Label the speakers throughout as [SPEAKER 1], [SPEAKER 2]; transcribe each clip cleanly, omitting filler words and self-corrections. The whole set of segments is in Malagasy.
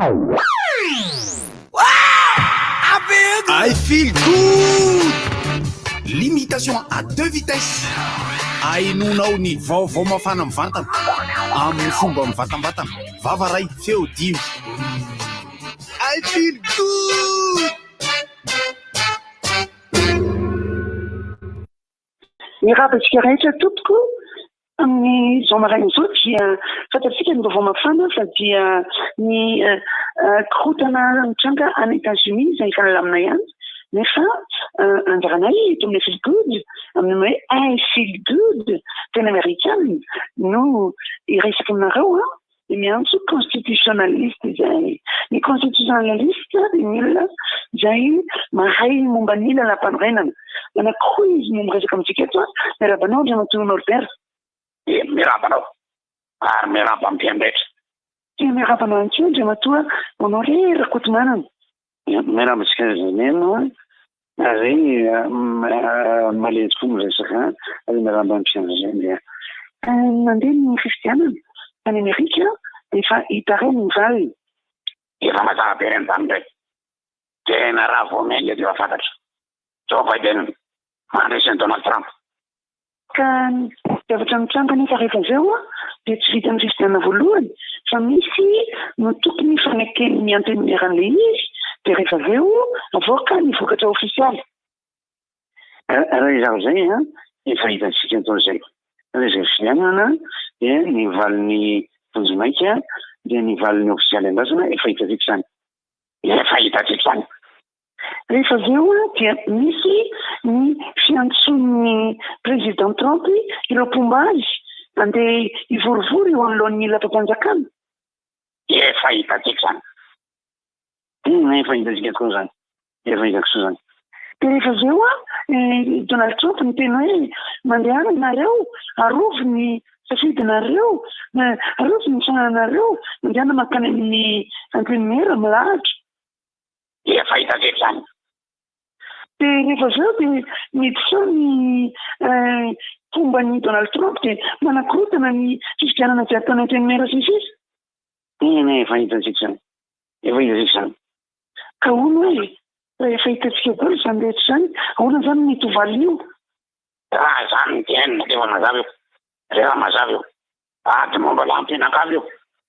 [SPEAKER 1] I feel good! Limitation à deux vitesses. Ahenoanao ny vaovao mafana mivantana amin'ny fomba mivantambatana. Vava ray, feo dimy. I feel good!
[SPEAKER 2] Miarahaba antsika rehetra tompoko. Amin'izao maraina izao dia fantatsika ny vaovao mafana fa dia ny korontana mitranga any Etats-Unis izay efa nilamina ihany nefa anjaranay eto amin'ny Feel Good amin'ny hoe I Feel Good teny amerikana no hiresaka aminareo an. dia miantso constitutionnaliste izay. Ny constitutionnaliste dia ny olona izay mahay momba ny lalàmpanorenana. Anankiroa izy no miresaka amintsika eto. Miarahaba anao Andriamatoa Norbert.
[SPEAKER 3] Dia miarahaba anao ary miarahaba amin'ny mpihaino rehetra.
[SPEAKER 2] Dia miarahaba anao ihany koa Andriamatoa Honoré Rakotomanana.
[SPEAKER 4] Miarahaba antsika rehetra ary malemy tokoa miresaka ary miarahaba ny mpianatra.
[SPEAKER 2] Nandeha ny fifidianana tany Amerika dia efa hita ireny ny valiny.
[SPEAKER 3] Efa mazava be ireny tany ireny. Tena raha vao miainga dia efa fantatra. Joe Biden mandresy an'i Donald Trump.
[SPEAKER 2] Ka ny zavatra mitranga anefa rehefa avy eo dia tsy vitan'ny fifidianana voalohany fa misy no tokony faneken'ny antenimiera an'ilay izy dia rehefa avy eo avoaka ny vokatra ofisialy.
[SPEAKER 4] Raha izaho izay an, efa hitantsika tao izay. Raha izay fifidianana dia ny valiny vonjimaika dia ny valiny ofisialy andrasana efa hitantsika izany.
[SPEAKER 3] Efa hitantsika izany.
[SPEAKER 2] Rehefa avy eo dia misy ny fiantsoan'ny Président Trump ireo mpomba azy handeha hivorivory eo anoloan'ny lapam-panjakana.
[SPEAKER 3] Efa hitantsika izany.
[SPEAKER 4] Inona efa hitantsika tokoa izany. Efa hitako soa izany.
[SPEAKER 2] Dia rehefa avy eo i Donald Trump niteny hoe mandehana ianareo, arovy ny safidinareo, arovy ny fanananareo, mandehana mankany amin'ny antenimiera milahatra.
[SPEAKER 3] Efa hitantsika izany.
[SPEAKER 2] Dia rehefa avy eo dia miditra eo ny mpomba an'i Donald Trump dia manakorontana ny fifidianana izay ataon'ny antenimiera sy ny sisa.
[SPEAKER 4] Tena efa hitantsika izany. Efa hitantsika izany.
[SPEAKER 2] Ka hono hoe, raha efa hitantsika daholo izany rehetra izany, ahoana izany no mety ho valin'io?
[SPEAKER 3] Raha izany no tenenina dia efa mazava io. Rehefa mazava io. Ady momba lahy-mpianakavy io.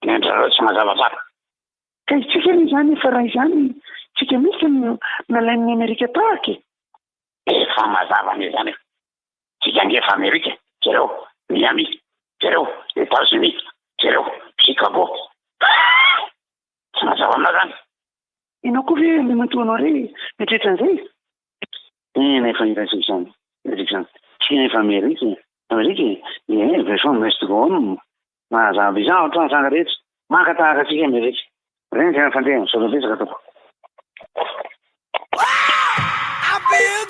[SPEAKER 3] Ny an-dry zareo tsy mazava tsara.
[SPEAKER 2] Ka isika anie izany efa raha izany tsika mihitsy no nalain'ny Amerika tahaka e!
[SPEAKER 3] Efa mazava anie izany e! Tsika ange efa Amerika e! Jereo Miami, jereo Etats Unis, jereo Chicago. Tsy mazava aminao izany?
[SPEAKER 2] Ianao koa ve Andriamatoa Honoré mieritreritra an'izay?
[SPEAKER 4] Tena efa hitantsika izany, hitantsika izany. Tsika efa Amerika e! Amerika e! Ie, version must go on. Mazava izany ohatran'ny tranga rehetra. Maka tahaka antsika Amerika. Ireny ny tena fandeha. Misaotra betsaka tompoko.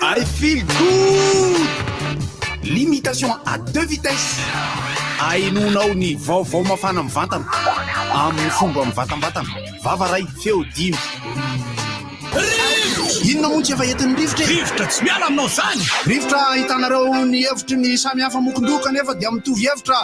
[SPEAKER 1] I feel good! Limitation à deux vitesses. Ahenoanao ny vaovao mafana mivantana amin'ny fomba mivantambatana. Vava ray, feo dimy. Inona moa tsy efa entin'ny rivotra e?
[SPEAKER 5] Rivotra tsy miala aminao zany!
[SPEAKER 1] Rivotra ahitanareo ny hevitry ny samy hafa mokon-doha kanefa dia mitovy hevitra.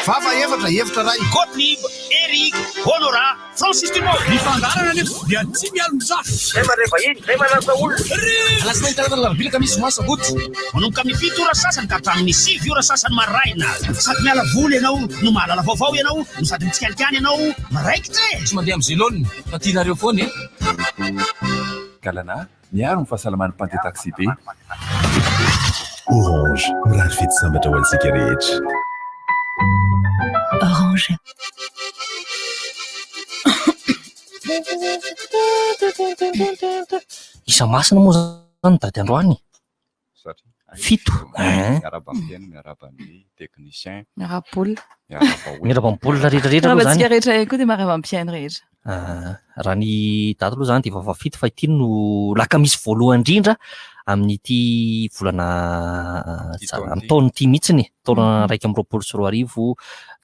[SPEAKER 1] Vava efatra, hevitra iray.
[SPEAKER 5] Gottlieb, Eric, Honorat, Francis Dumont. Ny fandaharana anefa dia tsy mialon-jafy.
[SPEAKER 6] Zay mandray vahiny, zay manasa olona.
[SPEAKER 5] Rivotra!
[SPEAKER 7] Alatsinainy, talata, alarobia, alakamisy, zoma, sabotsy.
[SPEAKER 5] Manomboka amin'ny fito ora sasany ka hatramin'ny sivy ora sasany maraina. Sady miala voly ianao no mahalala vaovao ianao no sady mitsikalikany ianao miraikitra e!
[SPEAKER 7] Tsy mandeha amin'ny zelone fa tianareo foana e!
[SPEAKER 8] Galana, miaro ny fahasalaman'ny mpandeha taxi-be.
[SPEAKER 9] Orange, mirary fety sambatra ho antsika rehetra.
[SPEAKER 10] Orange.
[SPEAKER 11] Isa masina moa zany ny daty androany?
[SPEAKER 8] Satria
[SPEAKER 11] Fito eh.
[SPEAKER 8] Miarahaba ny mpihaino, miarahaba ny technicien.
[SPEAKER 12] Miarahaba olona.
[SPEAKER 8] Miarahaba olona.
[SPEAKER 11] Miarahaba ny olona rehetra rehetra aloha
[SPEAKER 12] Miarahaba
[SPEAKER 11] zany.
[SPEAKER 12] antsika rehetra ihany koa dia miarahaba ny mpihaino rehetra.
[SPEAKER 11] Ah, raha ny daty aloha zany dia efa fahafito fa ity no lakamisy voalohany indrindra amin'ity volana
[SPEAKER 8] Ity taona
[SPEAKER 11] amin'ny
[SPEAKER 8] ity.
[SPEAKER 11] taona ity mihitsiny, taona 2021,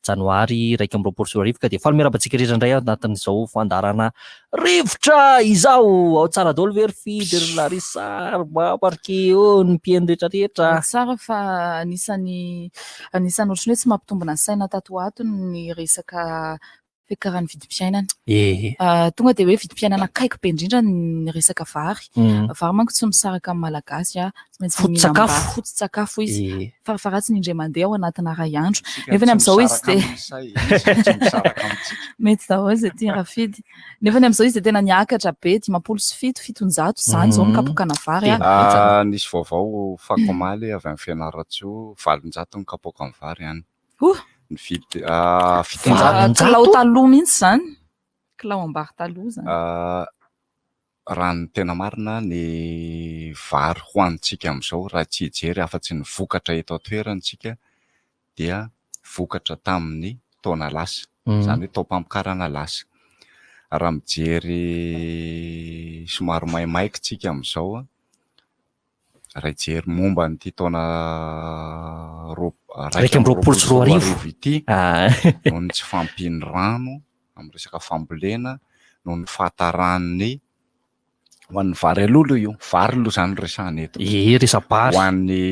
[SPEAKER 11] janoary 2021 ka dia faly miarahaba antsika rehetra indray aho anatin'izao fandaharana Rivotra izao! Ao tsara daholo ve ry Fidy, ry Larissa, ry Mama, ry Keo, ny mpihaino rehetra rehetra?
[SPEAKER 12] Ao tsara fa anisan'ny anisan'ny ohatran'ny hoe tsy mampitombina ny saina tato ho ato ny resaka. Fiakaran'ny vidim-piainana.
[SPEAKER 11] Ee.
[SPEAKER 12] Tonga dia hoe vidim-piainana akaiky be indrindra ny resaka vary. Vary manko tsy misaraka amin'ny Malagasy a. Tsy maintsy mihinam-bary.
[SPEAKER 11] Foto-tsakafo.
[SPEAKER 12] Foto-tsakafo izy.
[SPEAKER 11] Ee.
[SPEAKER 12] Farafaharatsiny indray mandeha ao anatina iray andro.
[SPEAKER 10] Isika
[SPEAKER 12] Nefa ny
[SPEAKER 10] tsy
[SPEAKER 12] amin'izao izy
[SPEAKER 10] misaraka
[SPEAKER 12] dia
[SPEAKER 10] aminy sa izy no tsy misaraka amintsika?
[SPEAKER 12] Mety daholo izay tian'i Rafidy. Nefa ny amin'izao izy dia tena niakatra be, 57, 700 izany izao ny kapoakana vary a.
[SPEAKER 10] Nisy vaovao fako omaly avy any Fianarantsoa, 800 ny kapoakan'ny vary any.
[SPEAKER 12] Oh!
[SPEAKER 10] Ny vidy, 700.
[SPEAKER 12] Kilao taloha mihitsy izany. Kilao am-bary taloha izany.
[SPEAKER 10] Raha ny tena marina, ny vary hohanintsika amin'izao, raha tsy hijery afa-tsy ny vokatra eto an-toerana isika, dia vokatra tamin'ny taona lasa, izany hoe taom-pamokarana lasa. Raha mijery somary maimaika isika amin'izao, Raha hijery momba an'ity taona 2021 ity, noho ny tsy fahampian'ny rano amin'ny resaka fambolena, noho ny fahataran'ny, ho an'ny vary aloha aloha io, vary aloha izany no resahana eto.
[SPEAKER 11] Ie, resa-bary.
[SPEAKER 10] Ho an'ny.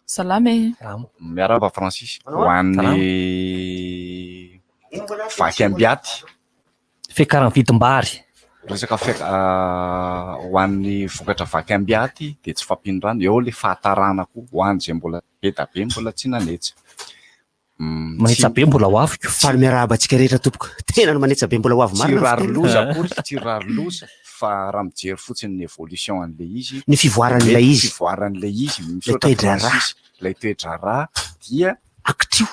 [SPEAKER 12] Salama e.
[SPEAKER 10] Miarahaba Francis. Ho an'ny vaky ambiaty.
[SPEAKER 11] Fiakaran'ny vidim-bary.
[SPEAKER 10] Resaka fiak- ho an'ny vokatra vaky ambiaty dia tsy fahampian'ny rano, eo ilay fahatarana koa ho an'izay mbola be dia be mbola tsy nanetsa.
[SPEAKER 11] Manetsa be mbola ho avy ko.
[SPEAKER 5] Faly miarahaba antsika rehetra tompoko. Tena ny manetsa be mbola ho avy
[SPEAKER 10] Tsy
[SPEAKER 5] marina ny
[SPEAKER 10] rary
[SPEAKER 5] fotoana.
[SPEAKER 10] loza akory, tsy rary loza fa raha mijery fotsiny ny évolution an'ilay izy,
[SPEAKER 5] Ny fivoaran'ilay
[SPEAKER 10] mety
[SPEAKER 5] izy.
[SPEAKER 10] fivoaran'ilay izy,
[SPEAKER 5] Ilay
[SPEAKER 10] misaotra
[SPEAKER 5] toe-draharaha.
[SPEAKER 10] Francis, ilay toe-draharaha dia
[SPEAKER 5] Ankitrio.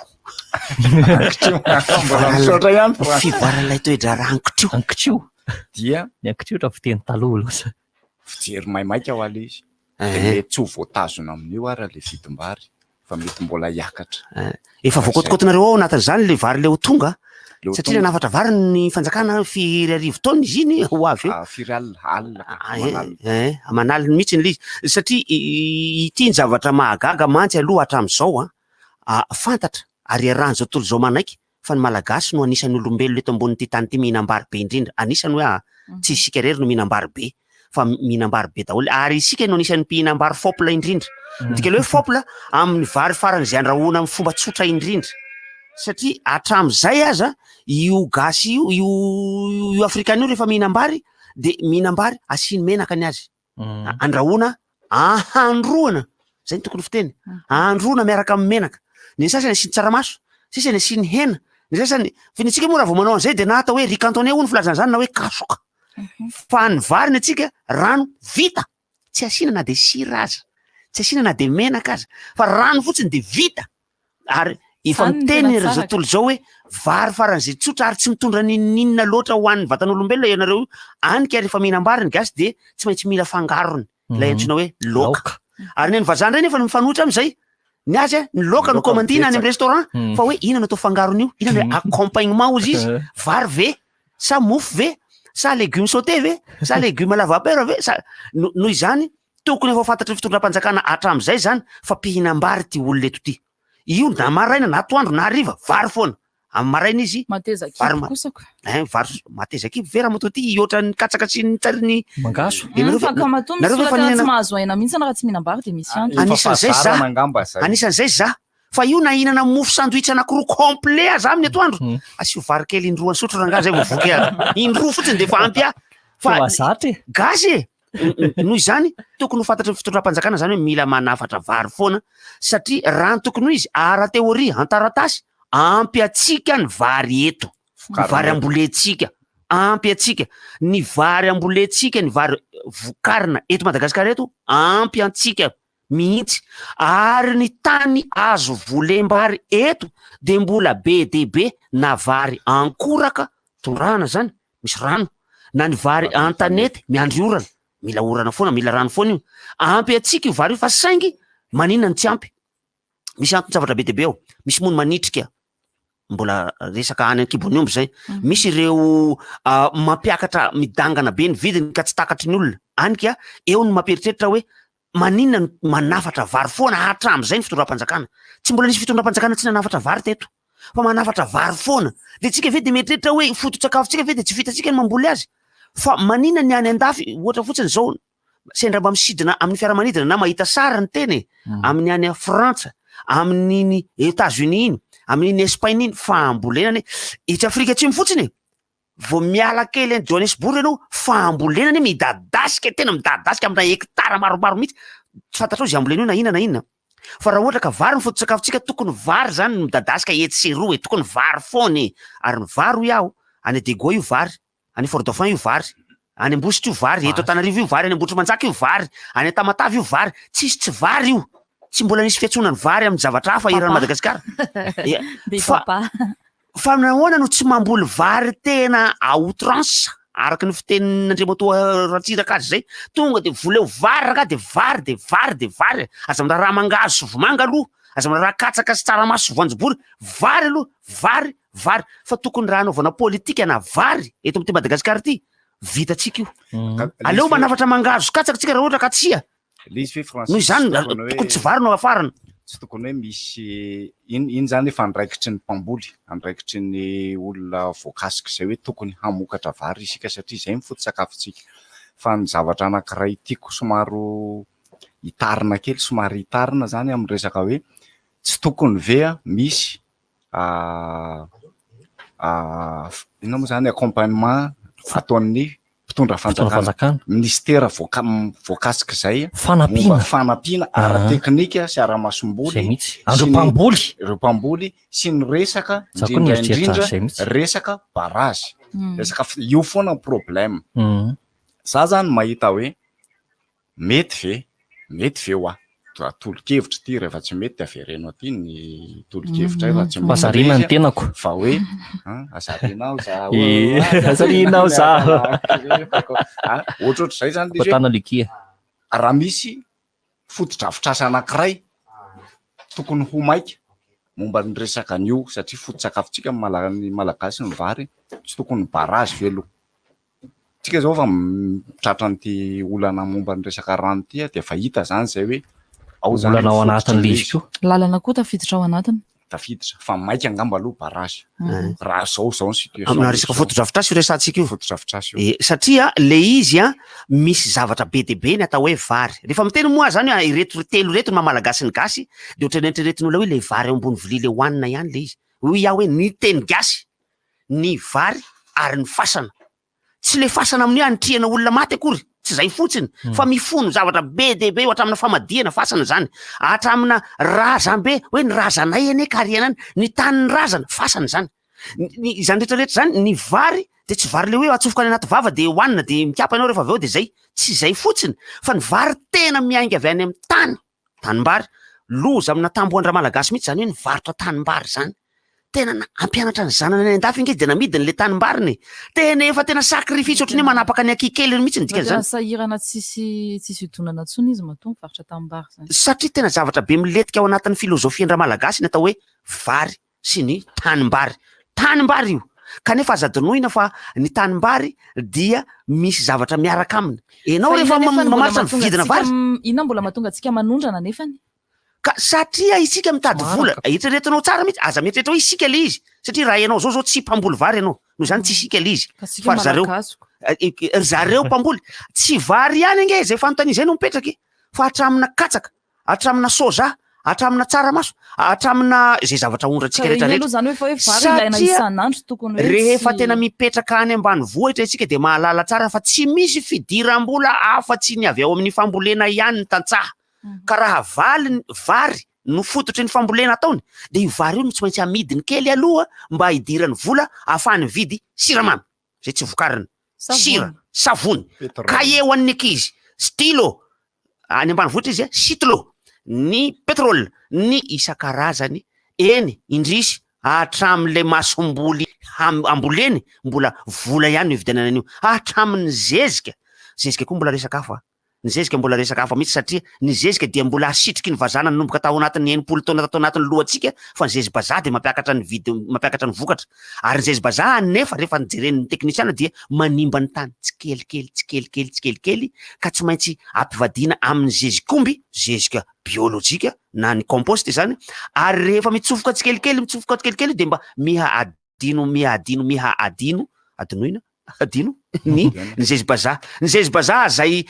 [SPEAKER 10] Ankitrio. Mbola misaotra ihany Francis.
[SPEAKER 5] Fivoaran'ilay toe-draharaha ankitrio.
[SPEAKER 11] Ankitrio.
[SPEAKER 10] Dia.
[SPEAKER 11] Ny ankitrio raha fiteny taloha loatra.
[SPEAKER 10] Fijery maimaika ho aloha izy. Dia mety tsy ho voatazona amin'io ary ilay vidim-bary fa mety mbola hiakatra.
[SPEAKER 5] Efa voakotokotonareo ao anatin'izany ilay vary ilay ho tonga
[SPEAKER 10] Ilay ho
[SPEAKER 5] satria
[SPEAKER 10] tonga.
[SPEAKER 5] nanafatra vary ny fanjakana firy arivo taonina izy iny ho avy eo.
[SPEAKER 10] Ah, firy alina, alina ka, aman'alina.
[SPEAKER 5] Eh, aman'alina mihitsy ilay izy. Satria ity ny zavatra mahagaga mantsy aloha hatramin'izao an. Fantatra ary iarahan'izao tontolo izao manaiky fa ny Malagasy no anisan'ny olombelona eto ambonin'ity tany ity mihinam-bary be indrindra. Anisany hoe tsy isika irery no mihinam-bary be fa mihinam-bary be daholo ary isika no anisan'ny mpihinam-bary fôpla indrindra. Ny dikan'ilay hoe fôpla, amin'ny vary faran'izay andrahoina amin'ny fomba tsotra indrindra. Satria hatramin'izay aza io gasy io, io io afrikana io rehefa mihinam-bary dia mihinam-bary asiany menaka ny azy. Andrahoina, ahandroana, zay no tokony fiteny, ahandroana miaraka amin'ny menaka. Ny sasany asiany tsaramaso, sasany asiany hena, ny sasany, fa ny antsika moa raha vao manao an'izay dia na atao hoe riz cantonais hono filazana izany na hoe kasoka. Fa ny vary ny antsika rano vita, tsy asiana na dia sira aza, tsy asiana na dia menaka aza, fa rano fotsiny dia vita. Ary efa
[SPEAKER 12] Zany no
[SPEAKER 5] miteny
[SPEAKER 12] tena
[SPEAKER 5] ry zao
[SPEAKER 12] tsara
[SPEAKER 5] tontolo izao hoe vary faran'izay tsotra ary tsy mitondra n'inon'inona loatra ho an'ny vatan'olombelona ianareo io. Any ka rehefa mihinam-bary ny gasy dia tsy maintsy mila fangarony, ilay antsoina hoe laoka. Ary ny an'ny vazaha indray nefa no mifanohitra amin'izay. Ny azy a, ny laoka no
[SPEAKER 10] Laoka
[SPEAKER 5] commandina any amin'ny
[SPEAKER 10] betsaka.
[SPEAKER 5] restaurant fa hoe inona no atao fangaron'io, inona no accompagnement hozy izy, vary ve sa mofo ve sa légumes sautés ve sa légumes à la vapeur ve sa no- noho izany Tokony efa ho fantatry ny fitondram-panjakana hatramin'izay izany fa mpihinam-bary ity olona eto ity. Io na maraina na atoandro na hariva, vary foana. Amin'ny maraina izy,
[SPEAKER 12] Mateza
[SPEAKER 5] vary
[SPEAKER 12] kibo
[SPEAKER 5] ma-
[SPEAKER 12] kosa ko.
[SPEAKER 5] Hein, vary mateza kibo ve ramatoa ity hihoatra ny katsaka sy ny tsary ny
[SPEAKER 11] Mangahazo.
[SPEAKER 5] Dia nareo ve-
[SPEAKER 12] Fankamatoa misy
[SPEAKER 5] nareo ve
[SPEAKER 12] olona
[SPEAKER 5] efa
[SPEAKER 12] tena tsy
[SPEAKER 5] nihinana-
[SPEAKER 12] mahazo aina mihitsy raha tsy mihinam-bary dia misy antony.
[SPEAKER 10] Efa
[SPEAKER 5] Anisan'izay za.
[SPEAKER 10] fahazarana angamba zay.
[SPEAKER 5] Anisan'izay za. Fa io na hihinana mofo sandwich anankiroa complet aza aminy atoandro, asio vary kely indroa nisotro rangahy zay vao voky aho. Indroa fotsiny dia efa ampy ahy. Fa
[SPEAKER 11] Efa zatra e.
[SPEAKER 5] gasy e! Noho izany, tokony ho fantatry ny fitondram-panjakana izany hoe mila manafatra vary foana satria raha ny tokony ho izy, ara-teoria, an-taratasy, ampy antsika ny vary eto, ny vary ambolentsika, ampy antsika, ny vary ambolentsika, ny vary vokarina eto Madagasikara eto, ampy antsika mihitsy, ary ny tany azo volem-bary eto dia mbola be dia be na vary ankoraka, tondrahana izany, misy rano, na ny vary an-tanety miandry orana, mila orana foana, mila rano foana io, ampy antsika io vary io fa saingy maninona no tsy ampy? Misy anton-javatra be dia be ao, misy moa ny manitrika, mbola resaka any an-kibon'ny omby zay, misy ireo mampiakatra midangana be ny vidiny ka tsy takatry ny olona, any ka eo no mampieritreritra hoe maninona no manafatra vary foana hatramin'izay ny fitondram-panjakana? Tsy mbola nisy fitondram-panjakana tsy nanafatra vary teto fa manafatra vary foana. Dia tsika ve dia mieritreritra hoe foto-tsakafontsika ve dia tsy vitantsika ny mamboly azy? Fa maninona ny any an-dafy, ohatra fotsiny izao, sendra mba misidina amin'ny fiaramanidina na mahita sary ny tena e, amin'ny any Frantsa, amin'iny Etats-Unis iny, Amin'iny Espagne iny fambolena anie. Etsy Afrika Atsimo fotsiny e, vao miala kely any Johannesburg ianao, fambolena anie midadasika, tena midadasika amina hectare maromaro mihitsy. Tsy fantatrao izay ambolena io na inona na inona. Fa raha ohatra ka vary ny foto-tsakafontsika, tokony vary izany no midadasika etsy sy eroa e, tokony vary foana e. Ary ny vary hoy aho, any Diego io vary, any Fort Dauphin io vary, any Ambositra io vary, eto Antananarivo io vary, any Ambohitrimanjaka io vary, any Tamatave io vary, tsisy tsy vary io. Tsy mbola nisy fiantsoana ny vary amin'ny zavatra hafa eran'i Madagasikara. Fa fa nahoana no tsy mamboly vary tena à outrance araka ny fitenin'Andriamatoa Ratsiraka azy izay? Tonga dia voleo vary rangahy dia vary dia vary dia vary. Aza miraharaha mangahazo sy vomanga aloha, aza miraharaha katsaka sy tsaramaso sy voanjobory, vary aloha, vary Vary, fa tokony raha hanaovana politika na vary eto amin'ity Madagasikara ity, vitantsika io. Aleo manafatra mangahazo sy katsaka tsika raha ohatra ka tsia.
[SPEAKER 10] Le izy ve Francis,
[SPEAKER 5] Noho izany,
[SPEAKER 10] tsy tokony hoe
[SPEAKER 5] tokony tsy vary no hafarana.
[SPEAKER 10] Tsy tokony hoe misy, iny, iny zany efa andraikitry ny mpamboly, andraikitry ny olona voakasik'izay hoe tokony hamokatra vary isika satria izay no foto-tsakafontsika. Fa ny zavatra anankiray tiako somary hitarina kely, somary hitarina zany amin'ny resaka hoe tsy tokony ve misy inona moa zany accompagnement ataon'ny mpitondra fanjakana, ministera voakasik'izay
[SPEAKER 11] fanampiana
[SPEAKER 10] fanampiana ara-teknika sy ara-masomboly
[SPEAKER 11] Izay mihitsy. Ireo mpamboly.
[SPEAKER 10] Ireo mpamboly sy ny resaka
[SPEAKER 11] Za koa
[SPEAKER 10] indrindra
[SPEAKER 11] nieritreritra
[SPEAKER 10] indrindra
[SPEAKER 11] an'izay mihitsy.
[SPEAKER 10] resaka barazy. Resaka io foana ny problème. Za zany mahita hoe Mety ve? Mety ve hoa? Tolo-kevitra ity, rehefa tsy mety dia avereno aty ny tolo-kevitra raha tsy mety.
[SPEAKER 11] Azariana ny tenako.
[SPEAKER 10] Fa hoe azariana aho za.
[SPEAKER 11] Eh, azariana aho za.
[SPEAKER 10] Ohatrohatr'izay zany ilay izy hoe
[SPEAKER 11] Kotana Lucky.
[SPEAKER 10] Raha misy fotodrafitrasa anankiray tokony ho maika momba ny resaka an'io satria foto-tsakafontsika ny Malagasy ny vary, tsy tokony barazy ve aloha? Tsika zao efa tratran'ity olana momba ny resaka rano ity dia efa hita zany zay hoe ao zany
[SPEAKER 11] Olana ao
[SPEAKER 10] ny
[SPEAKER 11] anatin'ilay
[SPEAKER 10] fototry
[SPEAKER 11] izy
[SPEAKER 10] ny
[SPEAKER 11] koa.
[SPEAKER 12] Lalana koa tafiditra ao anatiny.
[SPEAKER 10] Tafiditra fa maika angamba aloha barrage. Raha zao zao ny situation.
[SPEAKER 5] Amina resaka fotodrafitrasa io resahantsika io.
[SPEAKER 10] Fotodrafitrasa io.
[SPEAKER 5] Eh, satria le izy an misy zavatra be dia be ny atao hoe vary. Rehefa miteny moa zany hoe ireto telo ireto ny maha malagasy ny gasy dia ohatran'ny eritreretin'olona hoe le vary eo ambony vilia le hohanina ihany le izy. Hoy aho hoe ny teny gasy ny vary ary ny fasana. Tsy le fasana amin'ny hoe anitrihana olona maty akory, tsy zay fotsiny, fa mifono zavatra be dia be io hatramina famadihana fasana zany, hatramina razambe, hoe ny razanay anie ka ariana any, ny tanin'ny razana, fasana zany. Ny izany rehetra rehetra zany, ny vary de tsy vary le hoe atsofoka any anaty vava de hohanina de mikapa ianao rehefa avy eo de zay, tsy zay fotsiny fa ny vary tena miainga avy any amin'ny tany. Tanimbary, loza amina tambohan-dRamalagasy mihitsy izany hoe nivarotra tanimbary izany. Tena hampianatra ny zanany any an-dafy ange dia namidiny ilay tanimbariny e. Tena efa tena sacrifice ohatran'ny hoe manapaka ny ankihy keliny mihitsy ny dikan'izany.
[SPEAKER 12] Tena sahirana tsisy tsisy hidonana intsony izy matoa mivarotra tanimbary izany.
[SPEAKER 5] Satria tena zavatra be milentika ao anatin'ny filozofian-dRamalagasy ny atao hoe vary sy ny tanimbary. Tanimbary io! Kanefa aza adinoina fa ny tanimbary dia misy zavatra miaraka aminy. Ianao
[SPEAKER 12] Fa
[SPEAKER 5] rehefa
[SPEAKER 12] inona nefa no mbola
[SPEAKER 5] mamaritra ny
[SPEAKER 12] mahatonga
[SPEAKER 5] vidina
[SPEAKER 12] antsika
[SPEAKER 5] vary.
[SPEAKER 12] Inona mbola mahatonga antsika manondrana nefany?
[SPEAKER 5] Ka satria isika mitady vola, eritreretinao tsara mihitsy, aza mieritreritra hoe isika ilay izy, satria raha ianao zao zao tsy mpamboly vary ianao, noho izany tsy isika ilay izy,
[SPEAKER 12] Ka isika
[SPEAKER 5] fa ry zareo,
[SPEAKER 12] Malagasy ko.
[SPEAKER 5] ry zareo mpamboly. Tsy vary ihany ange izay fanontaniana izay no mipetraka e, fa hatramina katsaka, hatramina soja, hatramina tsaramaso, hatramina izay zavatra ahondrantsika
[SPEAKER 12] Ka
[SPEAKER 5] rehetra
[SPEAKER 12] iny aloha
[SPEAKER 5] rehetra.
[SPEAKER 12] izany hoe fa hoe vary ilaina
[SPEAKER 5] Satria
[SPEAKER 12] isan'andro tokony hoe
[SPEAKER 5] rehefa
[SPEAKER 12] tsy
[SPEAKER 5] tena mipetraka any ambanivohitra isika dia mahalala tsara fa tsy misy fidiram-bola afa-tsy ny avy ao amin'ny fambolena ihany ny tantsaha. Ka raha valy vary no fototry ny fambolena ataony dia io vary io no tsy maintsy amidiny kely aloha mba hidiran'ny vola ahafahany mividy siramamy izay tsy vokariny, sira, savony, kahie ho an'ny ankizy, stylo, any ambanivohitra izy a, sitlo, ny pétrole, ny isan-karazany, eny, indrisy, hatramin'ilay masomboly amboleny, mbola vola ihany no ividianana an'io, hatramin'ny zezika, zezika koa mbola resaka hafa, Ny zezika mbola resaka hafa mihitsy satria ny zezika dia mbola asitriky ny vazaha nanomboka tao anatin'ny 60 taona tato anatin'ny lohantsika fa ny zezi-bazaha dia mampiakatra ny vidy mampiakatra ny vokatra ary ny zezi-bazaha anefa rehefa jeren'ny teknisiana dia manimba ny tany tsikelikely tsikelikely tsikelikely ka tsy maintsy ampivadiana amin'ny zezik'omby, zezika biolojika na ny compost izany ary rehefa mitsofoka tsikelikely mitsofoka tsikelikely dia mba miha adino miha adino miha adino adinoina Adino ny ny zezi-bazaha. Ny zezi-bazaha izay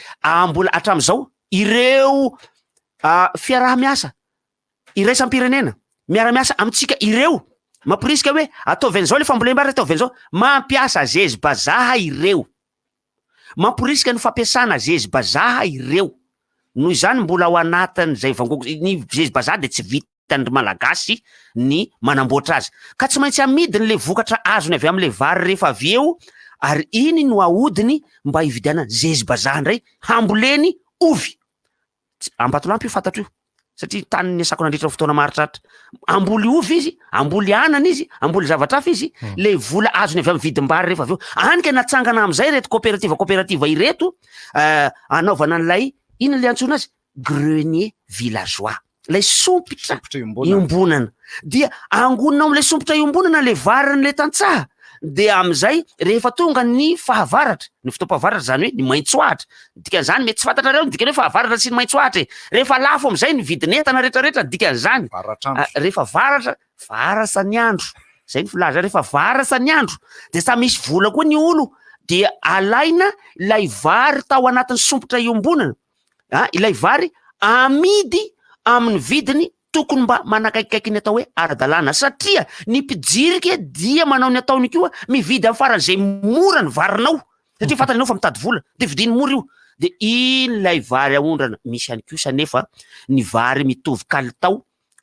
[SPEAKER 5] mbola hatramin'izao ireo fiaraha-miasa iraisam-pirenena, Miara-miasa amintsika ireo. Mamporisika hoe ataovy an'izao le fambolem-bary, ataovy an'izao. Mampiasa zezi-bazaha ireo. Mamporisika ny fampiasana zezi-bazaha ireo. Noho izany mbola ao anatin'izay vangogo, ny zezi-bazaha dia tsy vitan'ny Malagasy ny manamboatra azy. Ka tsy maintsy amidiny le vokatra azony avy amin'ilay vary rehefa avy eo ary iny no ahodiny mba hividianana zezi-bazaha indray hamboleny ovy. Ambatolampy io fantatro io satria tany niasako nandritra ny fotoana maharitraritra. Hamboly ovy izy, hamboly anana izy, hamboly zavatra hafa izy, le vola azony avy amin'ny vidim-bary rehefa avy eo. Any ka natsangana amin'izay ireto coopérative coopérative ireto hanaovana an'ilay, inona ilay antsoina azy? Grenier villageois. Ilay sompitra iombonana. Dia angonina ao amin'ilay sompitra iombonana ilay varin'ilay tantsaha. Dia amin'izay rehefa tonga ny fahavaratra, ny fotoam-pahavaratra izany hoe ny maitsoahitra, ny dikan'izany mety tsy fantatrareo ny dikan'ny hoe fahavaratra sy ny maitsoahitra e. Rehefa lafo amin'izay ny vidin'entana rehetrarehetra ny dikan'izany. Rehefa varatra, varatra ny andro, izay ny filaza, rehefa varatra ny andro dia samy misy vola koa ny olo dia alaina ilay vary tao anatin'ny sompitra iombonana, ilay vary amidy amin'ny vidiny tokony mba manakaikikaiky ny atao hoe ara-dalàna satria ny mpijirika dia manao ny ataony koa mividy amin'ny faran'izay mora ny varinao satria fantany ianao fa mitady vola de vidiny mora io de iny ilay vary aondrana. Misy ihany kosa nefa ny vary mitovy kalitao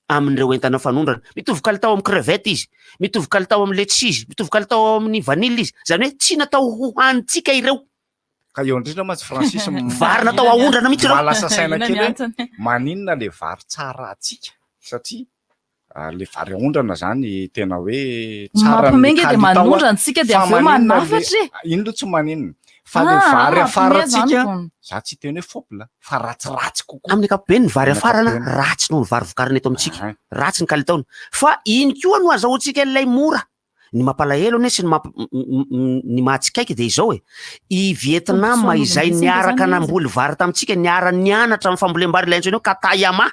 [SPEAKER 5] amin'ireo entana fanondrana, mitovy kalitao amin'ny crevette izy, mitovy kalitao amin'ny letchis izy, mitovy kalitao amin'ny vanille izy, zany hoe tsy natao hohanintsika ireo.
[SPEAKER 10] Ka eo indrindra mantsy Francis
[SPEAKER 5] Vary natao aondrana mihitsy ireo.
[SPEAKER 10] Mahalasa saina kely hoe maninona le vary tsara antsika satria le vary aondrana zany tena hoe tsara
[SPEAKER 12] ny Mampime nge dia manondrana antsika dia avy eo manafatra e.
[SPEAKER 10] Iny aloha tsy maninona fa le vary afarantsika za tsy hiteny hoe fôpla fa ratsiratsy kokoa.
[SPEAKER 5] Amin'ny ankapobeny ny vary afarana ratsy noho ny vary vokarina eto amintsika. Ratsy ny kalitaony. Fa iny koa no azahoantsika an'ilay mora. Ny mampalahelo anie sy ny mamp- ny mahatsikaiky dia izao e, i Vietnam izay niaraka namboly vary tamintsika, niara-nianatra amin'ny fambolem-bary ilay antsoina hoe Katayama,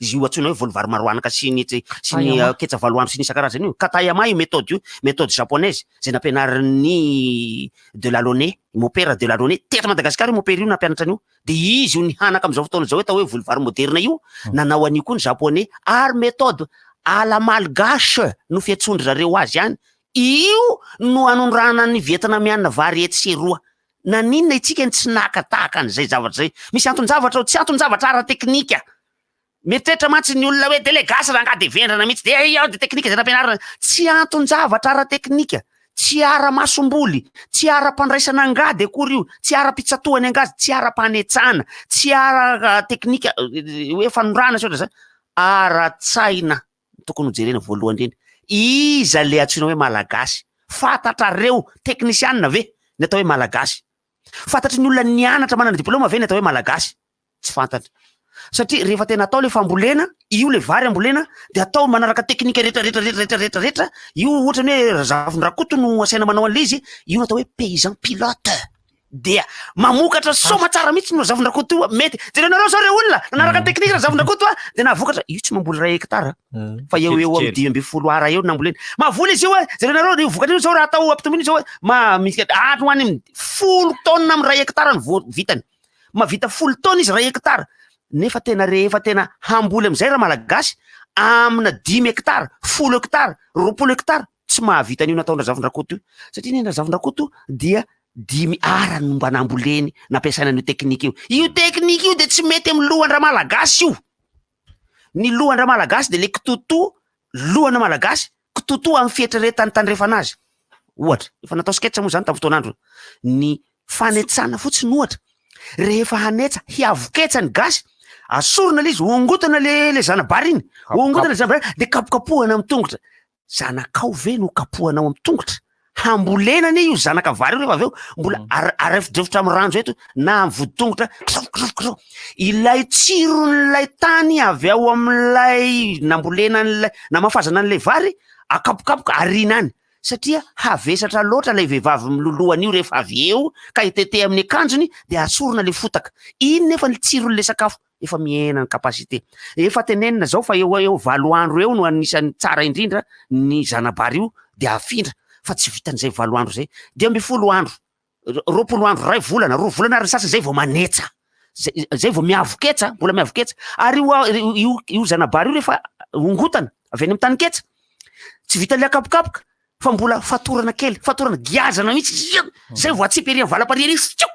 [SPEAKER 5] izy io antsoina hoe voly vary maroanaka sy ny sy ny ketsa valoandro sy ny isan-karazany io, Katayama io méthode io, méthode japonaise izay nampianarin'i Delaunay, i Mopera Delaunay, teto Madagasikara io Mopera io nampianatra an'io, dia izy io nihanaka amin'izao fotoana izao atao hoe voly vary moderina io, nanao an'io koa ny japonais, ary méthode à la malgache no fiantsoan-dry zareo azy any, io no anondranan'ny vietnamiana vary etsy sy eroa. Naninona itsika no tsy naka tahaka an'izay zavatra izay? Misy anton-javatra ao, tsy anton-javatra ara-teknika. Mieritreritra mantsy ny olona hoe dia ilay gasy rangahy dia vendrana mihitsy, dia hay ao dia teknika izay nampianarina. Tsy anton-javatra ara-teknika, tsy ara-masomboly, tsy ara-pandraisana angady akory io, tsy ara-pitsatohana angady, tsy ara-panetsana, tsy ara-teknika hoe fanondrana sy ohatran'izany. Ara-tsaina no tokony hojerena voalohany indrindra. Iza ilay antsoina hoe Malagasy? Fantatrareo teknisianina ve ny atao hoe Malagasy? Fantatry ny olona nianatra manana diplaoma ve ny atao hoe Malagasy? Tsy fantatra. Satria rehefa tena atao le fambolena, io le vary ambolena, de atao manaraka teknika rehetra rehetra rehetra rehetra rehetra rehetra, io ohatrany hoe Razafindrakoto no asaina manao an'le izy, io no atao hoe paysan pilote. Dia mamokatra soamatsara mihitsy ny Razafindrakoto io, mety. Jerenareo zao re olona, nanaraka teknika Razafindrakoto a, de nahavokatra, io tsy mamboly iray hectare fa eo eo amin'ny 15 ara eo no namboleny. Mahavoly izy io a, jerenareo io vokatra io zao raha atao ampitomboina io zao ma misy any ho any amin'ny 10 taonina amin'ny iray hectare ny voa vitany. Mahavita 10 taona izy iray hectare, nefa tena rehefa tena hamboly amin'izay raha Malagasy amina 5 hectare, 10 hectare, 20 hectare, tsy mahavita an'io nataon-dRazafindrakoto io, satria ny an-dRazafindrakoto dia 5 ara no mba namboleny nampiasaina an'io teknika io. Io teknika io dia tsy mety amin'ny lohan-dRamalagasy io. Ny lohan-dRamalagasy dia le kitotoa, lohana Malagasy, kitotoa amin'ny fieritreretan'ny tandrefana azy. Ohatra, efa natao sketch moa zany tamin'ny fotoan'andro. Ny fanetsana fotsiny ohatra, rehefa hanetsa, hiavoketsa ny gasy, asorina le izy, ongotana le le zana-bary iny, ongotana le zana-bary, de kapokapohana amin'ny tongotra. Zanakao ve no kapohanao amin'ny tongotra? Hambolena anie io zanaka vary io rehefa avy eo, mbola arefodrefotra amin'ny ranjo eto na amin'ny voditongotra, kisao, kisao, kisao. Ilay tsiron'ilay tany avy ao amin'ilay nambolena an'ilay, namafazana an'ilay vary, akapokapoka, ariana any. Satria havesatra loatra ilay vehivavy miloloha an'io rehefa avy eo ka hitete amin'ny akanjony dia asorina ilay fotaka. Iny nefa ny tsiron'ilay sakafo. Efa mihena ny capacité. Efa tenenina zao fa eo eo 8 andro eo no anisan'ny tsara indrindra ny zana-bary io dia afindra fa tsy vitan'izay 8 andro izay. 15 andro, 20 andro, iray volana, roa volana ary ny sasany zay vao manetsa. Zay, zay vao miavoketsa, mbola miavoketsa. Ary io io io zana-bary io rehefa ongotana. avy any amin'ny taninketsa, tsy vitan'ilay akapokapoka fa mbola fatorana kely, fatorana giazana mihitsy, zio, zay vao atsipy ery amin'ny valaparihy ery, fio,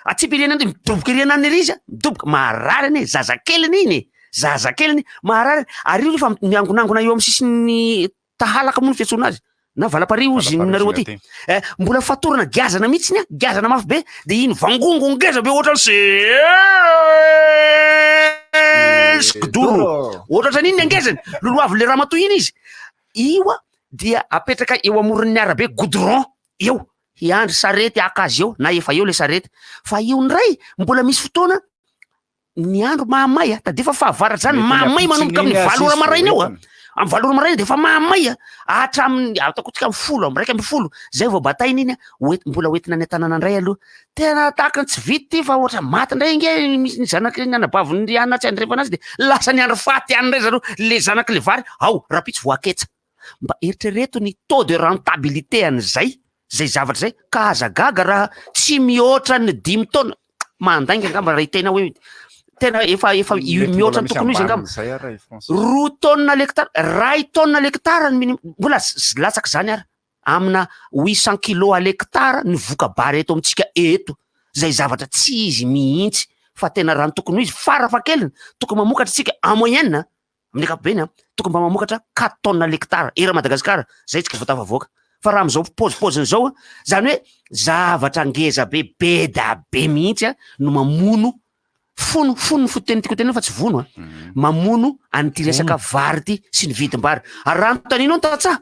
[SPEAKER 5] atsipy ery anany, midoboka ery anany ery izy a, midoboka, marary anie, zazakely anie iny e, zazakely anie, marary, ary io rehefa miangonangona eo amin'ny sisin'ny tahalaka moa ny fiantsoana azy, na valaparihy hozy nareo aty, eh, mbola fatorana giazana mihitsy iny a, giazana mafy be, de iny vangongo ngeza be ohatran'ny se kidoro, ohatrohatran'iny ny angezany, lolohavin'le ramatoa iny izy, io a dia apetraka eo amoron'ny arabe goudron eo, hiandry sarety haka azy eo na efa eo le sarety, fa io ndray mbola misy fotoana ny andro mahamay a, tadidio fa fahavaratra zany
[SPEAKER 10] Mety ny
[SPEAKER 5] mahamay manomboka amin'ny
[SPEAKER 10] ampitson'iny
[SPEAKER 5] valo ora
[SPEAKER 10] aza izy
[SPEAKER 5] maraina eo a,
[SPEAKER 10] vao entana.
[SPEAKER 5] amin'ny valo ora maraina de efa mahamay a, hatramin'ny ataoko tsika amin'ny folo, amin'ny 11, zay vao bataina iny a, hoent- mbola hoentina any an-tanàna indray aloha, tena tahaka ny tsy vita ity fa ohatra maty indray ange misy ny zanaky ny anabavin'ny Riana tsy andrefana azy de lasa niandry faty any indray zareo, le zanaky le vary ao rahampitso voaketsa, mba eritrereto ny taux de rentabilité an'izay zay zavatra zay ka aza gaga raha tsy mihoatra ny dimy taona, mandainga angamba raha hitena hoe tena efa efa
[SPEAKER 10] Mety mbola
[SPEAKER 5] mihoatra ny
[SPEAKER 10] misy
[SPEAKER 5] tokony ho izy angamba,
[SPEAKER 10] ambanin'izay ara i Francis.
[SPEAKER 5] roa taonina l'hectare, ray taonina l'hectare ny minimum, mbola latsaka zany ara, amina 800 kilos à l'hectare ny voka-bary eto amintsika eto, zay zavatra tsy izy mihitsy fa tena raha ny tokony ho izy farafahakeliny tokony mamokatra isika en moyenne amin'ny ankapobeny an, tokony mba mamokatra quatre tonnes à l'hectare eran'i Madagasikara, zay tsika vao tafavoaka, fa raha amin'izao paozipaoziny izao an, zany hoe zavatra ngeza be, be da be mihitsy an no mamono fono, fono ny fototeny tiako tenenina fa tsy vono an, mamono an'ity resaka vary ity sy ny vidim-bary, ary raha anontanianao ny tantsaha,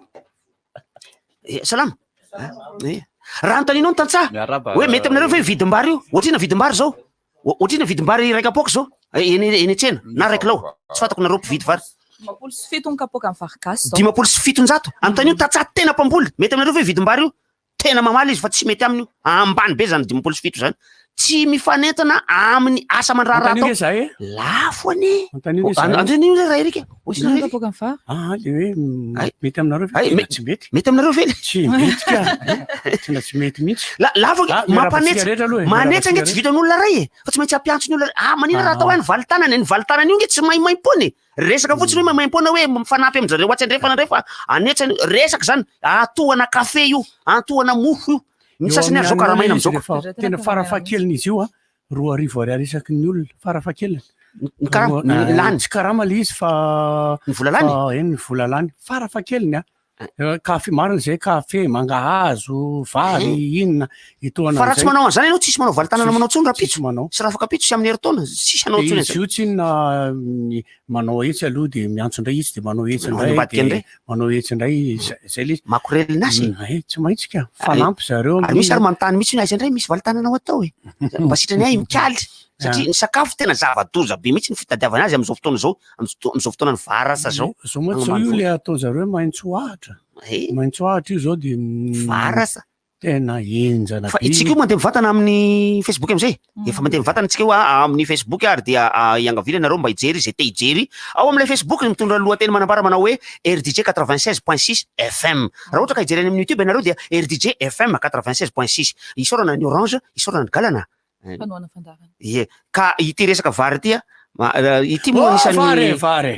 [SPEAKER 5] eh, salama, eh, raha anontanianao ny tantsaha
[SPEAKER 10] Miarahaba.
[SPEAKER 5] hoe mety aminareo ve io vidim-bary io, ohatr'inona vidim-bary zao? Ohatr'inona vidim-bary iray kapoaka zao eny eny an-tsena na iray kilao? Tsy fantako nareo mpividy vary.
[SPEAKER 12] 57 ny kapoaka ny vary gasy zao.
[SPEAKER 5] 750. Anontanio ny tantsaha tena mpamboly. Mety aminareo ve io vidim-bary io? Tena mamaly izy fa tsy mety aminy io. Ambany be zany 57 zany. Tsy mifanentana amin'ny asa aman-draharaha
[SPEAKER 13] Anontanio
[SPEAKER 5] atao.
[SPEAKER 13] nge za e.
[SPEAKER 5] Lafo anie.
[SPEAKER 13] Anontanio nge za e.
[SPEAKER 5] Anontanio nge raha Eric e. Hoy
[SPEAKER 12] Inona ny kapoaka ny vary?
[SPEAKER 13] Ah, le hoe mety aminareo ve?
[SPEAKER 5] Ay,
[SPEAKER 13] Tena tsy mety.
[SPEAKER 5] Mety aminareo ve le?
[SPEAKER 13] Tsy mety ka. Tena tsy mety mihitsy.
[SPEAKER 5] La, lafo ange,
[SPEAKER 13] Ah, miarahaba
[SPEAKER 5] mampanetsa,
[SPEAKER 13] antsika rehetra aloha e, miarahaba
[SPEAKER 5] manetsa ange
[SPEAKER 13] antsika
[SPEAKER 5] tsy vitan'olona ray e, fa tsy maintsy ampiantso ny olona. Ah, manina raha atao
[SPEAKER 13] Ah.
[SPEAKER 5] hoe ny valin-tanana, ny valin-tanana io ange tsy maimaimpoana e. Resaka fotsiny hoe maimaimpoana hoe mifanampy amin-dry zareo atsy andrefana indray fa anetsa ny resaka zany, antohana kafe io, antohana mofo io. Ny
[SPEAKER 13] Eo
[SPEAKER 5] sasany ary
[SPEAKER 13] amin'ny
[SPEAKER 5] zao karamaina
[SPEAKER 13] anona izy
[SPEAKER 5] amin'izao.
[SPEAKER 13] rehefa tena farafahakeliny izy io a, 2000 ariary isaky ny olona, farafahakeliny.
[SPEAKER 5] Ny karama,
[SPEAKER 13] Roa-
[SPEAKER 5] ny
[SPEAKER 13] eh,
[SPEAKER 5] lany.
[SPEAKER 13] Tsy karama le izy fa
[SPEAKER 5] Ny vola lany?
[SPEAKER 13] fa eny ny vola lany, farafahakeliny a. Eh, Kafe marina zay, kafe, mangahazo, vary, inona, itohana
[SPEAKER 5] Fa raha tsy
[SPEAKER 13] an'izay.
[SPEAKER 5] manao an'izany ianao tsisy manao valin-tanana
[SPEAKER 13] Tsisy-
[SPEAKER 5] manao intsony rahampitso.
[SPEAKER 13] tsisy manao.
[SPEAKER 5] Sy rafakapitso sy amin'ny herintaona, tsisy hanao
[SPEAKER 13] De
[SPEAKER 5] intsony
[SPEAKER 13] izy
[SPEAKER 5] an'izay.
[SPEAKER 13] io tsinona ny manao etsy aloha de miantso indray izy de manao etsy
[SPEAKER 5] Manao
[SPEAKER 13] indray
[SPEAKER 5] ambadika
[SPEAKER 13] de
[SPEAKER 5] indray.
[SPEAKER 13] manao etsy indray, zay zay le izy.
[SPEAKER 5] Makorelina azy e.
[SPEAKER 13] Eh, tsy maintsy ka, fanampy zareo
[SPEAKER 5] Ary misy ary manontany mihitsy hoe aiza indray misy valin-tanana ho atao e. Mba sitrany ahy mikaly. Satria ny sakafo tena zava-doza be mihitsy ny fitadiavana azy amin'izao fotoana izao, amin'izao fotoanan'ny varasa izao.
[SPEAKER 13] Zao mantsy zao io le ataon zareo hoe maintso ahitra. Maintso ahitra io zao de
[SPEAKER 5] Varasa.
[SPEAKER 13] Tena henjana
[SPEAKER 5] Fa
[SPEAKER 13] be
[SPEAKER 5] itsika
[SPEAKER 13] io.
[SPEAKER 5] io mandeha mivantana amin'ny Facebook amin'izay. Efa mandeha mivantana tsika io a, amin'ny Facebook ary dia iangaviana ianareo mba hijery izay te hijery ao amin'ilay Facebook mitondra lohateny manambara manao hoe RDJ 96.6 FM. Raha ohatra ka hijery any amin'ny YouTube ianareo dia RDJ FM 96.6. Isaorana ny Orange, isaorana ny Galana.
[SPEAKER 12] Fanohana fandaharana.
[SPEAKER 5] Ie, ka ity resaka vary ity a, ity moa
[SPEAKER 13] Oh,
[SPEAKER 5] anisan'ny
[SPEAKER 13] vary, vary.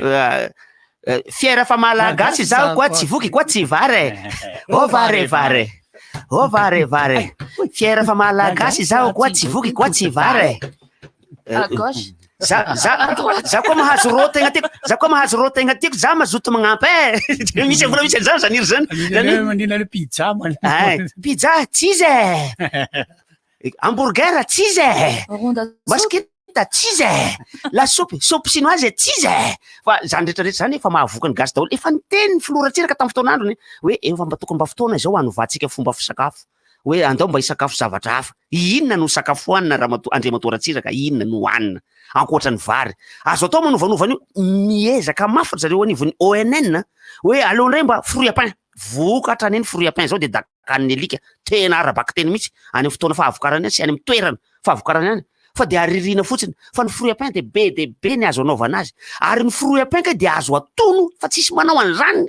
[SPEAKER 5] Fiera fa malagasy izaho koa tsy voky koa tsy vary e. Oh vary vary. Oh vary vary. Fiera fa malagasy izaho koa tsy voky koa tsy vary e.
[SPEAKER 12] À gauche.
[SPEAKER 5] Za za za koa mahazo rô tegna tiako. Za koa mahazo rô tegna tiako, za mazoto magnampy e. Misy mbola misy an'izany zany hira zany.
[SPEAKER 13] Manina manina le pizza manina.
[SPEAKER 5] Ay, pizza tsy izy e. Hamburger tsy izy e.
[SPEAKER 12] Ronda
[SPEAKER 5] Basket tsy izy e. Lasopy, soupe chinoise tsy izy e. Fa zany rehetra rehetra zany efa mahavoky ny gasy daholo. Efa niteny ny filoha Ratsiraka tamin'ny fotoan'androny hoe efa mba tokony mba fotoana izao hanovantsika fomba fisakafo. Hoe andao mba hisakafo zavatra hafa. Inona no sakafo hohanina ramatoa Andriamatoa Ratsiraka? Inona no hohanina ankoatra ny vary? Azo atao manovanova an'io. Miezaka mafy ry zareo anivon'ny ONN hoe aleo indray mba fruit à pain. Vokatra anie ny fruit à pain zao dia dakan'ny alika. Tena ara-bakiteny mihitsy any amin'ny fotoana fahavokarany any sy any amin'ny toerana fahavokarany any fa dia aririna fotsiny fa ny fruit à pain dia be dia be ny azo anaovana azy ary ny fruit à pain kay dia azo atono fa tsisy manao an'izany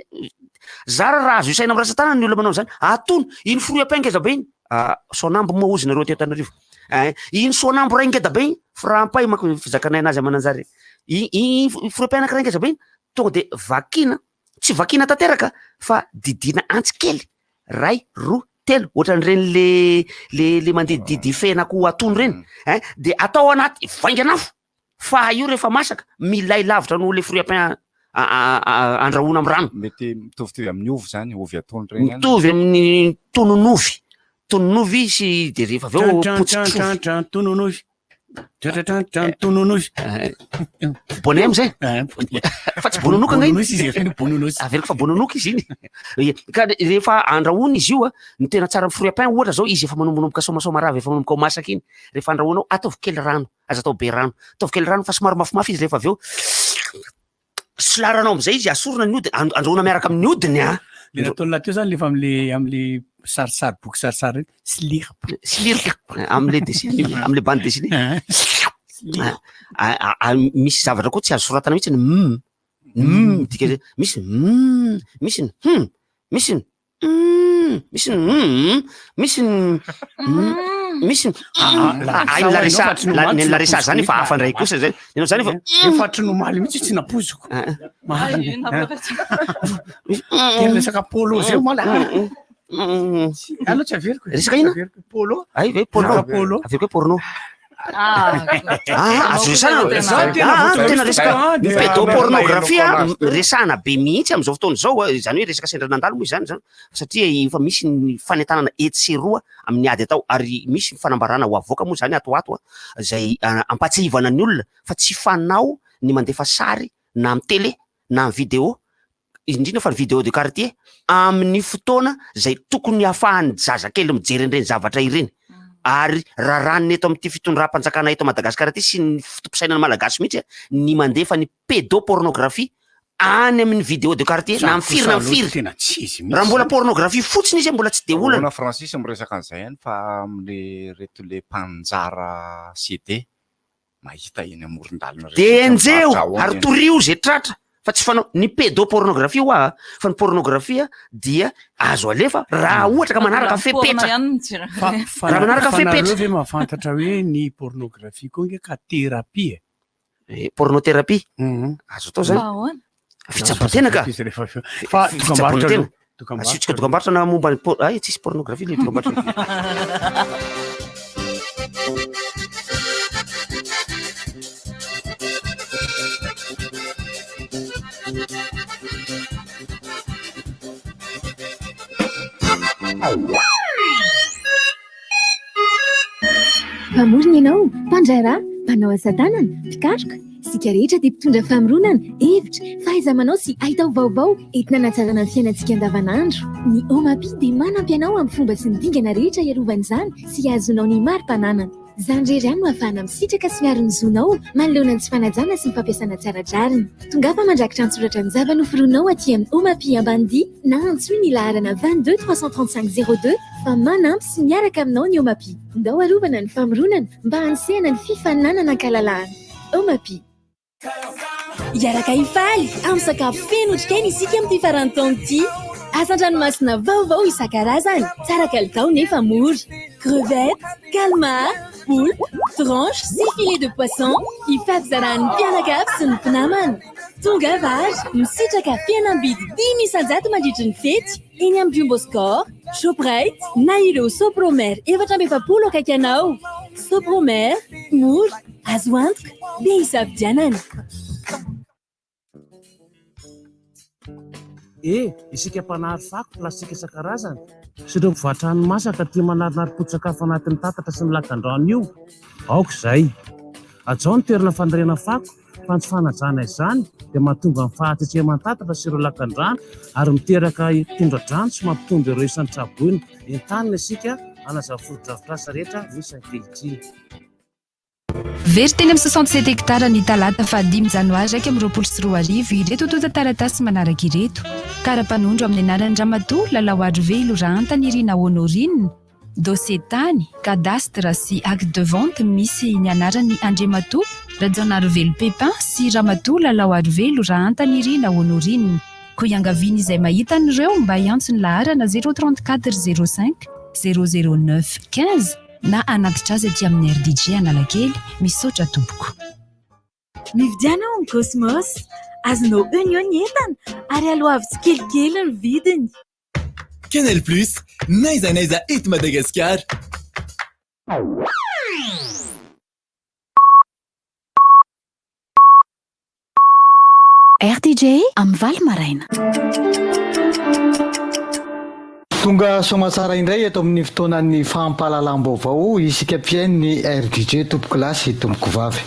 [SPEAKER 5] zara raha azo isaina amin'ny rantsan-tanana ny olona manao an'izany atono iny fruit à pain ngeza be iny ah, soanambo moa ozy nareo aty Antananarivo eh, iny soanambo ray ngeda be iny frampay manko ny fizakanay anazy amananjary iny fruit à pain anankiray ngeza be iny tonga dia vakina. Tsy vakiana tanteraka fa didiana antsy kely, ray, roa, telo, ohatran'ireny le le le mandidididy fehin'akoho atono ireny, ein, de atao anaty vaingan'afo fa io rehefa masaka milay lavitra noho le fruit à pain andrahoina amin'ny rano.
[SPEAKER 10] Mety mitovitovy amin'ny ovy zany, ovy atono ireny ihany.
[SPEAKER 5] Mitovy amin'ny tonon'ovy, tonon'ovy sy de rehefa avy eo potsitr'ovy.
[SPEAKER 13] Tonon'ovy. Tratratratran tononosy.
[SPEAKER 5] Bonhomme zay? Fa tsy bononoka angaha iny?
[SPEAKER 13] Bononosy izy ireny, bononosy.
[SPEAKER 5] Averiko fa bononoka izy iny. Ie, ka rehefa andrahoina izy io a, ny tena tsara amin'ny fruit à pain ohatra zao izy efa manombonomboka somasoma rava efa manomboka ho masaka iny, rehefa andrahoinao ataovy kely rano, aza atao be rano, ataovy kely rano fa somary mafimafy izy rehefa avy eo, Solaranao amizay izy asorina ny hodiny, andrahoina miaraka amin'ny hodiny a.
[SPEAKER 13] Le nataon'i Lahy teo zany lefa amle amle sarisary boky sarisary reny, slirp.
[SPEAKER 5] Slirp, amle dessin animé, amle bande dessinée. Misy zavatra koa tsy azo soratana mihitsy ny m, m dika zay, misy ny m, misy ny hum, misy ny Humm misy ny humm misy ny humm misy ny ah ny laresa ny laresa zany efa hafa ndray kosa zay ianao zany efa
[SPEAKER 13] efa hatry ny omaly mihitsy tsy nampoiziko tena resaka polo zay omaly aloha tsy averiko
[SPEAKER 5] resaka ina
[SPEAKER 13] polo
[SPEAKER 5] ay ve porno averiko hoe porno Ah, azo resahana. Ah, tena resaka pédopornographie resahana be mihitsy amin'izao fotoana izao, izany hoe resaka sendra nandalo moa izany zany, satria efa misy ny fanentanana etsy sy eroa amin'ny ady atao ary misy ny fanambarana ho avoaka moa izany ato ho ato izay ampahatsiahivana ny olona fa tsy fanao ny mandefa sary na amin'ny télé na amin'ny vidéo indrindra fa ny vidéo de quartier, amin'ny fotoana izay tokony hahafahan'ny zazakely mijery an'ireny zavatra ireny. Ary raràn'ny eto amin'ity fitondram-panjakana eto Madagasikara ity sy ny foto-pisainan'ny Malagasy mihitsy ny mandefa ny pédopornographie any amin'ny vidéo de quartier na amin'ny firy na amin'ny firy.
[SPEAKER 13] Tena tsy izy mihitsy
[SPEAKER 5] Raha mbola
[SPEAKER 13] zany.
[SPEAKER 5] pornographie fotsiny izy mbola tsy dia olana.
[SPEAKER 10] Ahoana Francis miresaka an'izay ihany fa amin'le reto le mpaninjara CD mahita eny amoron-dalana
[SPEAKER 5] De enjeho ary torio ze tratra fa tsy fanao ny pédopornographie hoa fa ny pornographie dia azo alefa raha ohatra ka manaraka fepetra raha manaraka
[SPEAKER 13] Fa nareo
[SPEAKER 5] fepetra
[SPEAKER 13] ve mahafantatra hoe ny pornographie koa nge ka thérapie e?
[SPEAKER 5] Eh, pornothérapie azo atao zany
[SPEAKER 12] Fa ahoana?
[SPEAKER 5] fitsaboan-tena ka
[SPEAKER 13] Izy rehefa avy eo. Fa
[SPEAKER 5] fitsaboana
[SPEAKER 13] dokam-barotra
[SPEAKER 5] tena
[SPEAKER 13] aloha. Dokam-barotra
[SPEAKER 5] asiantsika dokam-barotra na momba ny por ay tsisy pornographie le dokam-barotra
[SPEAKER 14] Mpamorona ianao, mpandraharaha, mpanao asa tanana, mpikaroka. Isika rehetra dia mpitondra famoronana, hevitra, fahaiza-manao sy haitao vaovao entina hanatsarana ny fiainantsika andavanandro. Ny OMAPI dia manampy anao amin'ny fomba sy ny dingana rehetra hiarovana izany sy hahazoanao ny mari-pananana. Izany irery ihany no ahafahana misitraka sy miaro ny zonao manoloana ny tsy fanajana sy ny fampiasana tsy ara-drariny. Tongava mandrakitra an-tsoratra ny zava-noforoninao aty amin'ny OMAPI Ambanidia na antsoy ny laharana 22 335 02 fa manampy sy miaraka aminao ny OMAPI. Ndao arovana ny famoronana mba hanosehana ny fifaninanana an-kalalahana. OMAPI. Hiaraka hifaly amin'ny sakafo feno otrikaina isika amin'ity faran'ny taona ity. Hazan-dranomasina vaovao isan-karazany, tsara kalitao nefa mora. Crevettes, calmar, poulpe, tranche sy filet de poisson ifampizarahan'ny mpianakavy sy ny mpinamana. Tongava ary misitraka fihenam-bidy 5% mandritry ny fety eny amin'ny Jumbo Score, Shoprite na ireo Sopromer 44 akaiky anao. Sopromer, mora, azo antoka, be isafidianana.
[SPEAKER 15] E! Isika mpanary fako plastika isan-karazany sy ireo mpivarotra hani-masaka tia manarinary poti-tsakafo anatin'ny tatatra sy ny lakandrano io, aoka izay! Hajao ny toerana fanariana fako fa ny tsy fanajana izany dia mahatonga ny fahatsetseman-tatatra sy ireo lakandrano ary miteraka tondra-drano sy mampitombo ireo isan'ny traboina. Entanina isika hanaja ny fotodrafitrasa rehetra misy ankehitriny.
[SPEAKER 16] Very teny amin'ny 67 hectares ny talata faha dimy janoary 2021 ireto antontan-taratasy manaraka ireto, Kara-panondro amin'ny anaran'i Ramatoa Lalaoarivelo Rahantanirina Honorine, dossier tany, cadastre sy acte de vente misy ny anaran'i Andriamatoa Rajaonarivelo Pépin sy Ramatoa Lalaoarivelo Rahantanirina Honorine. Koa iangaviana izay mahita an'ireo mba hiantso ny laharana 034 05 009 15 na hanatitra azy aty amin'ny RDJ Analakely. Misaotra tompoko.
[SPEAKER 17] Mividiana ao amin'ny Cosmos.
[SPEAKER 14] Azonao eo no eo ny entana ary aloavy tsikelikely ny vidiny.
[SPEAKER 8] Canal Plus, n'aiza n'aiza eto Madagasikara.
[SPEAKER 14] Rtj amin'ny valo maraina.
[SPEAKER 17] Tonga soamatsara indray eto amin'ny fotoanan'ny fampahalalam-baovao isika mpihaino ny rtj tompokolahy sy tompokovavy.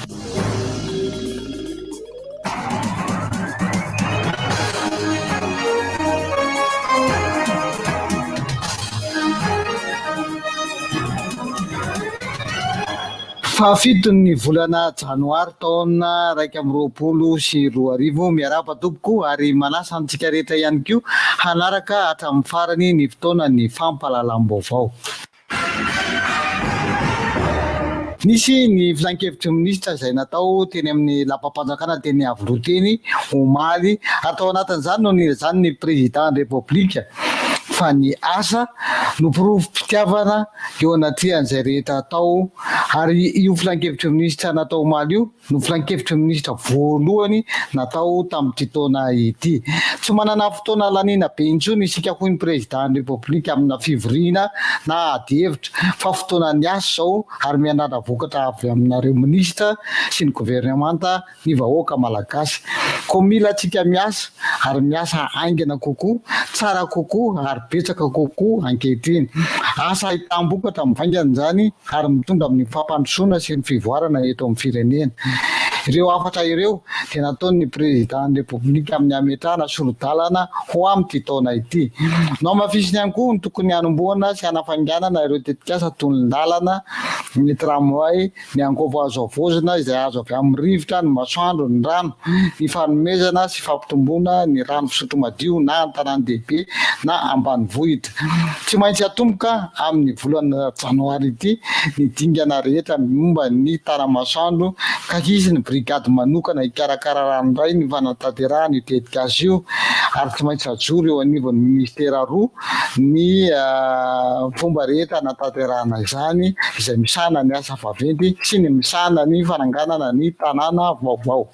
[SPEAKER 17] Fahafiton'ny volana janoary taona 2021. Miarahaba tompoko ary manasa antsika rehetra ihany koa hanaraka hatramin'ny farany ny fotoanan'ny fampahalalam-baovao. Nisy ny filankevitry ny minisitra izay natao teny amin'ny lapam-panjakana teny Iavoloha teny omaly ary tao anatin'izany no nilazan'ny Prezidà ny Repoblika fa ny asa no porofom-pitiavana eo anatrehan'izay rehetra atao ary io filankevitry ny minisitra natao omaly io no filankevitry ny minisitra voalohany natao tamin'ity taona ity. Tsy manana fotoana laniana be intsony isika hoy ny Prezidàn'ny Repoblika amina fivoriana na adihevitra fa fotoanan'ny asa izao ary miandrandra vokatra avy aminareo minisitra sy ny governemanta ny vahoaka malagasy. Koa mila antsika miasa ary miasa haingana kokoa, tsara kokoa ary betsaka kokoa ankehitriny. Asa ahitam-bokatra mivaingana izany ary mitondra amin'ny fampandrosoana sy ny fivoarana eto amin'ny firenena. Ireo hafatra ireo dia nataon'ny Prezidan'ny Repoblika amin'ny hametrahana sori-dalana ho amin'ity taona ity. Nohamafisiny ihany koa ny tokony hanombohana sy hanafainganana ireo tetikasa toy ny lalana, ny tramway, ny angovo azo havaozina izay azo avy amin'ny rivotra, ny masoandro, ny rano, ny fanomezana sy fampitomboana ny rano fisotro madio na an-tanàn-dehibe na ambanivohitra. Tsy maintsy atomboka amin'ny volana janoary ity ny dingana rehetra momba ny tara-masoandro ka hisy ny brigady manokana hikarakara ranoray ny fanatanterahana io tetikasa io ary tsy maintsy ajoro eo anivon'ny minisitera roa ny fomba rehetra hanatanterahana izany, izay misahana ny asa vaventy sy ny misahana ny fananganana ny tanàna vaovao.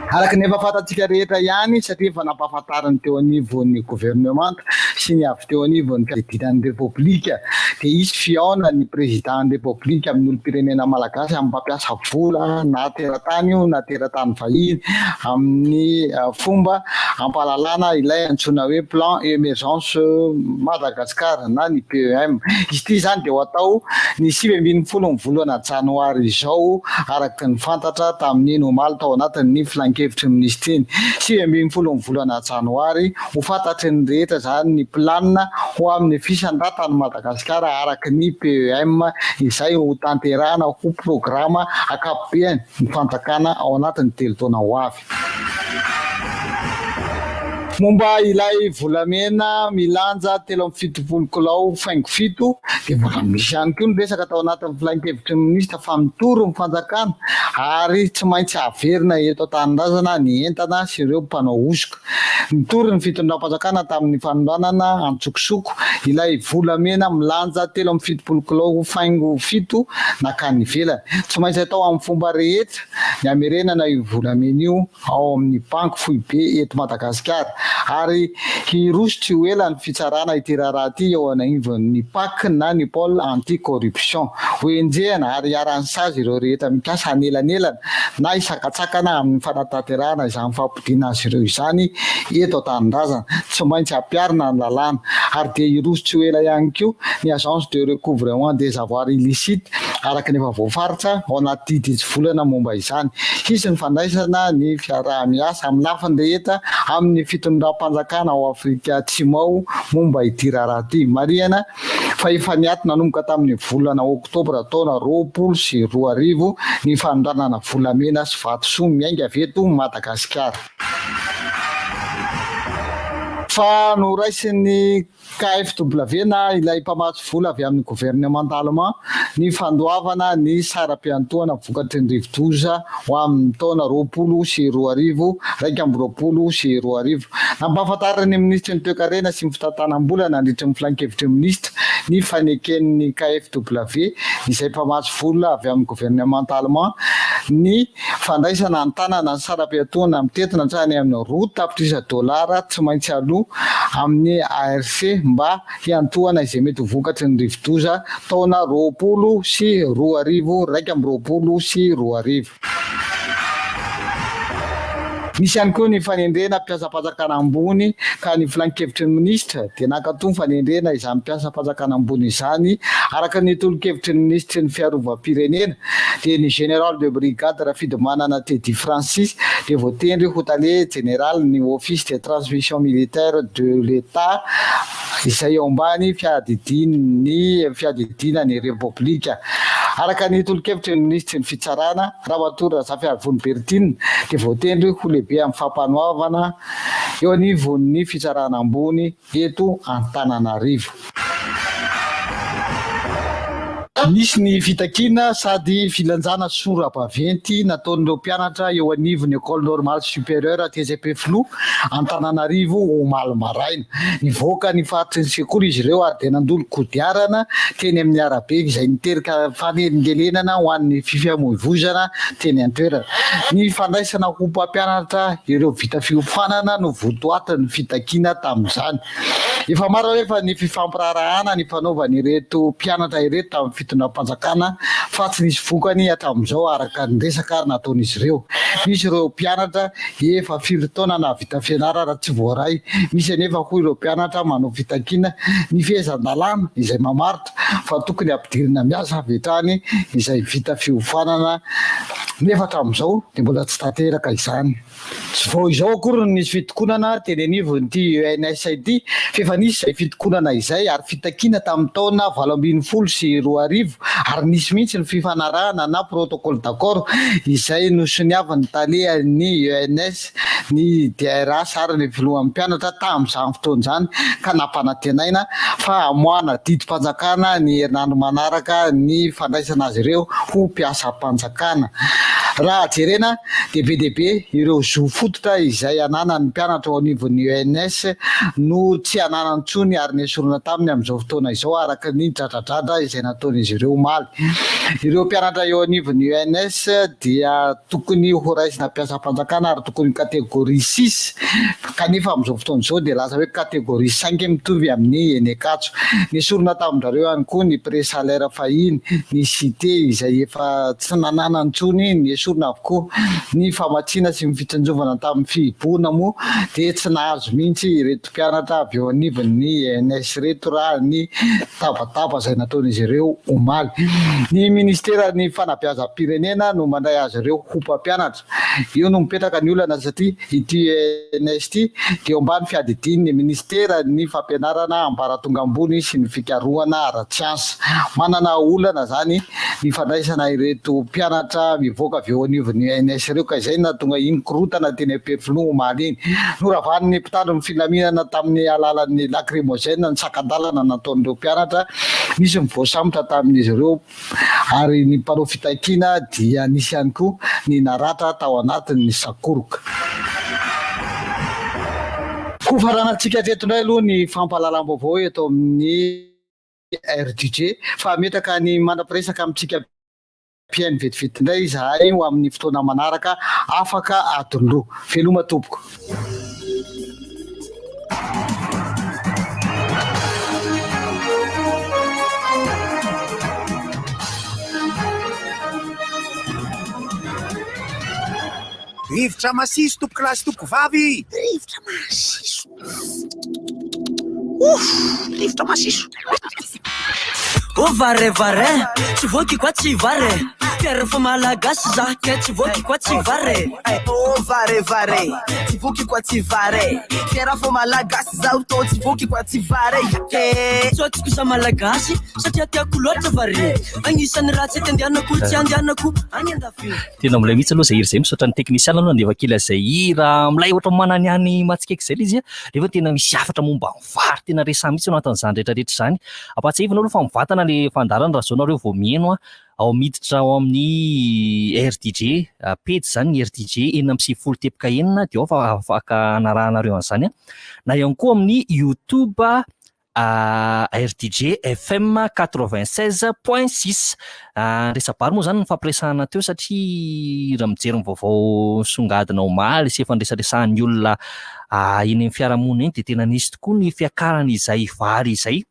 [SPEAKER 17] Araka ny efa fantatsika rehetra ihany, satria efa nampahafantarin'ny teo anivon'ny governemanta sy ny avy teo anivon'ny fiadidiana ny Repoblika, dia hisy fihaonan'ny Prezidan'ny Repoblika amin'ny olom-pirenena malagasy amin'ny mpampiasa vola na teratany io na teratany vahiny amin'ny fomba ampahalalana ilay antsoina hoe Plan Emergence Madagascar na ny PEM. Izy ity izany dia ho atao ny 19 ny volana janoary izao araka ny fantatra tamin'iny omaly tao anatin'ny filankevitry ny minisitry iny. 19 ny volana janoary, ho fantatry ny rehetra izany ny planina ho amin'ny fisandratan'i Madagasikara araka ny PEM izay ho tanterahana ho programa ankapobeany ny fanjakana ao anatin'ny telo taona ho avy. Momba ilay volamena milanja 73 kilao faingo fito dia mbola misy ihany koa ny resaka tao anatin'ny filankevitry ny minisitra fa mitory ny fanjakana ary tsy maintsy averina eto an-tanindrazana ny entana sy ireo mpanao hosoka. Nitory ny fitondram-panjakana tamin'ny fanolanana an-tsokosoko ilay volamena milanja 73 kilao faingo fito nankany ivelany. Tsy maintsy atao amin'ny fomba rehetra ny hamerenana io volamena io ao amin'ny banky foibe eto Madagasikara ary hiroso tsy ho ela ny fitsarana ity raharaha ity eo anivon'ny Pac na ny Pôle anti-corruption. Hohenjehina ary hiharan'ny sazy ireo rehetra mikasa hanelanelana na hisakantsakana amin'ny fanatanterahana izany fampodiana azy ireo izany eto an-tanindrazana. Tsy maintsy ampiharina ny lalàna. Ary dia hiroso tsy ho ela ihany koa ny Agence de recouvrement des avoirs illicites araka ny efa voafaritra ao anaty didy hitsivolana momba izany. Hisy ny fandraisana ny fiaraha-miasa amin'ny lafiny rehetra amin'ny fitondram-panjakana ao Afrika Atsimo ao momba ity raharaha ity. Marihana fa efa niato nanomboka tamin'ny volana oktobra taona 2020 ny fanondranana volamena sy vatosoa miainga avy eto Madagasikara. Fa noraisin'ny KfW na ilay mpamatsy vola avy amin'ny governemanta Allemand ny fandoavana ny saram-piantohana vokatry ny rivodoza ho amin'ny taona 2020, 2021. Nampahafantarin'ny minisitry ny Toekarena sy ny fitantanam-bola nandritry ny filankevitry ny minisitra ny faneken'ny KfW, izay mpamatsy vola avy amin'ny governemanta Allemand, ny fandraisana an-tanana ny saram-piatoana mitentina hatrany amin'ny 2 tapitrisa dolara tsy maintsy aloa amin'ny ARC mba hiantohana izay mety ho vokatry ny rivodoza taona 2020 2021. Nisy ihany koa ny fanendrena mpiasam-panjakana ambony ka ny filankevitry ny minisitra dia nankatoa ny fanendrena izany mpiasam-panjakana ambony izany araka ny tolo-kevitry ny minisitry ny fiarovam-pirenena dia ny Général de brigade Rafidimanana Teddy Francis dia voatendry ho tale jeneralin'ny Office des transmissions militaires de l'Etat izay eo ambany fiadidian'ny fiadidiana ny Repoblika. Araka ny tolo-kevitry ny minisitry ny Fitsarana, Ramatoa Razafiarivony Berthine, dia voatendry ho lehibe amin'ny fampanoavana eo anivon'ny Fitsarana ambony eto Antananarivo. Nisy ny fitakiana sady filanjana sora-baventy nataon'ireo mpianatra eo anivon'ny Ecole Normale Supérieure tetsy Ampefiloha, Antananarivo omaly maraina. Nivoaka ny faritry ny sekoly izy ireo ary dia nandolo kodiarana teny amin'ny arabe izay niteraka fanelingelenana ho an'ny fifamoivoizana teny an-toerana. Ny fandraisana ho mpampianatra ireo vita fiofanana no votoatin'ny fitakiana tamin'izany. Efa maro anefa ny fifampiraharahana nifanaovan'ireto mpianatra ireto tamin'ny fitondram-panjakana fa tsy nisy vokany hatramin'izao araka ny resaka nataon'izy ireo. Misy ireo mpianatra efa firy taona nahavita fianarana tsy voaray. Misy anefa hoy ireo mpianatra manao fitakiana ny fehezan-dalàna izay mamaritra fa tokony hampidirina miasa avy hatrany izay vita fiofanana nefa hatramin'izao dia mbola tsy tanteraka izany. Tsy vao izao akory no nisy fitokonana teny anivon'ity ENS ity fa efa nisy izay fitokonana izay ary fitakiana tamin'ny taona 2018 ary nisy mihitsy ny fifanarahana na protocole d'accord izay nosoniavin'ny talehan'ny ENS, ny DRH ary ny filohan'ny mpianatra tamin'izany fotoana izany ka nampanantenaina fa hamoahana didim-panjakana ny herinandro manaraka ny fandraisana azy ireo ho mpiasam-panjakana. Raha jerena dia be dia be ireo zo fototra izay ananan'ny mpianatra ao anivon'ny ENS no tsy ananany intsony ary nesorina taminy amin'izao fotoana izao araka ny dradradradra izay nataon'izy ireo omaly. Ireo mpianatra eo anivon'ny ENS dia tokony ho raisina mpiasam-panjakana ary tokony catégorie six kanefa amin'izao fotoana izao dia lasa hoe catégorie cinq mitovy amin'ny eny Ankatso. Nesorina tamin-drareo ihany koa ny pré-salaire fahiny, ny cité izay efa tsy nanana intsony, nesorina avokoa. Ny famatsiana sy ny fitsinjovana tamin'ny fihibohana moa dia tsy nahazo mihitsy ireto mpianatra avy eo anivon'ny ENS ireto raha ny tabataba izay nataon'izy ireo omaly. Ny ministeran'ny fanabeazam-pirenena no mandray azy ireo ho mpampianatra. Eo no mipetraka ny olana satria ity ENS ity dia eo ambany fiadidian'ny ministeran'ny fampianarana ambaratonga ambony sy ny fikarohana ara-tsiansa. Manana olana izany ny fandraisana ireto mpianatra mivoaka avy eo anivon'ny ENS ireo ka izay no nahatonga iny korontana teny Ampefiloha omaly iny. Noravan'ny mpitandro ny filaminana tamin'ny alalan'ny lacrymogène ny sakan-dalana nataon'ireo mpianatra. Nisy ny voasambotra tamin'izy ireo ary ny mpanao fitakiana dia nisy ihany koa ny naratra tao anatin'ny sakoroka. Hofaranantsika hatreto indray aloha ny fampahalalam-baovao eto amin'ny RDJ fa hametraka ny mandra-piresaka amintsika mpihaino vetivety indray izahay ho amin'ny fotoana manaraka afaka adiny roa. Veloma tompoko.
[SPEAKER 1] Rivotra masiso tompokolahy sy tompokovavy!
[SPEAKER 3] Rivotra masiso! Ouf! Rivotra masiso!
[SPEAKER 18] Oh vare vare, tsy voky kwa tsy vare Fier fa malagasy za ke tsy voky kwa tsy vare
[SPEAKER 6] Oh vare vare, tsy voky kwa tsy vare Fier fa malagasy zaho tô tsy voky kwa tsy vare
[SPEAKER 18] Tsotsiko za malagasy satria tiako loatra vare Agnisan'ny raha tsy andehanako tsy andehanako any andafy
[SPEAKER 11] Tena milay mihitsy aloha izay hira izay, misaotra ny teknisiana aloha nandefa kely an'izay hira milay ohatran'ny mananihany mahatsikaiky izay ilay izy nefa tena misy hafatra momba ny vary tena resaha mihitsy ao anatin'izany rehetra rehetra izany. Ampahatsiahivina aloha fa mivantana ilay fandaharana raha izao nareo vao miheno ao miditra ao amin'ny RDJ pejy izany ny RDJ 96 teboka 6 dia ao fa afaka hanarahanareo an'izany na ihany koa amin'ny YouTube. RDJ FM 96.6. Resa-bary moa izany no nifampiresahana teo satria raha mijery ny vaovao nisongadina omaly sy efa niresaresahan'ny olona eny amin'ny fiarahamonina eny dia tena nisy tokoa ny fiakaran'izay vary izay.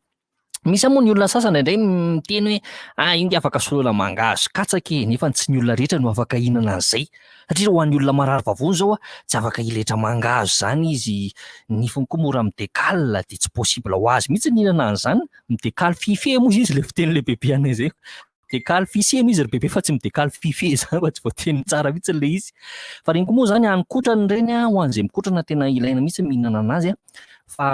[SPEAKER 11] Misy moa ny olona sasany indraindray miteny hoe ah iny dia afaka soloina mangahazo katsaka e, nefa tsy ny olona rehetra no afaka hihinana an'izay. Satria ho an'ny olona marary vavony izao a, tsy afaka hiletra mangahazo izany izy, ny nifiny koa mora mi-decale dia tsy possible ho azy mihitsy ny hihinana an'izany, mi-decale fife moa izy ilay fitenin'ilay bebe anay izay, mi-decale fiche moa izy ry bebe fa tsy mi-decale fife izany fa tsy voateniny tsara mihitsy ilay izy. Fa ireny koa moa izany hanin-kotrana ireny a, ho an'izay mikotrana tena ilaina mihitsy ny mihinana an'azy a, fa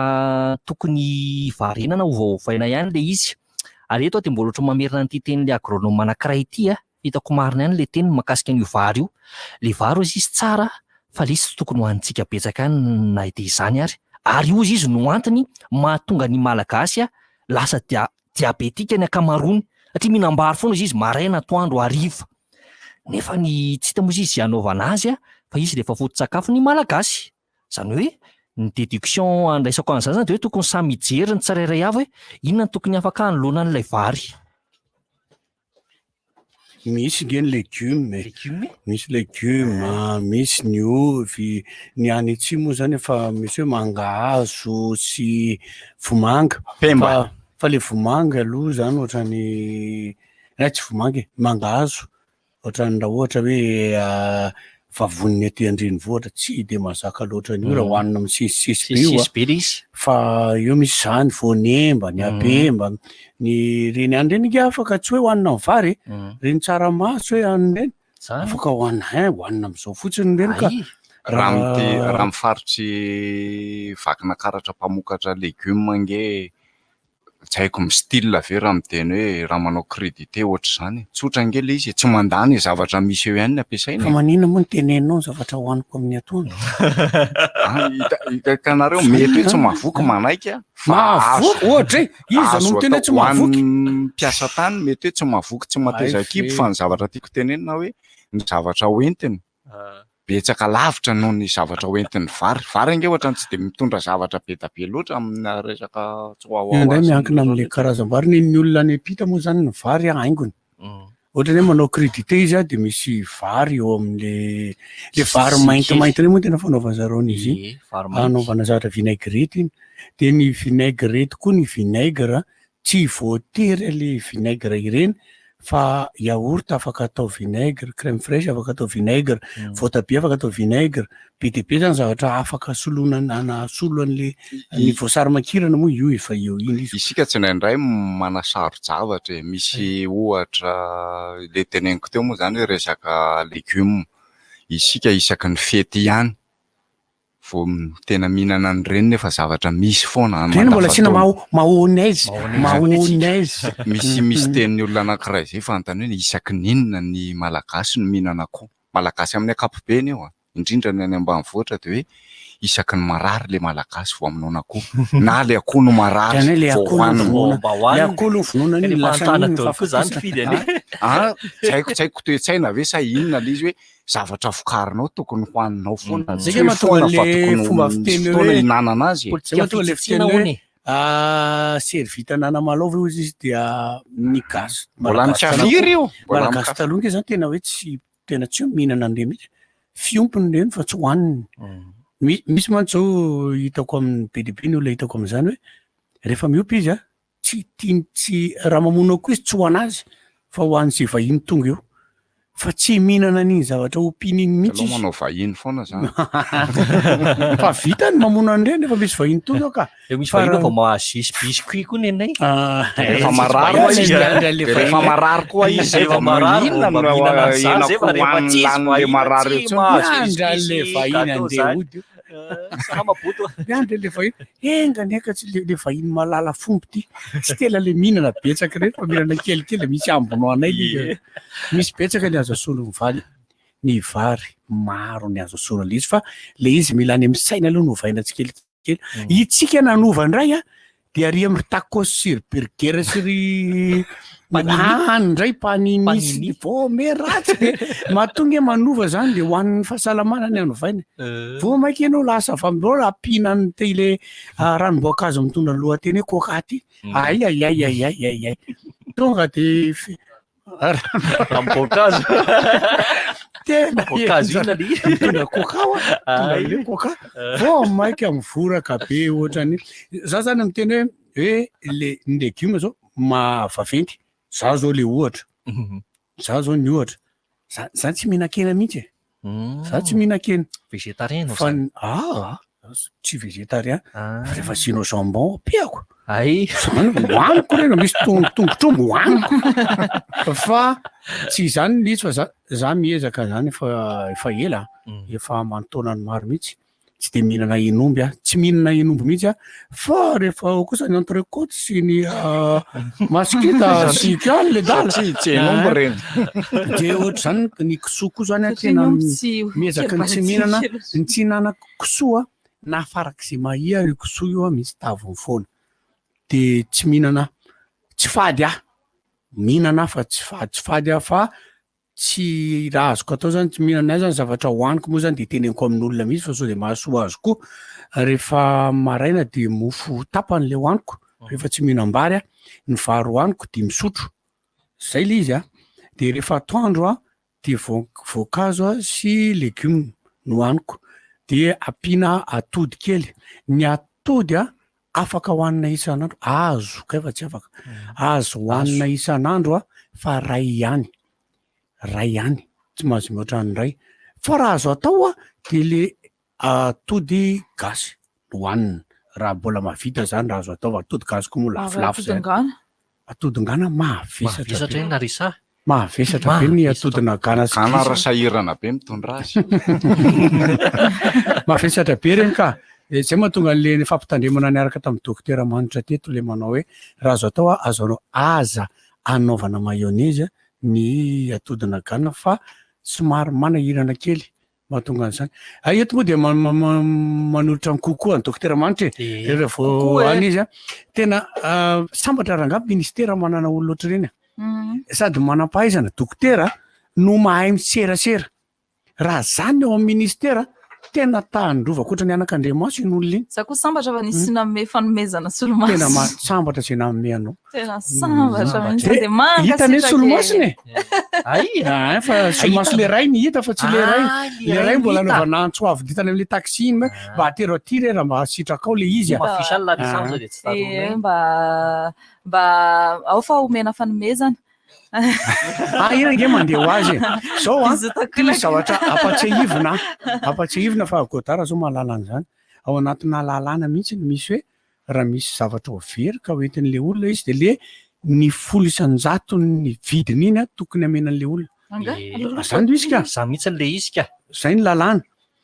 [SPEAKER 11] tokony variana na ovaovaina ihany ilay izy. Ary eto aho dia mbola ohatran'ny mamerina an'ity tenin'ilay agronome anankiray ity a, Hitako marina ihany le teniny makasika an'io vary io. Le vary hozy izy tsara fa le izy tsy tokony hohanintsika betsaka any na dia izany ary. Ary hozy izy no antony mahatonga ny Malagasy lasa dia diabetika ny ankamaroany satria mihinam-bary foana hozy izy maraina, atoandro, hariva. Nefa ny tsy hita moa izy izay hanaovana azy fa izy rehefa foto-tsakafo ny Malagasy. Izany hoe ny déduction andraisako an'izany zany dia hoe tokony samy hijery ny tsirairay avy hoe inona no tokony afaka hanoloana an'ilay vary.
[SPEAKER 13] Misy nge ny legioma e. Misy legioma, misy ny ovy, ny any atsimo moa zany efa misy hoe mangahazo sy vomanga.
[SPEAKER 10] Pemba.
[SPEAKER 13] Fa, fa le vomanga aloha zany ohatran'ny, eh tsy vomanga e, mangahazo Ohatran'ny raha ohatra hoe vavoniny aty an-drenivohitra tsy dia mahazaka loatra an'io raha hohanina misesisesy be io
[SPEAKER 11] Misesisesy be ilay izy.
[SPEAKER 13] Fa eo misy izany voanemba, ny apemba, ny ireny any ireny ange afaka tsy hoe hohanina amin'ny vary e. Ireny tsaramaso hoe any ireny, afaka hohanina hein, hohanina amin'izao fotsiny ireny ka.
[SPEAKER 10] Raha amin'ity, raha amin'ny faritry Vakinakaratra mpamokatra legioma ange Tsy haiko mi style ve raha miteny hoe raha manao crudité ohatr'izany e. Tsotra ange ilay izy e, tsy mandany zavatra misy eo ihany ny ampiasaina
[SPEAKER 13] Fa
[SPEAKER 10] e.
[SPEAKER 13] maninona moa no teneninao ny zavatra hohaniko amin'ny atoandro?
[SPEAKER 10] Ah, hita- hita- hitanareo, mety hoe tsy mahavoky manaiky aho, fa
[SPEAKER 13] Mahavoky,
[SPEAKER 10] azo-
[SPEAKER 13] ohatra e, iza no
[SPEAKER 10] azo
[SPEAKER 13] miteny hoe
[SPEAKER 10] atao
[SPEAKER 13] tsy
[SPEAKER 10] ho
[SPEAKER 13] mahavoky?
[SPEAKER 10] an'ny mpiasa tany mety hoe tsy mahavoky, tsy mateza
[SPEAKER 13] Hay
[SPEAKER 10] kibo,
[SPEAKER 13] ve.
[SPEAKER 10] fa ny zavatra tiako tenenina hoe ny zavatra hoentiny betsaka lavitra noho ny zavatra hoentin'ny vary. Vary ange ohatran'ny tsy dia mitondra zavatra be dia be loatra amina resaka tsy ho
[SPEAKER 13] Io indray miankina amin'ilay karazam-bary. Ny ny olona any am-pita moa izany ny vary haingony. Ohatra ny hoe manao crudité izy dia misy vary eo amin'ilay ilay vary maintimainty ireny moa tena fanaovan'ny zareo an'izy iny.
[SPEAKER 11] Ie, vary mainty.
[SPEAKER 13] Anaovana zavatra vinaigrette iny. Dia ny vinaigrette koa ny vinaigre Tsy voatery ilay vinaigre ireny fa yaourt afaka atao vinaigre, crème fraiche afaka atao vinaigre, voatabia afaka atao vinaigre, be dia be zany zavatra afaka soloina anasolo an'le ny voasary makirana moa io efa eo iny izy.
[SPEAKER 10] Isika tsindraindray manasaro-javatra e, misy ohatra le teneniko teo moa zany hoe resaka legioma, isika isaky ny fety ihany vao tena mihinana an'ireny nefa zavatra misy foana
[SPEAKER 13] Ireny mbola asiana mao- mahonnaise, mahonnaise.
[SPEAKER 10] Misy misy tenin'ny olona anankiray izay fanontaniana hoe isaky ny inona ny Malagasy no mihinana akoho? Malagasy amin'ny ankapobeny io an, indrindra ny any ambanivohitra dia hoe isaky ny marary ilay Malagasy vao hamonoana akoho, na ilay akoho no marary
[SPEAKER 13] Izany hoe ilay
[SPEAKER 10] vao
[SPEAKER 13] akoho no
[SPEAKER 10] hohanina.
[SPEAKER 13] vonoina, ilay akoho no vonoina iny lasa iny ny fahafatesana.
[SPEAKER 10] Ah, tsy haiko tsy haiko toe-tsaina ve sa inona ilay izy hoe zavatra vokarinao tokony hohaninao foana,
[SPEAKER 13] Zay
[SPEAKER 10] tsy
[SPEAKER 13] nge
[SPEAKER 10] hoe
[SPEAKER 13] mahatonga
[SPEAKER 10] foana fa
[SPEAKER 13] an'le
[SPEAKER 10] tokony
[SPEAKER 13] fomba
[SPEAKER 10] misy
[SPEAKER 13] fiteny
[SPEAKER 10] fotoana
[SPEAKER 13] hoe
[SPEAKER 10] hihinanana azy e.
[SPEAKER 13] Zay mahatonga an'le fiteny hoe servita an'Anamalao ve hozy izy dia ny gasy
[SPEAKER 10] Mbola
[SPEAKER 13] malagasy taloha
[SPEAKER 10] mikafiry io, mbola
[SPEAKER 13] malagasy
[SPEAKER 10] mikafiry.
[SPEAKER 13] taloha nge zany tena hoe tsy tena tsy hoe mihinana an'ireny mihitsy, fiompiny ireny fa tsy hohaniny. Mi- Misy mantsy zao hitako amin'ny be dia be ny olona hitako amin'izany hoe rehefa miompy izy an, tsy tiany tsy raha mamono akoho izy tsy ho an'azy fa ho an'izay vahiny tonga eo fa tsy mihinana an'iny zavatra ompiany iny mihitsy
[SPEAKER 10] Aleo
[SPEAKER 13] izy
[SPEAKER 10] manao vahiny foana zany.
[SPEAKER 13] fa vita ny mamono an'ireny rehefa misy vahiny tonga eo ka
[SPEAKER 11] Eo misy
[SPEAKER 13] Fa
[SPEAKER 11] vahiny
[SPEAKER 13] raha-
[SPEAKER 11] vao mahazo jus biscuit koa nenay.
[SPEAKER 13] Ah,
[SPEAKER 10] Rehefa
[SPEAKER 13] eh,
[SPEAKER 10] marary koa izy,
[SPEAKER 13] Miandry an'le
[SPEAKER 10] dia rehefa
[SPEAKER 13] vahiny.
[SPEAKER 10] marary koa izy zay
[SPEAKER 11] Rehefa
[SPEAKER 10] vao
[SPEAKER 11] marary
[SPEAKER 10] maninona
[SPEAKER 11] vao mba
[SPEAKER 10] no
[SPEAKER 11] mihinana an'izany zay fa
[SPEAKER 10] henakoho
[SPEAKER 11] rehefa
[SPEAKER 10] hohaniny
[SPEAKER 11] tsisy
[SPEAKER 10] lanin'le
[SPEAKER 11] vahiny
[SPEAKER 10] marary eo
[SPEAKER 11] tsy
[SPEAKER 10] intsony.
[SPEAKER 11] mahazo jus
[SPEAKER 13] Miandry an'le
[SPEAKER 11] biscuit
[SPEAKER 13] vahiny
[SPEAKER 11] gâteau
[SPEAKER 13] andeha
[SPEAKER 11] zany.
[SPEAKER 13] hody io.
[SPEAKER 11] Salama boto.
[SPEAKER 13] Miandry an'le vahiny. Enga anie ka tsy le le vahiny mahalala fomba ity. Tsy tena le mihinana betsaka ireny fa mihinana kelikely misy ambiny ho anay le izy. Misy betsaka ny azo asolo ny vary. Ny vary maro ny azo asolo an'ilay izy fa le izy mila any amin'ny saina aloha no ovaina tsikelikely. Itsika nanova indray a. De ary amin'ny tacos sy ry burger sy ry any indray panini sy vao me ratsy be. Mahatonga hoe manova zany de ho an'ny fahasalamana ny anovaina. Vao maika ianao lasa avy amin'ireo raha ampiana an'ity le ranom-boankazo mitondra ny lohateny hoe coca ty. Ay ay ay ay ay ay ay. Tonga de
[SPEAKER 11] Ranom-boankazo.
[SPEAKER 13] Tena
[SPEAKER 11] Voankazo inona le izy?
[SPEAKER 13] Mitondra coca hoa, mitondra le coca. Vao maika mivoraka be ohatran'ny. Za zany miteny hoe hoe le ny legioma zao mahavaventy. Za zao le ohatra. Za zao ny ohatra. Za za tsy mihinan-kena mihitsy e. Za tsy mihinan-kena.
[SPEAKER 11] Végétarien ianao
[SPEAKER 13] Fa
[SPEAKER 11] zany?
[SPEAKER 13] ny ah, tsy végétarien. Fa rehefa asianao jambon ampiako.
[SPEAKER 11] Ay.
[SPEAKER 13] Zany hohaniko ireny, misy tongotr'omby hohaniko. Fa tsy izany ny izy fa za za miezaka zany efa efa ela, efa aman-taonany maro mihitsy. Tsy dia mihinana hen'omby aho, tsy mihinana hen'omby mihitsy aho, fa rehefa ao kosa ny entrecôte sy ny masikita sy kal le dala.
[SPEAKER 10] Satria tsy hen'omby ireny.
[SPEAKER 13] Dia ohatr'izany ny kisoa koa zany aho
[SPEAKER 12] Satria
[SPEAKER 13] tena
[SPEAKER 12] ny omby tsy
[SPEAKER 13] miezaka ny tsy mihinana, ny tsy hihinanako kisoa na farak'izay mahia io kisoa io misy taviny foana. Dia tsy mihinana aho, tsy fady aho, mihinana aho fa tsy fady, tsy fady aho fa Tsy raha azoko atao zany tsy mihinana azy zany zavatra hohaniko moa zany de teneniko amin'olona mihitsy fa sao de mahasoa azy koa, rehefa maraina de mofo tapany le hohaniko rehefa tsy mihinam-bary aho, ny vary hohaniko dimy sotro, zay le izy an, de rehefa atoandro an de voankazo sy legioma no hohaniko de ampiana atody kely, ny atody an afaka hohanina isan'andro, azo kay fa tsy afaka, azo hohanina isan'andro an fa ray ihany, ray ihany, tsy mahazo mihoatra ny ray, fa raha azo atao an de le atody gasy no hohanina, raha mbola mahavita zany raha azo atao fa atody gasy koa moa lafolafo zay. Atodin-gana mahavesatra be.
[SPEAKER 11] Mahavesatra inona ry sa?
[SPEAKER 13] Mahavesatra be ny atodina gana sy
[SPEAKER 10] Gana
[SPEAKER 13] gisa.
[SPEAKER 10] raha sahirana be mitondra azy.
[SPEAKER 13] Mahavesatra be ireny ka. Izay mahatonga an'ilay fampitandremana niaraka tamin'ny dokotera Manitra teto ilay manao hoe raha azo atao azo anao aza anaovana mayonnaise ny atodina gana fa somary manahirana kely mahatonga an'izany. Hay eto moa dia manolotra ny coucou an'i Dokotera Manitra e. Rehefa vao any izy a. Tena sambatra rangahy ministera manana olona ohatr'ireny a. Sady manam-pahaizana dokotera no mahay miserasera. Raha zany ao amin'ny ministera tena tahan-drovako ohatran'ny anak'Andriamaso iny olona iny.
[SPEAKER 12] Za koa sambatra fa nisy nanome fanomezana solomaso.
[SPEAKER 13] Tena sambatra izay nanome anao.
[SPEAKER 12] Tena sambatra mihitsy
[SPEAKER 13] Dia
[SPEAKER 12] dia mankasitraka
[SPEAKER 13] hita anie solomasony e.
[SPEAKER 11] Ay,
[SPEAKER 13] Ah, fa solomaso le ray ny hita fa tsy le ray.
[SPEAKER 11] Ah, le
[SPEAKER 13] Le ray
[SPEAKER 11] ray
[SPEAKER 13] mbola
[SPEAKER 11] hita.
[SPEAKER 13] anaovana antso avo ditany amin'ilay taxi iny hoe mba atero aty re raha mba sitrakao le izy a.
[SPEAKER 11] Mafy alina ry Sandra dia tsy
[SPEAKER 12] Eh,
[SPEAKER 11] tsaroana e.
[SPEAKER 12] mba mba ao fa omena fanomezana.
[SPEAKER 13] Ah, iny ange mandeha ho azy e. Zao an,
[SPEAKER 12] Bisous
[SPEAKER 13] ty misy
[SPEAKER 12] takolaka.
[SPEAKER 13] zavatra ampatsiahivina, ampatsiahivina fa Godard zao mahalala an'izany. Ao anatina lalàna mihitsy no misy hoe raha misy zavatra ho very ka hoentin'ilay olona izy dia le ny 10 isan-jaton'ny vidiny iny tokony hamena an'ilay olona.
[SPEAKER 12] Angaha?
[SPEAKER 13] Eh, Zany no izy ka.
[SPEAKER 11] Zany mihitsy le izy ka.
[SPEAKER 13] Zay ny lalàna.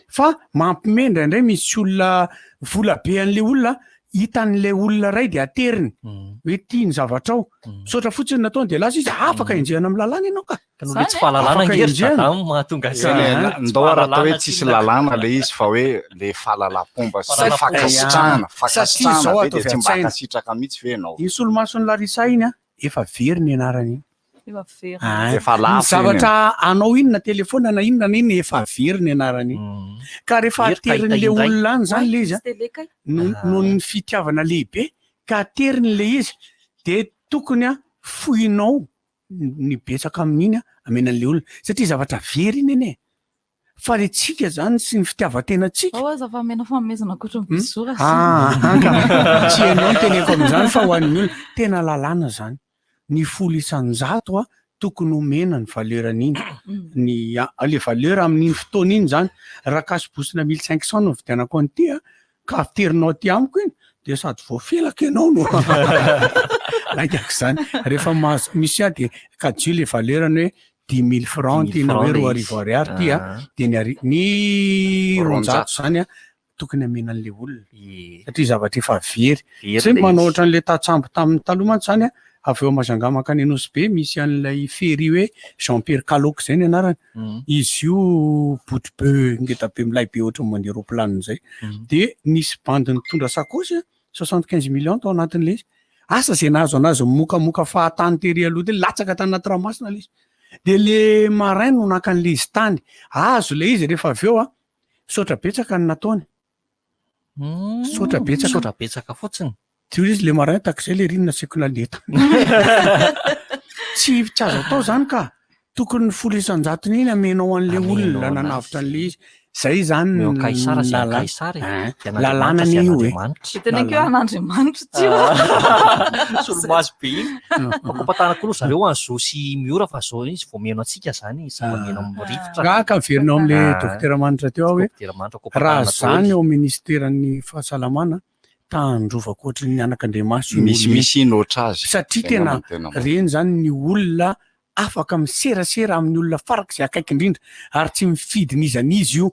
[SPEAKER 13] Fa mampime indraindray misy olona vola be an'ilay olona hitan'ilay olona iray dia ateriny hoe ity ny zavatra ao. Misaotra fotsiny nataony dia lasa izy afaka enjehina amin'ny lalàna ianao ka.
[SPEAKER 11] Ka noho le tsy fahalalana
[SPEAKER 13] Afaka
[SPEAKER 11] ange ry
[SPEAKER 13] enjehina.
[SPEAKER 11] Sadam mahatonga azy.
[SPEAKER 10] Eny e,
[SPEAKER 11] Tsy
[SPEAKER 10] ndao ary atao hoe
[SPEAKER 11] fahalalana
[SPEAKER 10] tsisy
[SPEAKER 11] tsinona.
[SPEAKER 10] lalàna le izy fa hoe le fahalalam-pomba sy
[SPEAKER 11] Fahalalam-pomba.
[SPEAKER 10] fankasitrahana,
[SPEAKER 13] Satria
[SPEAKER 10] fankasitrahana
[SPEAKER 13] izao
[SPEAKER 10] ve dia
[SPEAKER 13] ataovy
[SPEAKER 10] tsy mba
[SPEAKER 13] an-tsaina.
[SPEAKER 10] hankasitraka mihitsy ve ianao?
[SPEAKER 13] Iny solomason'i Larissa iny an, efa very ny anarany iny.
[SPEAKER 12] Efa very.
[SPEAKER 13] Ah,
[SPEAKER 10] Efa
[SPEAKER 13] ny
[SPEAKER 10] lafo iny e.
[SPEAKER 13] zavatra anao iny na telefona na inona na inona efa very ny anarany iny. Ka rehefa
[SPEAKER 11] Very ka hita
[SPEAKER 13] aterin'ilay
[SPEAKER 11] indray.
[SPEAKER 13] olona any izany ilay izy an,
[SPEAKER 12] Tsy tele kay.
[SPEAKER 13] noho ny fitiavana lehibe ka ateriny ilay izy dia tokony an fohinao ny betsaka amin'iny amena an'ilay olona satria zavatra very iny anie fa le tsika zany sy ny fitiavan-tenantsika
[SPEAKER 12] Ao aza fa omena fanomezana ankoatra ny bisous raha
[SPEAKER 13] Ah,
[SPEAKER 12] sendra.
[SPEAKER 13] anka tsy ianao no teneniko amin'izany fa ho an'ny olona tena lalàna zany ny 10% a tokony omena ny valeur-n'iny ny le valeur amin'iny fotoana iny zany raha cache-bouche-na 1500 no nividianako an'ity a Ka aterinao aty amiko iny dia sady voafelaka ianao no laingako izany. Rehefa mahazo misy ahy dia kajio le valeur-ny hoe dix mille francs ity na hoe 2000 ariary ity a, dia ny ari- ny 200 izany a tokony hamena an'ilay olona satria zavatra efa very. Tsy hoe manao ohatran'ilay tantsambo tamin'ny taloha mantsy izany a, avy eo Majunga mankany Nosy Be misy an'ilay ferry hoe Jean Pierre Caloc izay ny anarany. Izy io botry be ngeda be milay be ohatran'ny mandeha roplanina izay. Dia nisy bandy nitondra sakaosy a. 75 millions tao anatin'le izy. Asa ze nahazo anazy mokamoka fahatany tery aloha tery, latsaka tany anaty ranomasina le izy. De le marin no naka an'le izy tany, azo le izy rehefa avy eo an, misaotra betsaka ny nataony. Misaotra betsaka.
[SPEAKER 11] Misaotra betsaka fotsiny.
[SPEAKER 13] Dia hoy izy le marin takizay le rinona asiako laleta. Tsy tsy azo atao zany ka. Tokony ny 10% iny amenao an'le olona nanavotra an'le izy. Zay zany
[SPEAKER 11] Omeo an'i Kaisara izay an'i
[SPEAKER 13] lalàna.
[SPEAKER 11] Kaisara e.
[SPEAKER 13] Hein.
[SPEAKER 11] Dia an'Andriamanitra
[SPEAKER 13] Lalàna
[SPEAKER 11] izay
[SPEAKER 13] anie io e.
[SPEAKER 11] an'Andriamanitra.
[SPEAKER 12] Dia teneniko hoe an'Andriamanitra ity io.
[SPEAKER 11] Solomaso be iny. Fakompatana koa aloha zareo an'i Zo sy Miora fa zao izy vao mihaino antsika zany zava-miaina amin'ny rivotra.
[SPEAKER 13] Nga ka miverina ao amin'le
[SPEAKER 11] Ah.
[SPEAKER 13] dokotera Manitra teo aho hoe
[SPEAKER 11] Dokotera Manitra kompatana
[SPEAKER 13] raha
[SPEAKER 11] daholo.
[SPEAKER 13] zany ao ministeran'ny fahasalamana tandrovako ohatry ny anakandriamaso iny olona iny.
[SPEAKER 10] Misimisy iny ohatr'azy.
[SPEAKER 13] Satria
[SPEAKER 10] Zay
[SPEAKER 13] tena
[SPEAKER 10] angamba no tena marina.
[SPEAKER 13] reny zany ny olona afaka miserasera amin'ny olona farak'izay akaiky indrindra ary tsy mifidy n'iza n'iza io.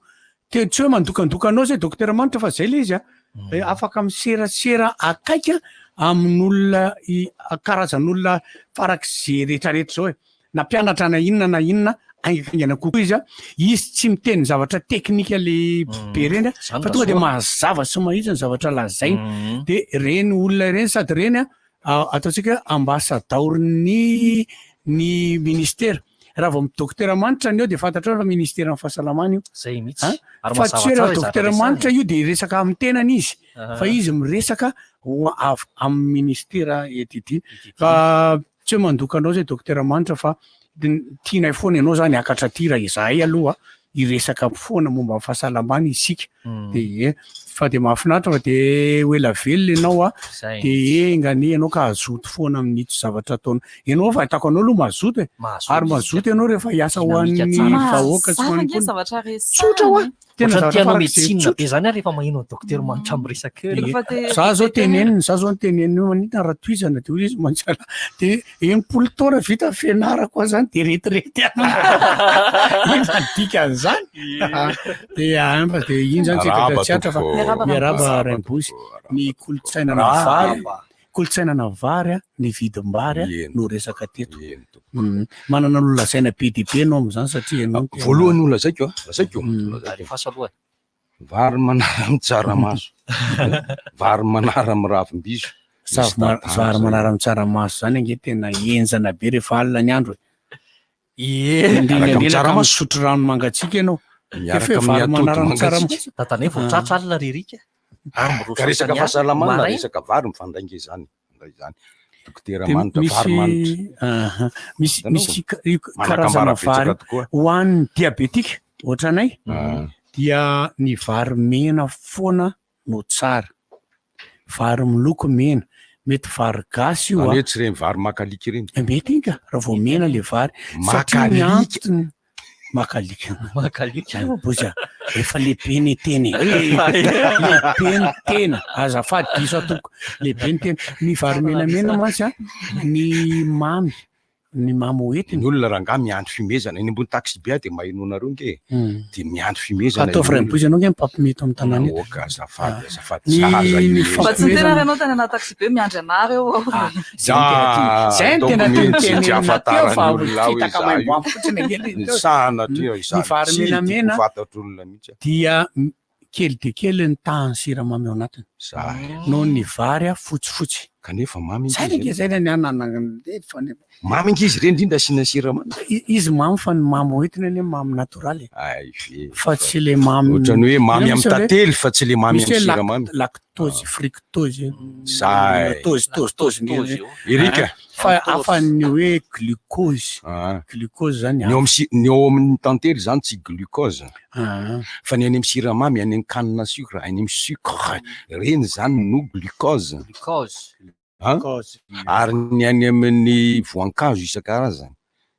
[SPEAKER 13] Tena tsy hoe mandokandoka anao zay Dokotera Manitra fa zay le izy a. Afaka miserasera akaiky amin'olona karazan'olona farak'izay rehetrarehetra zao e. Na mpianatra na inona na inona haingankaingana kokoa izy a. Izy tsy miteny zavatra teknika le be reny a, fa tonga de mazava sy mahitsy ny zavatra lazainy. De reny olona ireny sady reny a, ataontsika hoe ambasadaoron'ny ny ministera. Raha vao dokotera Manitra ny eo dia fantatrao fa ministeran'ny fahasalamana io.
[SPEAKER 11] Zay mihitsy.
[SPEAKER 13] An?
[SPEAKER 11] Ary
[SPEAKER 13] Fa
[SPEAKER 11] mazava
[SPEAKER 13] tsy hoe
[SPEAKER 11] tsara
[SPEAKER 13] raha
[SPEAKER 11] izay
[SPEAKER 13] dokotera
[SPEAKER 11] zavatra
[SPEAKER 13] Manitra
[SPEAKER 11] resahiny.
[SPEAKER 13] io dia hiresaka amin'ny tenany izy, fa izy miresaka ho avy amin'ny ministera EDD. Fa tsy hoe mandoka anao zay dokotera Manitra fa tianay foana ianao zany hiakatra aty raha izahay aloha hiresaka foana momba ny fahasalamana isika. De ie, fa de mahafinaritra fa de ho ela velona ianao a,
[SPEAKER 11] Zay.
[SPEAKER 13] de enga anie ianao ka hazoto foana amin'ito zavatra ataonao. Ianao fahitako anao aloha mazoto e,
[SPEAKER 11] Mazoto
[SPEAKER 13] ary
[SPEAKER 11] isika.
[SPEAKER 13] mazoto ianao rehefa hiasa ho
[SPEAKER 11] Dynamique
[SPEAKER 13] an'ny
[SPEAKER 11] tsara.
[SPEAKER 13] vahoaka sy ho
[SPEAKER 12] Mazava
[SPEAKER 13] an'ny
[SPEAKER 12] ange
[SPEAKER 13] mponina.
[SPEAKER 12] zavatra
[SPEAKER 13] Tsotra hoa.
[SPEAKER 12] resahana e.
[SPEAKER 13] Tena
[SPEAKER 11] Ohatran'ny
[SPEAKER 13] zavatra
[SPEAKER 11] te hanao
[SPEAKER 13] farak'izay
[SPEAKER 11] médecine
[SPEAKER 13] tsotra.
[SPEAKER 11] be zany aho rehefa maheno an'i Docteur Manitra miresaka eo.
[SPEAKER 12] Rehefa te-
[SPEAKER 13] Za zao
[SPEAKER 12] te tenenina.
[SPEAKER 13] teneniny, za zao niteneniny hoe maninona raha tohizana de hoy izy mantsy de 60 taona vita ny fianarako aho zany de retirety aho. Inona ny dikan'izany? De ah, fa de iny zany tsy
[SPEAKER 19] Miarahaba
[SPEAKER 13] tsy atra fa
[SPEAKER 19] tompoko.
[SPEAKER 12] Miarahaba
[SPEAKER 13] miarahaba
[SPEAKER 19] Miarahaba
[SPEAKER 13] Raimbozy.
[SPEAKER 19] tompoko.
[SPEAKER 13] Ny kolontsaina na
[SPEAKER 19] Miarahaba.
[SPEAKER 13] vary, kolontsaina na vary a, ny vidim-bary a,
[SPEAKER 19] Eny
[SPEAKER 13] no resaka teto.
[SPEAKER 19] Eny tompoko.
[SPEAKER 13] Manana ny holazaina be dia be ianao amin'izany satria ianao no tena
[SPEAKER 19] Voalohany ho lazaiko a, lazaiko, lazaiko.
[SPEAKER 11] Alefaso aloha e.
[SPEAKER 19] Vary manara amin'ny tsaramaso, vary manara amin'ny ravim-bizo. Misy
[SPEAKER 13] Sary ma-
[SPEAKER 19] tantara
[SPEAKER 13] vary
[SPEAKER 19] zay.
[SPEAKER 13] manara amin'ny tsaramaso zany ange tena henjana be rehefa alina ny andro e.
[SPEAKER 11] Ie.
[SPEAKER 13] Indrindra
[SPEAKER 19] Miaraka amin'ny
[SPEAKER 13] indrindra ka
[SPEAKER 19] tsaramaso.
[SPEAKER 13] misotro rano mangatsiaka ianao.
[SPEAKER 19] Miaraka
[SPEAKER 13] Efa hoe
[SPEAKER 19] amin'ny
[SPEAKER 13] vary
[SPEAKER 19] atody
[SPEAKER 13] manara amin'ny
[SPEAKER 19] mangatsiaka.
[SPEAKER 13] tsaramaso.
[SPEAKER 11] Dadanay vao tratra alina ry Rika. Ary miroso
[SPEAKER 19] Ka resaka
[SPEAKER 11] ohatran'ny alina,
[SPEAKER 19] fahasalamana,
[SPEAKER 11] maraina.
[SPEAKER 19] resaka vary mifandrainga izany. Mifandray izany. Dokotera
[SPEAKER 13] Dia
[SPEAKER 19] manitra, vary
[SPEAKER 13] misy
[SPEAKER 19] manitra.
[SPEAKER 13] aha, misy
[SPEAKER 19] Hitanao?
[SPEAKER 13] misy io
[SPEAKER 19] Manakambara
[SPEAKER 13] karazana
[SPEAKER 19] betsaka
[SPEAKER 13] vary
[SPEAKER 19] tokoa.
[SPEAKER 13] ho an'ny diabetika ohatranay dia ny vary mena foana no tsara. Vary miloko mena, mety vary gasy io
[SPEAKER 19] Izany
[SPEAKER 13] a.
[SPEAKER 19] hoe tsy ireny vary makalika ireny.
[SPEAKER 13] Mety iny ka, raha vao mena le vary. Satria ny
[SPEAKER 19] Makalika.
[SPEAKER 13] antony makalika.
[SPEAKER 11] Makalika.
[SPEAKER 13] Bozy a, efa lehibe ny tena e. Lehibe ny tena, azafady diso atoko. Lehibe ny tena. Ny vary menamena mantsy a, ny mamy, ny mamy ho entiny.
[SPEAKER 19] Ny olona rangahy miandry fihomezana, eny ambony taxi-be aho dia maheno anareo nge e. Dia miandry fihomezana
[SPEAKER 13] Ataovy
[SPEAKER 19] ny olona.
[SPEAKER 13] raim-bozy ianao nge mpampiomehy eto amin'ny tanàna eto.
[SPEAKER 19] Aoka azafady, azafady.
[SPEAKER 13] Ny-
[SPEAKER 19] Zaza
[SPEAKER 13] ny
[SPEAKER 19] ihomezana.
[SPEAKER 12] Mba tsy niteny ary ianao tany anaty taxi-be miandry anareo aho.
[SPEAKER 13] Zay no tena tiany. Zay no tena
[SPEAKER 19] Ataoko
[SPEAKER 13] tiany
[SPEAKER 19] mihitsy, tsy
[SPEAKER 13] tenenina teo fa
[SPEAKER 19] ahafantaran'ny olona hoe
[SPEAKER 13] fitaka
[SPEAKER 19] izaho
[SPEAKER 13] maimbo
[SPEAKER 19] io.
[SPEAKER 13] aminy fotsiny ange le
[SPEAKER 19] Ny
[SPEAKER 13] teo.
[SPEAKER 19] sanatria
[SPEAKER 13] Ny
[SPEAKER 19] izany,
[SPEAKER 13] vary
[SPEAKER 19] tsy tiako
[SPEAKER 13] menamena
[SPEAKER 19] ho fantatr'olona mihitsy aho.
[SPEAKER 13] dia kely dia kely ny tahan'ny siramamy ao anatiny.
[SPEAKER 19] Zay.
[SPEAKER 13] Noho ny vary fotsifotsy.
[SPEAKER 19] Kanefa mamy
[SPEAKER 13] Zay
[SPEAKER 19] ankizy
[SPEAKER 13] ange
[SPEAKER 19] ireny.
[SPEAKER 13] zay ny anana fa ny
[SPEAKER 19] Mamy ankizy ireny indrindra asiana siramamy.
[SPEAKER 13] Izy mamy fa ny mamy hoentiny anie mamy natoraly e.
[SPEAKER 19] Ay ve.
[SPEAKER 13] Fa tsy le mamy
[SPEAKER 19] Ohatran'ny hoe mamy
[SPEAKER 13] Inona
[SPEAKER 19] amin'ny
[SPEAKER 13] misy hoe-
[SPEAKER 19] tantely fa tsy le mamy
[SPEAKER 13] misy
[SPEAKER 19] amin'ny
[SPEAKER 13] hoe
[SPEAKER 19] siramamy.
[SPEAKER 13] Lactose, fructose.
[SPEAKER 19] Zay.
[SPEAKER 13] Tose, tose, tose.
[SPEAKER 11] Lactose io.
[SPEAKER 19] Erika.
[SPEAKER 13] Fa hafa ny hoe glucose.
[SPEAKER 19] Ah.
[SPEAKER 13] Glucose zany
[SPEAKER 19] Ny ao amin'ny si- ny ao amin'ny tantely zany tsy glucose.
[SPEAKER 13] Ah.
[SPEAKER 19] Fa ny any amin'ny siramamy, any amin'ny canne à sucre, any amin'ny sucre, ireny zany no glucose.
[SPEAKER 11] Glucose.
[SPEAKER 19] An?
[SPEAKER 13] Glucose.
[SPEAKER 19] Ary ny any amin'ny voankazo isan-karazany.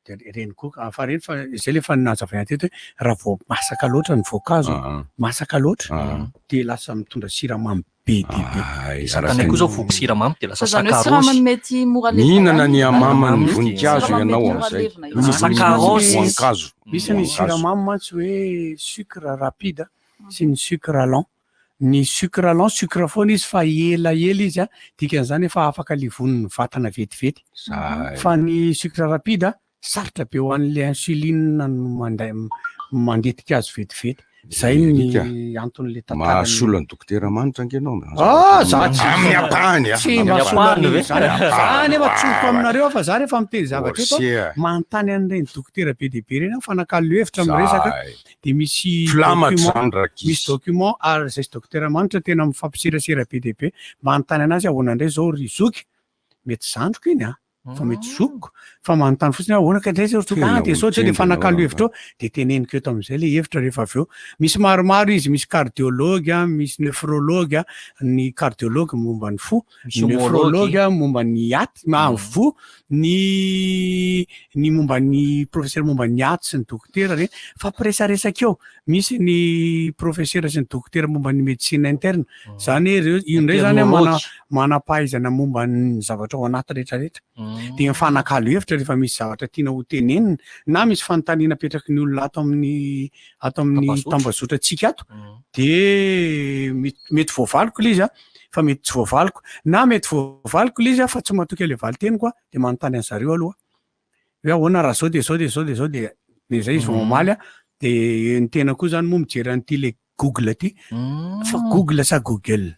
[SPEAKER 13] De ireny koa, ah, fa ireny fa izay le efa nazavaina teto hoe raha vao masaka loatra ny voankazo, masaka loatra, de lasa mitondra siramamy be dia be.
[SPEAKER 19] Ay,
[SPEAKER 11] Hitanay
[SPEAKER 19] araka
[SPEAKER 11] koa
[SPEAKER 19] ny
[SPEAKER 11] zao voky siramamy dia lasa
[SPEAKER 12] Fa izany hoe
[SPEAKER 11] sakarose.
[SPEAKER 12] siramamy mety mora levona
[SPEAKER 19] Mihinana
[SPEAKER 12] ihany.
[SPEAKER 19] ny hamaman'ny
[SPEAKER 11] Siramamy
[SPEAKER 19] voninkazo
[SPEAKER 12] mety
[SPEAKER 19] ianao
[SPEAKER 12] mora
[SPEAKER 19] amin'izay.
[SPEAKER 12] levona ihany.
[SPEAKER 19] Mihinana ny
[SPEAKER 11] Sakarose.
[SPEAKER 19] voankazo.
[SPEAKER 13] Misy ny
[SPEAKER 19] Voankazo.
[SPEAKER 13] siramamy mantsy hoe sucre rapide sy ny sucre lent. Ny sucre lent, sucre foana izy fa elaela izy, dikan'izany efa afaka levonin'ny vatana vetivety.
[SPEAKER 19] Zay.
[SPEAKER 13] Fa ny sucre rapide, sarotra be ho an'ilay insuline no mandetika azy vetivety. Zay ny anton'le tantara.
[SPEAKER 19] Mahasolo an'i Dokotera Manitra ange ianao.
[SPEAKER 13] Ah, za tsy
[SPEAKER 19] Amin'ny ampahany ah.
[SPEAKER 13] Tsy mba solo an'izany. Za nefa tsoriko aminareo fa za rehefa miteny zavatra eto manontany an'ireny dokotera be dia be ireny aho, mifanakalo hevitra miresaka dia misy
[SPEAKER 19] Filamatra
[SPEAKER 13] document,
[SPEAKER 19] izany rankizy.
[SPEAKER 13] misy document ary zay sy dokotera Manitra tena mifampiserasera be dia be. Manontany anazy aho ahoana indray izao ry zoky? Mety zandriko iny an! Fa mety zokiko fa manontany fotsiny aho ahoana kay indray zao ry zoky? Ah dia sao dia mifanakalo hevitra eo dia teneniko eto amin'izay ilay hevitra rehefa avy eo. Misy maromaro izy, misy cardiologue, misy nephrologue, ny cardiologue momba ny fo,
[SPEAKER 11] Misy
[SPEAKER 13] ny
[SPEAKER 11] homologue.
[SPEAKER 13] nephrologue momba ny aty, ah, ny voa, ny ny momba ny professeur momba ny aty sy ny dokotera ireny, fampiresaresaka eo. Misy ny professeur sy ny dokotera momba ny médecine interne, zany hoe ireo, io indray zany an mana manam-pahaizana momba ny zavatra ao anaty rehetrarehetra. Dia mifanakalo hevitra rehefa misy zavatra tiana ho tenenina na misy fanontaniana apetraky ny olona ato amin'ny ato amin'ny tambazotrantsika ato dia mety voavaliko ilay izy an, fa mety tsy voavaliko, na mety voavaliko ilay izy an fa tsy matoky an'ilay valin-teniko aho dia manontany an'zareo aloha. Hoe ahoana raha zao de zao de zao de zao de de zay izy vao mamaly a, de ny tena koa zany moa mijery an'ity le Google ty, fa Google sa Google?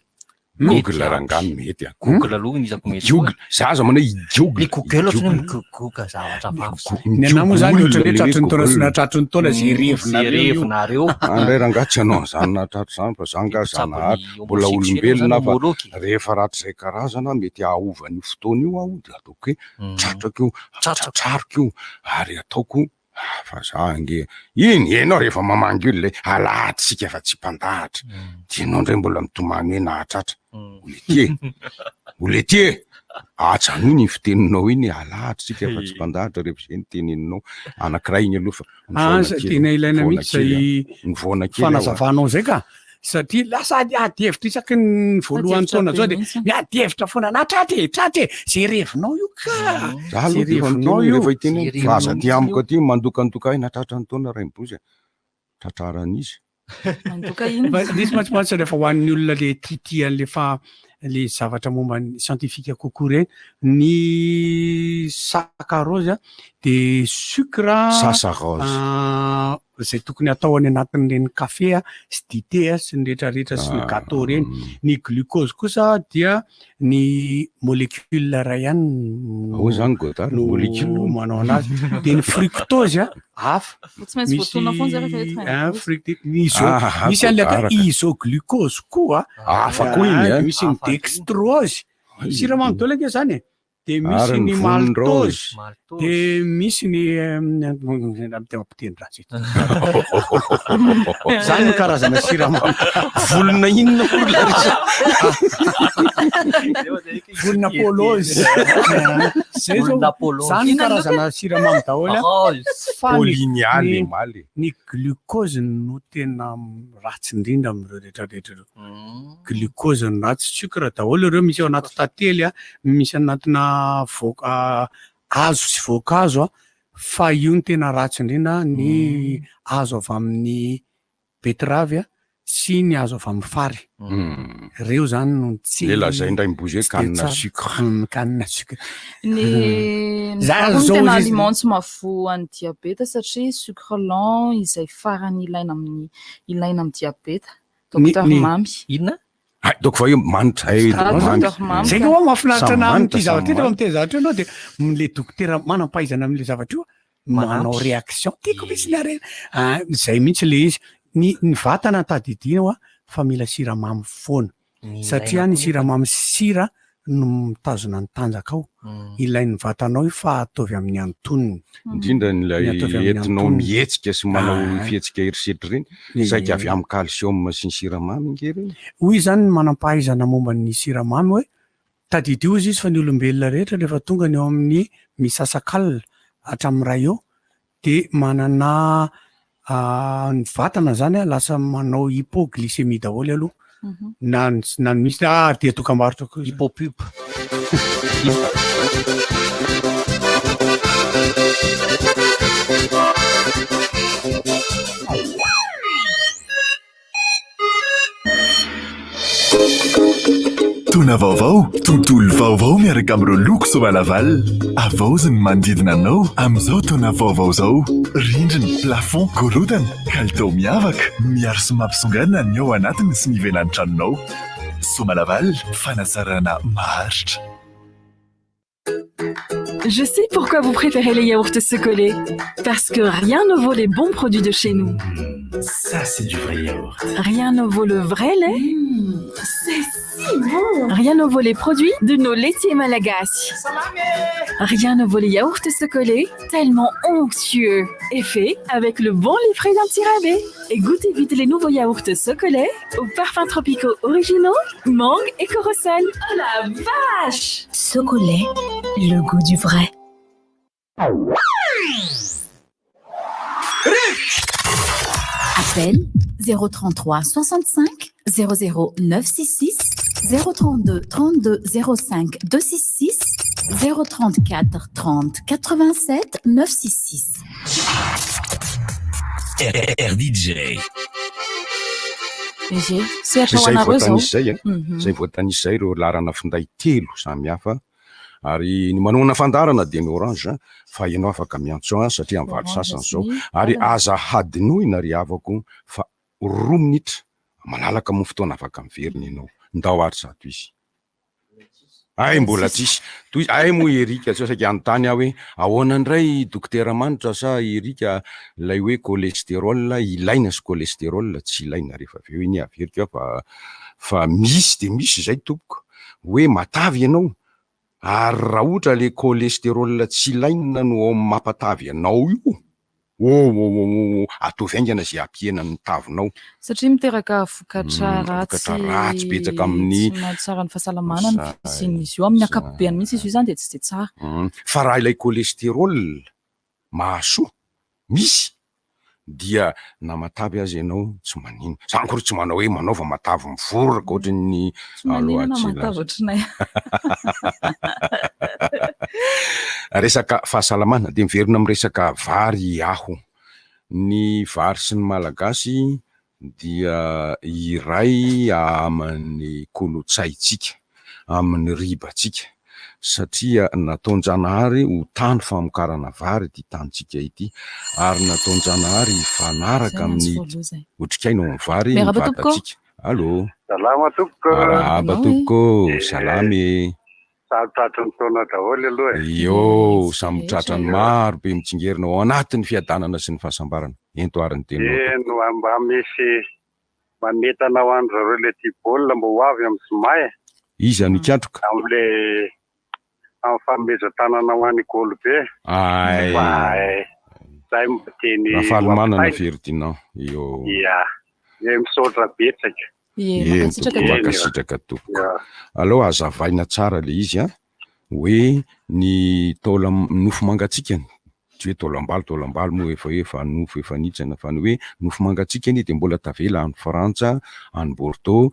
[SPEAKER 19] Google rangahy no mety a.
[SPEAKER 11] Google aloha no hitako mety.
[SPEAKER 19] Google, za aza manao hoe i-Google.
[SPEAKER 11] Ny Google ohatran'ny hoe migogoka zavatra hafahafa zay.
[SPEAKER 13] Ny anah moa zany ohatran'ny hoe tratry ny taona sy nahatratry ny taona ze revinareo io.
[SPEAKER 11] Revinareo.
[SPEAKER 19] Andray rangahy tsy hanao an'izany nahatratra izany fa za angaha Zanahary mbola olombelona fa rehefa rahatrizay karazana mety hahaova an'io fotoana io aho de ataoko hoe tratrako io, tratrariko io ary ataoko ah, fa za ange iny enao rehefa mamangy olona e, alahady isika fa tsy mpandahatra, de enao ndray mbola mitomany hoe nahatratra, olety e, olety e, ajanony iny fiteninao iny, alahady isika fa tsy mpandahatra rehefa izay no teneninao, anankiray iny aloha fa
[SPEAKER 13] Ah,
[SPEAKER 19] mivaona
[SPEAKER 13] zay
[SPEAKER 19] kely,
[SPEAKER 13] tena ilaina
[SPEAKER 19] mivaona
[SPEAKER 13] mihitsy
[SPEAKER 19] kely
[SPEAKER 13] zay
[SPEAKER 19] aho, mivaona kely aho a.
[SPEAKER 13] fanazavanao zay ka. Satria lasa ady ady hevitra isaky ny voalohan'ny taona zao de miady hevitra foana na tratra e, tratra e, zay revinao io ka,
[SPEAKER 19] Za
[SPEAKER 13] zay
[SPEAKER 19] aloha de efa
[SPEAKER 13] revinao
[SPEAKER 19] miteny
[SPEAKER 13] io.
[SPEAKER 19] rehefa hiteny hoe fa aza aty amiko aty mandokandoka ahy nahatratra ny taona Rainibozy a, tratraran'iza?
[SPEAKER 12] Mandoka inona?
[SPEAKER 13] Fa nisy mantsy mantsy rehefa ho an'ny olona le tiatia an'le fa le zavatra momba ny scientifique kokoa ireny, ny saccharose de sucre
[SPEAKER 19] Saccharose.
[SPEAKER 13] izay tokony atao any anatin'ireny kafe sy dite sy ny rehetrarehetra sy ny gâteau ireny. Ny glucose kosa dia ny molécule iray ihany no
[SPEAKER 19] Ahoana izany Godard?
[SPEAKER 13] no
[SPEAKER 19] Molécule hono?
[SPEAKER 13] manao anazy. Dia ny fructose hafa.
[SPEAKER 12] Tsy maintsy voatonona foana izay rehefa eto
[SPEAKER 13] Misy fructi- ny iso-
[SPEAKER 19] Ah,
[SPEAKER 13] misy an'ilay atao
[SPEAKER 19] Godard ka.
[SPEAKER 13] isoglucose koa.
[SPEAKER 19] Hafa koa iny,
[SPEAKER 13] Ah,
[SPEAKER 19] eh?
[SPEAKER 13] Misy ny dextrose. Siramamy daholo ange izany e. De misy
[SPEAKER 19] Ary
[SPEAKER 13] ny
[SPEAKER 19] ny vonin-draozy.
[SPEAKER 13] maltose, de misy ny de mampiteny ratsy eto. Zany no karazana siramamy.
[SPEAKER 19] Volona inona moa ry Larissa?
[SPEAKER 13] Volona pôlôzy. Zay zao,
[SPEAKER 11] Volona pôlôzy.
[SPEAKER 13] zany no karazana siramamy daholo a.
[SPEAKER 11] Rose.
[SPEAKER 13] Fa ny-
[SPEAKER 19] Polinialy
[SPEAKER 13] ny-
[SPEAKER 19] omaly.
[SPEAKER 13] ny glucose no tena ratsy indrindra amin'ireo rehetrarehetra ireo. Glucose no ratsy, sucre daholo ireo, misy ao anaty tantely a, misy anatina voa- hazo sy voankazo a, fa io no tena ratsy indrindra ny azo avy amin'ny betterave a sy ny azo avy amin'ny fary. Ireo zany no tsy
[SPEAKER 19] Le lazain-dRaimbozy hoe
[SPEAKER 13] tsy de
[SPEAKER 19] canne à
[SPEAKER 13] tsara.
[SPEAKER 19] sucre.
[SPEAKER 13] Canne à sucre.
[SPEAKER 12] Ny ny
[SPEAKER 13] Za
[SPEAKER 12] vary hono
[SPEAKER 13] zao
[SPEAKER 12] tena
[SPEAKER 13] izy-
[SPEAKER 12] aliment tsy mahavoa an'ny diabeta satria sucre lent izay farany ilaina amin'ny ilaina amin'ny diabeta. Docteur Mamy.
[SPEAKER 11] Inona?
[SPEAKER 19] Hay, donc fa io manitra, hay,
[SPEAKER 12] Ah,
[SPEAKER 19] mamy.
[SPEAKER 12] Docteur Mamy.
[SPEAKER 13] Zay koa mahafinaritra
[SPEAKER 19] Samy
[SPEAKER 13] anahy
[SPEAKER 19] manitra,
[SPEAKER 13] amin'ity zavatra
[SPEAKER 19] samy
[SPEAKER 13] ity, rehefa
[SPEAKER 19] manitra.
[SPEAKER 13] miteny zavatra io ianao dia le dokotera manam-pahaizana amin'ilay zavatra io manao
[SPEAKER 11] Manampy.
[SPEAKER 13] réaction. Tiako mihitsy ny harena. Ah, zay mihitsy le izy. Ny ny vatana tadidiana hoa fa mila siramamy foana.
[SPEAKER 11] Ny
[SPEAKER 13] Satria
[SPEAKER 11] ilaina
[SPEAKER 13] ny
[SPEAKER 11] koa nefa.
[SPEAKER 13] siramamy sy sira no mitazona ny tanjaka ao. Ilain'ny vatanao io fa ataovy amin'ny antonony.
[SPEAKER 19] Indrindra ny ilay
[SPEAKER 13] Ny ataovy amin'ny
[SPEAKER 19] entinao
[SPEAKER 13] antonony.
[SPEAKER 19] mihetsika sy manao
[SPEAKER 13] Ah.
[SPEAKER 19] fihetsika herisetra ireny,
[SPEAKER 13] Ny-
[SPEAKER 19] saika avy amin'ny calcium sy ny siramamy ange ireny.
[SPEAKER 13] Hoy izany ny manam-pahaizana momba ny siramamy hoe, tadidio hozy izy fa ny olombelona rehetra rehefa tonga ny eo amin'ny misasakalina hatramin'ny iray eo dia manana ny vatana zany lasa manao hypoglycémie daholo aloha na ny na ny misy ah dia dokam-barotra koa izany.
[SPEAKER 11] Hypopub.
[SPEAKER 9] Taona vaovao, tontolo vaovao miaraka amin'ireo loko Somalaval. Havaozy ny manodidina anao amin'izao taona vaovao izao. Rindrina, plafond, gorodana, kalitao miavaka, miaro sy mampisongadina ny ao anatiny sy ny ivelan'ny tranonao. Somalaval, fanatsarana maharitra.
[SPEAKER 20] Je sais pourquoi vous préférez les yaourts Socolait. Parce que rien ne vaut les bons produits de chez nous.
[SPEAKER 21] Ça, c'est du vrai yaourt.
[SPEAKER 20] Rien ne vaut le vrai lait.
[SPEAKER 14] C'est si bon
[SPEAKER 20] Rien ne vaut les produits de nos laitiers malagasy. Rien ne vaut les yaourts Socolait, tellement onctueux. Et fait avec le bon lait frais d'un petit rabais. Et goûtez vite les nouveaux yaourts Socolait aux parfums tropicaux originaux, mangue et corosol. Oh la vache
[SPEAKER 14] Socolait, le goût du vrai.
[SPEAKER 22] Appel 033 65 00 966 032 32 05 266 034 30 87 966.
[SPEAKER 21] RDJ.
[SPEAKER 12] Ie, sehatra ho
[SPEAKER 19] Izay
[SPEAKER 12] anareo izao.
[SPEAKER 19] voatanisa izay e. Izay voatanisa izay ireo laharana finday telo samy hafa. Ary ny manohana fandaharana dia ny Orange fa ianao afaka miantso ahy satria amin'ny valo
[SPEAKER 12] Orange
[SPEAKER 19] sasany
[SPEAKER 12] sy
[SPEAKER 19] izao.
[SPEAKER 12] ny
[SPEAKER 19] Ary
[SPEAKER 12] Lalana.
[SPEAKER 19] aza hadinoina ry havako fa roa minitra malalaka moa fotoana afaka miverina ianao. Ndao ary zato izy. Hay mbola tsisy. Toy hay moa Eric sao saika hanontany aho hoe ahoana indray Dokotera Manitra sa Eric ilay hoe cholestérol ilaina sy cholestérol tsy ilaina rehefa avy eo iny averiko aho fa fa misy dia misy izay tompoko hoe matavy ianao ary raha ohatra le cholestérol tsy ilaina no ao mampatavy anao io Oooooo ataovy haingana izay hampihena ny tavinao.
[SPEAKER 12] Satria miteraka vokatra ratsy
[SPEAKER 19] Vokatra ratsy betsaka amin'ny
[SPEAKER 12] tsy mahatsara ny fahasalamana ny
[SPEAKER 19] Zay,
[SPEAKER 12] fisian'izy io. Amin'ny
[SPEAKER 19] zay.
[SPEAKER 12] ankapobeny mihitsy izy io izany dia tsy dia tsara.
[SPEAKER 19] Fa raha ilay cholestérol mahasoa misy dia na matavy aza ianao tsy manino. Za akory tsy manao hoe manaova matavy mivoraka ohatran'ny
[SPEAKER 12] Tsy manino na
[SPEAKER 19] aloha tsy
[SPEAKER 12] matavy ohatranay.
[SPEAKER 19] Resaka fahasalamana, dia miverina amin'ny resaka vary aho. Ny vary sy ny Malagasy dia iray amin'ny kolontsaintsika, amin'ny ribantsika, satria nataon-janahary ho tany famokarana vary ity tanintsika ity, ary nataon-janahary hifanaraka amin'ny otrikaina ao amin'ny vary ny vatantsika. Allô.
[SPEAKER 23] Salama tompoko.
[SPEAKER 19] Arahaba tompoko, salama e.
[SPEAKER 23] Samy tratry ny taona daholo aloha e.
[SPEAKER 19] Io, samy tratran'ny maro be mitsingerina ao anatin'ny fiadanana sy ny fahasambarana. Ento ary ny teninao tompoko.
[SPEAKER 23] Eny, mba misy manentana ho an-dry zareo le tia baolina mba ho avy amin'ny zoma e.
[SPEAKER 19] Iza no hikatroka?
[SPEAKER 23] Amin'le amin'ny fanomezan-tanana ho an'i Golo be.
[SPEAKER 19] Ay.
[SPEAKER 23] Fa zay mba teny ho
[SPEAKER 19] Rafalimanana
[SPEAKER 23] ampitaina.
[SPEAKER 19] Ferdinand. Io.
[SPEAKER 23] Ia. Ie, misaotra betsaka.
[SPEAKER 12] Ie,
[SPEAKER 19] Eny
[SPEAKER 12] mankasitraka
[SPEAKER 19] tompoko,
[SPEAKER 12] tompoko.
[SPEAKER 19] mankasitraka tompoko. Aleo hazavaina tsara le izy an, hoe ny taolam- nofo mangatsiakany, tsy hoe taolambalo, taolambalo moa efa hoe efa nofo efa nitsana, fa ny hoe nofo mangatsiaka anie dia mbola tavela any Frantsa, any Bordeaux,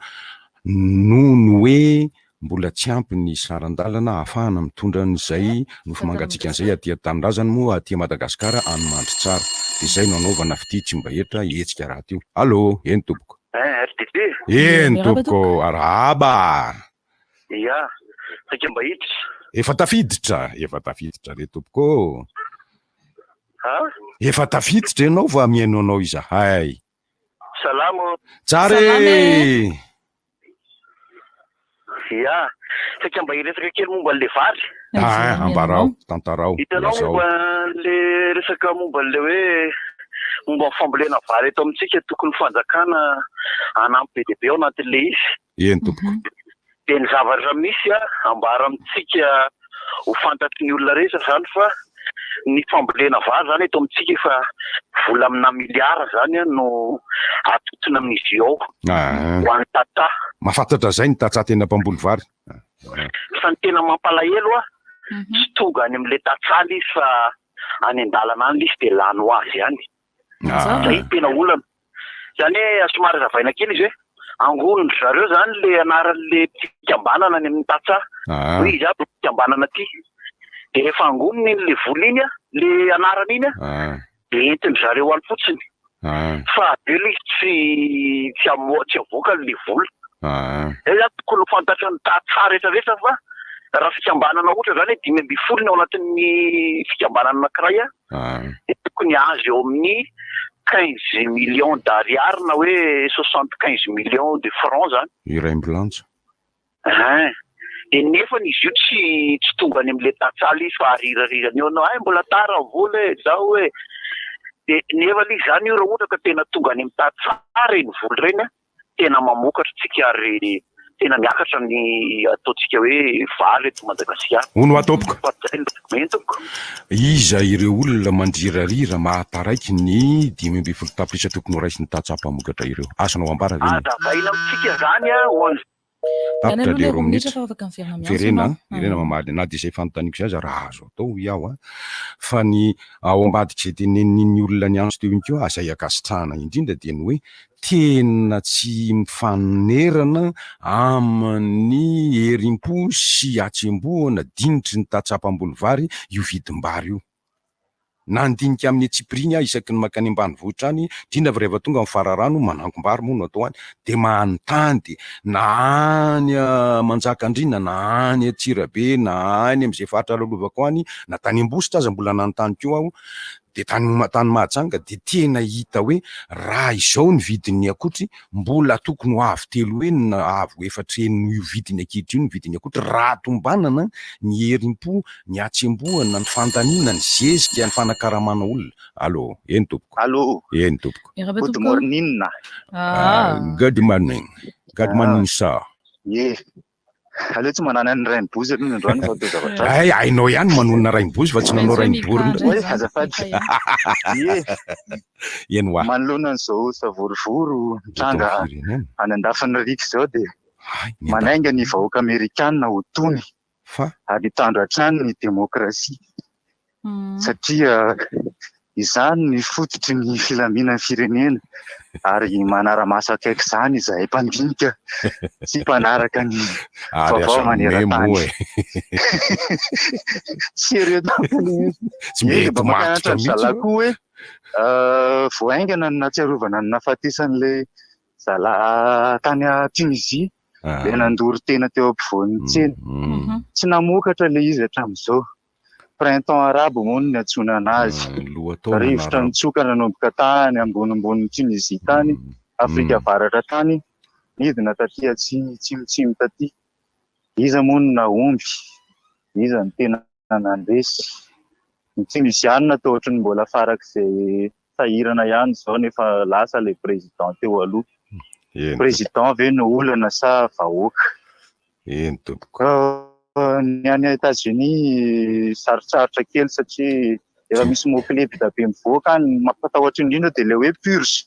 [SPEAKER 19] noho ny hoe Mbola tsy ampy ny saran-dalana ahafahana mitondra an'izay nofo mangatsiaka an'izay aty an-tanindrazana moa aty Madagasikara any Mandritsara. Dia izay no anaovana fitia tsy mba hetra hetsika rahateo. Allô, eny tompoko.
[SPEAKER 3] RDD?
[SPEAKER 19] Eny
[SPEAKER 3] Miarahaba
[SPEAKER 19] tompoko, arahaba!
[SPEAKER 3] Ia, saika mba hiditra.
[SPEAKER 19] Efa tafiditra, efa tafiditra re tompoko ô.
[SPEAKER 3] Ha?
[SPEAKER 19] Efa tafiditra ianao fa mihaino anao izahay.
[SPEAKER 3] Salama ô.
[SPEAKER 19] Tsara e!
[SPEAKER 3] Ia, saika mba hiresaka kely momba an'ilay vary.
[SPEAKER 19] Ah, ambarao, tantarao,
[SPEAKER 3] Hitanao
[SPEAKER 19] lazao.
[SPEAKER 3] momba an'ilay resaka momba an'ilay hoe momba ny fambolena vary eto amintsika tokony fanjakana hanampy be dia be ao anatin'ilay izy.
[SPEAKER 19] Eny tompoko.
[SPEAKER 3] Dia ny zavatra misy ambara amintsika ho fantatry ny olona rehetra izany fa ny fambolena vary izany eto amintsika efa vola amina miliara izany no atontona amin'izy io ao ho an'ny tantsaha.
[SPEAKER 19] Mahafantatra izay ny tantsaha tena mpamboly vary.
[SPEAKER 3] Fa ny tena mampalahelo tsy tonga any amin'ilay tantsaha ilay izy fa any an-dalana any ilay izy dia lany ho azy any. Zay no tena olana. Zany hoe somary azavaina kely izy hoe angonin-dry zareo zany le anaran'le fikambanana any amin'ny tantsaha. Hoe iza aby fikambanana ty. De rehefa angoniny iny le vola iny an, le anarana iny an, de entin-dry zareo any fotsiny. Fa avy eo le izy tsy tsy amo- tsy avoakany le vola.
[SPEAKER 19] Ah.
[SPEAKER 3] Zay zany tokony ho fantatry ny tantsaha rehetra rehetra fa raha fikambanana ohatra zany hoe 15 ny ao anatin'ny fikambanana anankiray an,
[SPEAKER 19] Ah.
[SPEAKER 3] dia tokony hahazo eo amin'ny 15 millions d'ariary na hoe 75 millions de francs zany.
[SPEAKER 19] Iraimbilanja.
[SPEAKER 3] Ein. Dia nefany izy io tsy tsy tonga any amin'ilay tantsaha ilay izy fa arirarirany eo anao, hay mbola tara ny vola e, zao e. Dia nefa ilay izy zany io raha ohatra ka tena tonga any amin'ny tantsaha ireny vola ireny an, tena mamokatra tsika ary tena miakatra ny ataontsika hoe vary eto Madagasikara.
[SPEAKER 19] Hono hoa tompoko.
[SPEAKER 3] Fa zay no eny tompoko.
[SPEAKER 19] Iza ireo olona mandrirarira mahataraiky ny 15 tapitrisa tokony ho raisin'ny tantsaha mpamokatra ireo? Azonao ambara ve ny.
[SPEAKER 3] Hazavaina amintsika izany an ho an'ny.
[SPEAKER 19] Tapitra
[SPEAKER 12] Any aloha
[SPEAKER 19] le
[SPEAKER 12] ilay
[SPEAKER 19] roa
[SPEAKER 12] roa minitra
[SPEAKER 19] minitra.
[SPEAKER 12] fa afaka miverina miantso
[SPEAKER 19] Verena
[SPEAKER 12] ianao.
[SPEAKER 19] an, verena mamaly na dia izay fanontaniako izay aza raha azo atao hoy aho an. Fa ny ao ambadik'izay tenenin'iny olona niantso teo iny koa izay ankasitrahana indrindra dia ny hoe tena tsy mifanerana amin'ny herim-po sy hatsembohana dinitry ny tantsaha mpamboly vary io vidim-bary io. Nandinika amin'ny antsipiriany aho isaky ny mankany ambanivohitra any, indrindra fa rehefa tonga ny fararano, manangom-bary moa no atao any, dia manontany dia na any Manjakandriana na any Antsirabe na any amin'izay faritra lalovako any, na tany Ambositra aza mbola nanontany koa aho, dia tany tany Mahajanga dia tena hita hoe raha izao ny vidin'ny akotry, mbola tokony ho avo telo heny na avo efatra heny noho io vidiny ankehitriny io ny vidin'ny akotry raha tombanana ny herim-po, ny hatsembohana, ny fandaniana, ny zezika, ny fanakaramana olona. Allo, eny tompoko.
[SPEAKER 2] Allo.
[SPEAKER 19] Eny tompoko.
[SPEAKER 12] Miarahaba
[SPEAKER 2] Good
[SPEAKER 12] tompoko.
[SPEAKER 2] morning.
[SPEAKER 12] Ah.
[SPEAKER 19] Good morning. Good morning sir.
[SPEAKER 2] Ye. Aleo tsy manana ny rainibozy aloha ny androany fa atao zavatra hafa.
[SPEAKER 19] Hay, hainao ihany manonona rainibozy fa tsy nanao rainibory indray.
[SPEAKER 2] Oay, azafady. Ie.
[SPEAKER 19] Eny hoa.
[SPEAKER 2] Manoloana an'izao savorovoro mitranga any andafin'ny riaka izao dia manainga ny vahoaka amerikana ho tony ary hitandro hatrany ny demokrasia satria izany ny fototry ny filaminan'ny firenena ary manara-maso akaiky izany izahay mpandinika sy mpanaraka ny
[SPEAKER 19] Ary
[SPEAKER 2] vaovao
[SPEAKER 19] aza
[SPEAKER 2] maneran-tany.
[SPEAKER 19] memo e.
[SPEAKER 2] Sérieux tampoka ilay izy.
[SPEAKER 19] Tsy
[SPEAKER 2] Eny,
[SPEAKER 19] mety
[SPEAKER 2] mba mampianatra
[SPEAKER 19] matotra
[SPEAKER 2] ny
[SPEAKER 19] mihitsy
[SPEAKER 2] zalahy
[SPEAKER 19] io.
[SPEAKER 2] koa hoe euh, vao haingana ny nahatsiarovana ny nahafatesan'ilay zalahy tany Tunisie ilay nandoro tena teo ampovoan'ny tsena. Tsy namokatra ilay izy hatramin'izao. Printemps arabe moa no niantsoana anazy.
[SPEAKER 19] Lohataona
[SPEAKER 2] Rivotra
[SPEAKER 19] arabo.
[SPEAKER 2] nitsoka nanomboka tany ambonimbonin'i Tunisie tany, Afrika Avaratra tany, nidina taty atsimotsimo taty. Iza moa no nahomby? Iza no tena nandresy? Ny Tunisianina toa ohatran'ny mbola farak'izay sahirana ihany izao nefa lasa ilay président teo aloha. Président ve no olana sa vahoaka?
[SPEAKER 19] Eny tompoko.
[SPEAKER 2] Ny any Etats-Unis sarotsarotra kely satria efa misy mot clé be dia be mivoaka any. Ny mampatahotra indrindra dia ilay hoe purge.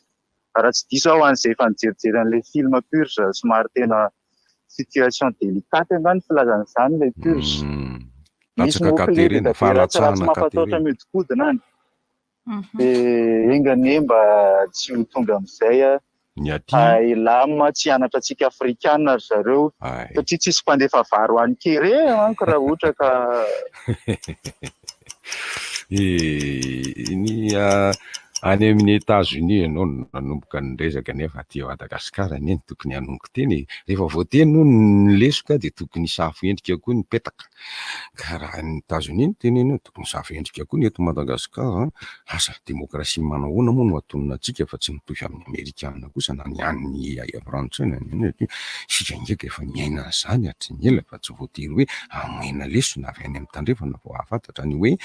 [SPEAKER 2] Raha tsy diso aho ho an'izay efa nijerijery an'ilay film purge somary tena situation délicate angamba ny filazana izany ilay purge. Misy
[SPEAKER 19] Latsaka
[SPEAKER 2] mot clé be
[SPEAKER 19] katerena,
[SPEAKER 2] dia be ratsiratsy
[SPEAKER 19] fahalatsahana
[SPEAKER 2] mampatahotra
[SPEAKER 19] katerena.
[SPEAKER 2] mihodinkodina any. Dia enga anie mba tsy ho tonga amin'izay
[SPEAKER 19] Ny aty.
[SPEAKER 2] Hahilam tsy hianatra antsika afrikana ry zareo satria tsisy mpandefa vary ho any Kere manko raha ohatra ka
[SPEAKER 19] Ny any amin'ny Etats-Unis ianao no nanomboka niresaka nefa aty Madagasikara anie no tokony hanongo teny e. Rehefa voateny hono ny lesoka dia tokony hisafo endrika koa ny petaka. Ka raha any Etazonia no teneno tokony hisafo endrika koa ny eto Madagasikara an! Asa demokrasia manao ahoana moa no hatonina antsika fa tsy mitovy amin'ny amerikana kosa na ny an'ny frantsay na ny an'ny isika ange ka efa niaina an'izany hatry ny ela fa tsy voatery hoe hamena lesona avy any amin'ny tandrefana vao hahafantatra ny hoe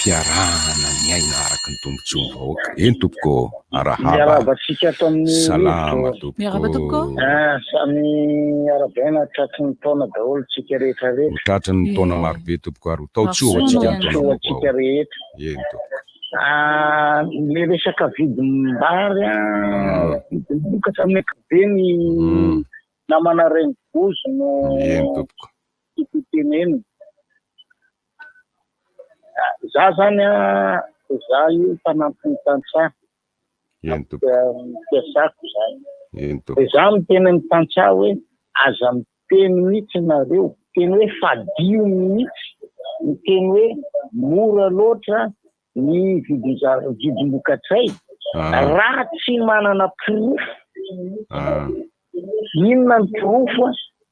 [SPEAKER 19] fiarahana miaina araka ny tombotsoan'ny vahoaka. Eny tompoko ô! Arahaba.
[SPEAKER 4] Miarahaba antsika ato amin'ny
[SPEAKER 19] Salama
[SPEAKER 4] rivotra.
[SPEAKER 19] tompoko.
[SPEAKER 12] Miarahaba tompoko.
[SPEAKER 4] Ah, samy arabaina tratry ny taona daholo tsika rehetra
[SPEAKER 19] Ho
[SPEAKER 4] rehetra.
[SPEAKER 19] tratry ny taona marobe tompoko ary ho tao tsoa ho antsika ny taona
[SPEAKER 4] Soa
[SPEAKER 19] vaovao.
[SPEAKER 4] antsika rehetra.
[SPEAKER 19] Eny tompoko.
[SPEAKER 4] Ah, le resaka vidim-bary ah, vidim-bokatra amin'ny ankapobeny namana Rainibozo no
[SPEAKER 19] Eny tompoko.
[SPEAKER 4] tiako tenenina. Za zany an, za io mpanampy ny tantsaha.
[SPEAKER 19] Eny tompoko.
[SPEAKER 4] Fiasako zany.
[SPEAKER 19] Eny tompoko.
[SPEAKER 4] Za miteny amin'ny tantsaha hoe aza miteny mihitsy nareo, miteny hoe fadio mihitsy, miteny hoe mora loatra ny vidim-bokatray
[SPEAKER 19] Ah.
[SPEAKER 4] raha tsy manana porofo.
[SPEAKER 19] Ah.
[SPEAKER 4] Inona ny porofo?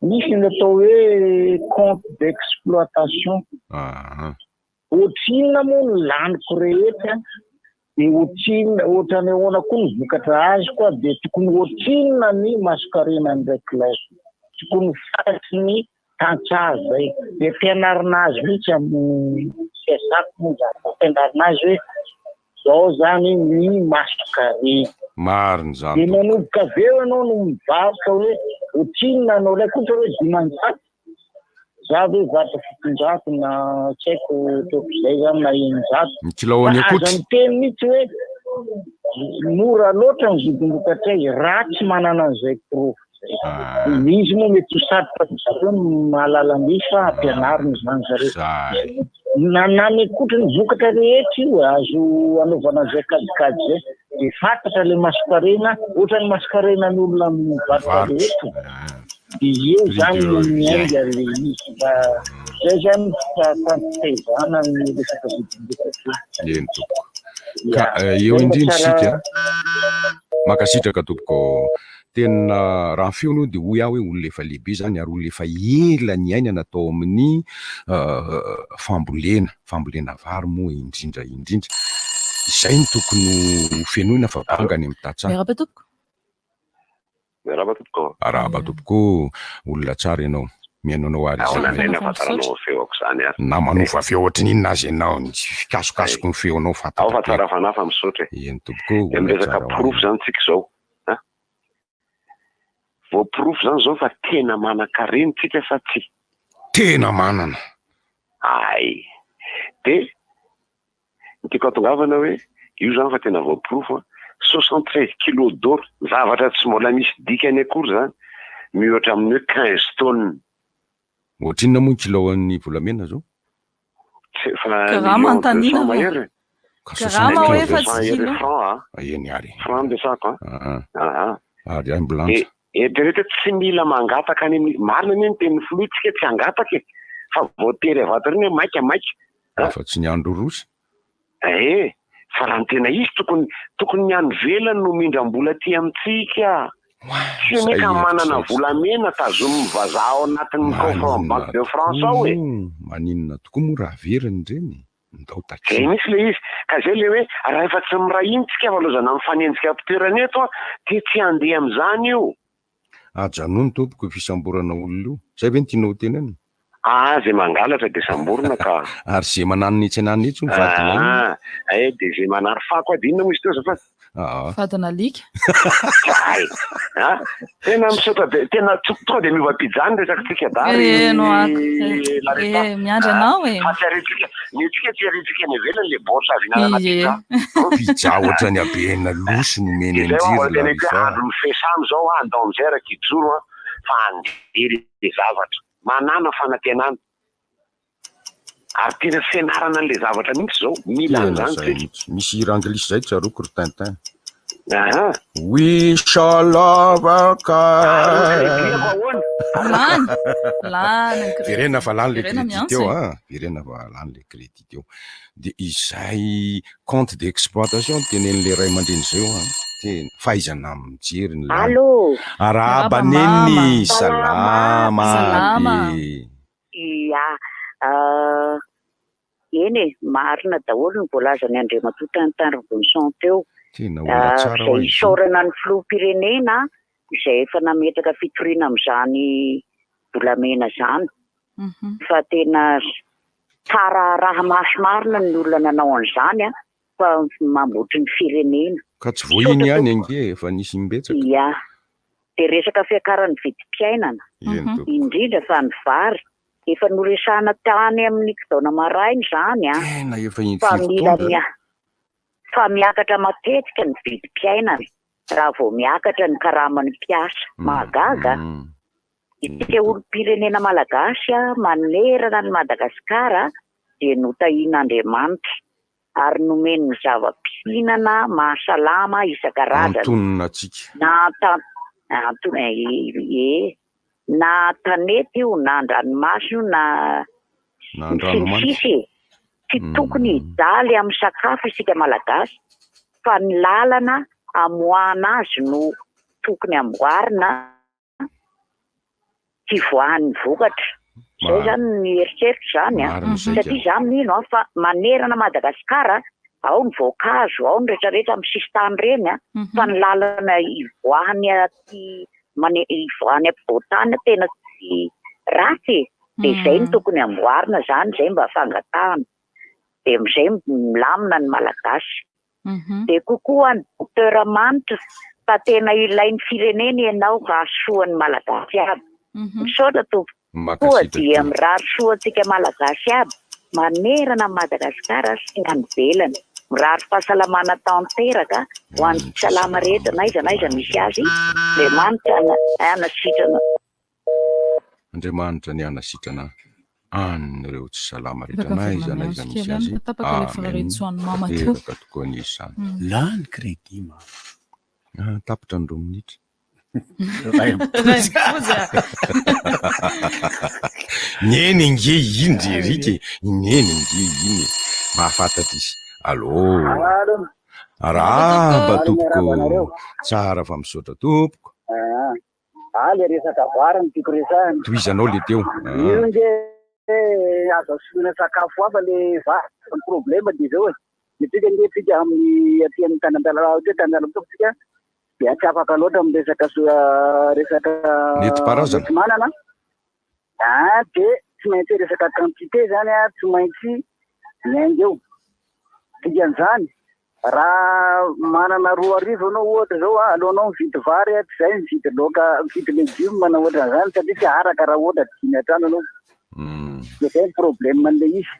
[SPEAKER 4] Misy ny atao hoe compte d'exploitation. Ohatrinona moa ny laniko rehetra dia ohatrinona, ohatran'ny ahoana koa ny vokatra azoko dia tokony ohatrinona ny masonkarenan'ilay kilao. Tokony fantatry ny tantsaha izay. Dia ampianarina azy mihitsy amin'ny fiasako moa izany, ampianarina azy hoe izao izany ny masonkarena.
[SPEAKER 19] Marina izany
[SPEAKER 4] Dia
[SPEAKER 19] tompoko.
[SPEAKER 4] manomboka avy eo ianao no mivarotra hoe ohatrinona anao ilay koa ohatra hoe 500, za ve hivarotra 700 na tsy haiko ohatrohatr'izay izany na 600.
[SPEAKER 19] Ny kilao
[SPEAKER 4] Fa
[SPEAKER 19] any
[SPEAKER 4] aza
[SPEAKER 19] akotry.
[SPEAKER 4] miteny mihitsy hoe mora loatra ny vidim-bokatray raha tsy manana an'izay porofo izay. Izy moa mety ho sarotra amin-dry zareo ny mahalala an'io fa ampianarina izany zareo. Na na ny akotry ny vokatra rehetra io azo anaovana an'izay kajikajy izay. Dia fantatra ilay masonkarena, ohatran'ny masonkarenan'ny olona mivarotra rehetra. Dia eo izany no miainga ilay izy. Fa izay izany fampitaizana ny resaka vidim-bokatra io.
[SPEAKER 19] Eny tompoko. Ka eo indrindra isika. Mankasitraka tompoko. Tena raha ny feony io dia hoy aho hoe olona efa lehibe izany ary olona efa ela niainana tao amin'ny fambolena, fambolena vary moa indrindra indrindra. Izay no tokony ho fenoina fa banga any amin'ny tantsaha.
[SPEAKER 12] Miarahaba tompoko.
[SPEAKER 5] Miarahaba tompoko.
[SPEAKER 19] Arahaba tompoko, olona tsara ianao. Mihaino anao ary
[SPEAKER 5] Ahoana
[SPEAKER 19] izahay.
[SPEAKER 5] indray ny ahafantaranao ny feoko izany ary?
[SPEAKER 19] Na manova feo ohatry ny inona aza ianao, ny fikasokasoky ny feonao
[SPEAKER 5] Ao fa
[SPEAKER 19] fantatra be.
[SPEAKER 5] tsara fanahy fa misaotra e.
[SPEAKER 19] Eny tompoko,
[SPEAKER 5] Dia
[SPEAKER 19] olona
[SPEAKER 5] miresaka
[SPEAKER 19] tsara ho
[SPEAKER 5] porofo
[SPEAKER 19] anao.
[SPEAKER 5] izany tsika izao an! Voaporofo izany izao fa tena manan-karena tsika sa tsia?
[SPEAKER 19] Tena manana!
[SPEAKER 5] Hay! Dia ny tiako hatongavana hoe io izany fa tena voaporofo an! 73 kilos d'or, zavatra tsy mbola misy dikany akory izany, miohatra amin'ny hoe 15 tonnes.
[SPEAKER 19] Ohatrinona moa ny kilaon'ny volamena izao?
[SPEAKER 5] Tsy efa
[SPEAKER 12] Grama
[SPEAKER 5] million deux
[SPEAKER 12] antanina
[SPEAKER 5] cent
[SPEAKER 12] va?
[SPEAKER 5] mahery e.
[SPEAKER 19] Ka
[SPEAKER 12] Grama
[SPEAKER 19] 75
[SPEAKER 12] hoe fa
[SPEAKER 19] deux
[SPEAKER 12] tsy
[SPEAKER 19] cent
[SPEAKER 12] kilo.
[SPEAKER 5] Franc a.
[SPEAKER 19] Eny ary.
[SPEAKER 5] Franc no resako a.
[SPEAKER 19] Aa. Ary any bilanja.
[SPEAKER 5] Dia eritrereto hoe tsy mila mangataka any amin'ny, marina anie ny tenin'ny filoha tsika tsy hangataka e, fa voatery avy ato aoriana hoe maika maika.
[SPEAKER 19] Afa tsy ny andro rosa.
[SPEAKER 5] Ee, fa raha ny tena izy tokony tokony ny any ivelany no mindram-bola aty amintsika. Tsy anie
[SPEAKER 19] Zay
[SPEAKER 5] ka
[SPEAKER 19] hevitra
[SPEAKER 5] manana
[SPEAKER 19] zay tsy
[SPEAKER 5] volamena tazomin'ny vazaha ao anatin'ny coffre ao amin'ny
[SPEAKER 19] Maninona
[SPEAKER 5] Banque de France
[SPEAKER 19] tokoa
[SPEAKER 5] ao e.
[SPEAKER 19] moa, maninona tokoa moa raha averiny ireny? Ndao
[SPEAKER 5] Zay
[SPEAKER 19] takiana.
[SPEAKER 5] mihitsy ilay izy. Ka zay ilay hoe raha efa tsy miray hina tsika fa lozana mifanenjika am-pitoerana eto an, dia tsy handeha amin'izany io.
[SPEAKER 19] Ajanony tompoko io fisamborana olona io. Zay ve no tianao ho tenenina?
[SPEAKER 5] Aa ze mangalatra de samborina ka.
[SPEAKER 19] Ary ze mananona etsy ananona etsy hono vadinay io.
[SPEAKER 5] Aa eh de ze manary fako ady inona moa izy teo azafady?
[SPEAKER 19] Aa.
[SPEAKER 12] Vadina alika.
[SPEAKER 5] Hay a! Tena misaotra be, tena tonga de miova pizza ny resakitsika dahy ry
[SPEAKER 12] Eh no ako.
[SPEAKER 5] Larissa.
[SPEAKER 12] Eh miandry anao e.
[SPEAKER 5] Fa tsy ariantsika, ny antsika tsy ariantsika any ivelany le baoritra avy hinanana
[SPEAKER 12] Ie.
[SPEAKER 5] pizza.
[SPEAKER 19] Pizza ohatran'ny habena losy nomeny
[SPEAKER 5] Izay
[SPEAKER 19] an-dry
[SPEAKER 5] ho'a mbola
[SPEAKER 19] ry
[SPEAKER 5] teneniko hoe
[SPEAKER 19] Larissa.
[SPEAKER 5] andro mifesano zao a, en danger kijoro a, fa handeha le zavatra. Manàna fanantenana. Ary tena fianarana an'ilay zavatra mihitsy izao. Mila
[SPEAKER 19] Tena
[SPEAKER 5] an'izany
[SPEAKER 19] zay
[SPEAKER 5] tsika.
[SPEAKER 19] mihitsy. Misy hira anglisy zay tsaroako ry Tintin.
[SPEAKER 5] Aha.
[SPEAKER 19] We shall overcome.
[SPEAKER 5] ahoana?
[SPEAKER 12] Lany. Lany ny crédit.
[SPEAKER 19] Verena fa lany le
[SPEAKER 12] Verena
[SPEAKER 19] crédit
[SPEAKER 12] miantso
[SPEAKER 19] teo
[SPEAKER 12] e.
[SPEAKER 19] a. Verena fa lany le crédit teo. Dia izay compte d'exploitation tenenin'ilay ray aman-dreny izay eo a. Tena fahaizana mijery ny lany.
[SPEAKER 7] Allô.
[SPEAKER 19] Arahaba
[SPEAKER 7] Arahaba
[SPEAKER 19] neny,
[SPEAKER 7] mama.
[SPEAKER 19] salama
[SPEAKER 7] Salama.
[SPEAKER 19] aby.
[SPEAKER 7] Ia, eny e, marina daholo ny voalazan'i Andriamatoa Tintin Robinson teo.
[SPEAKER 19] Tena olona tsara
[SPEAKER 7] Izay
[SPEAKER 19] hoa izy io.
[SPEAKER 7] isaorana ny filoham-pirenena izay efa nametraka fitoriana amin'izany volamena izany. Fa tena tsara raha maso marina ny olona nanao an'izany an, fa mambotry ny firenena.
[SPEAKER 19] Ka tsy vao iny ihany ange efa nisy imbetsaka.
[SPEAKER 7] Ia. Dia resaka fiakaran'ny vidim-piainana,
[SPEAKER 19] Eny tompoko.
[SPEAKER 7] indrindra fa ny vary. Efa noresahana tany amin'ny kidaona maraina izany an.
[SPEAKER 19] Tena efa
[SPEAKER 7] Fa
[SPEAKER 19] impiry
[SPEAKER 7] mila
[SPEAKER 19] taona.
[SPEAKER 7] mia- fa miakatra matetika ny vidim-piainana raha vao miakatra ny karaman'ny mpiasa. Mahagaga. Isika olom-pirenena malagasy manerana an'i Madagasikara dia notahian'Andriamanitra ary nomeny ny zava-pihinana mahasalama isan-karazany.
[SPEAKER 19] Antonona antsika.
[SPEAKER 7] Na an-tan- antonona, ee, na an-tanety io, na an-dranomasina io, na
[SPEAKER 19] Na
[SPEAKER 7] sy ny
[SPEAKER 19] an-dranomanitra.
[SPEAKER 7] sisa e. Tsy tokony hijaly amin'ny sakafo isika malagasy fa ny lalana amoahana azy no tokony amboarina. fivoahan'ny vokatra. Izay izany ny eritreritro izany an.
[SPEAKER 19] Marina izay ka.
[SPEAKER 7] Satria izaho mino an fa manerana Madagasikara ao ny voankazo, ao ny rehetrarehetra amin'ny sisintany ireny an, fa ny lalana ivoahany aty mane- ivoahany ampovoan-tany tena tsy ratsy e. Dia izay no tokony amboarina izany, izay mba fangatahana. Dia amin'izay milamina ny Malagasy. Dia kokoa any Docteur Manitra fa tena ilain'ny firenena ianao hahasoa ny Malagasy aby. Misaotra tompoko. Koa dia mirary soa antsika Malagasy aby manerana an'i Madagasikara sy ny any ivelany. Mirary fahasalamana tanteraka ho an'ny tsy salama rehetra n'aiza n'aiza misy azy. Andriamanitra hanasitrana.
[SPEAKER 19] Andriamanitra anie hanasitrana an'ireo tsy salama rehetra na aiza na aiza misy azy. Amen. Tanteraka tokoa anie izany.
[SPEAKER 13] Lany crédit mama.
[SPEAKER 19] Ah, tapitra ny roa minitra.
[SPEAKER 13] Ray am-poza.
[SPEAKER 19] Neny ange iny ry Eric e. Neny ange iny e. Mahafantatra izy. Allô. Arahaba tompoko. Tsara fa misaotra tompoko.
[SPEAKER 4] Ah, le resaka vary no tiako resahina.
[SPEAKER 19] Tohizanao le teo.
[SPEAKER 4] Io nge azo asoloina sakafo hafa le vary. Ny problème dia izao e. Ny tsika nge tsika amin'ny aty amin'ny tany Antalala aty tany Antalala tsika dia tsy afaka loatra amin'ny resaka resaka
[SPEAKER 19] Nentim-paharazana.
[SPEAKER 4] manana. Ah, dia tsy maintsy resaka quantité zany ah, tsy maintsy miainga eo. Dikan'izany, Raha manana 2000 ianao ohatra izao a, aleonao mividy vary a, tsy izay mividy laoka, mividy legioma na ohatran'izany satria tsy araka raha ohatra dimy hatrany ianao. Dia izay ny problème an'ilay izy.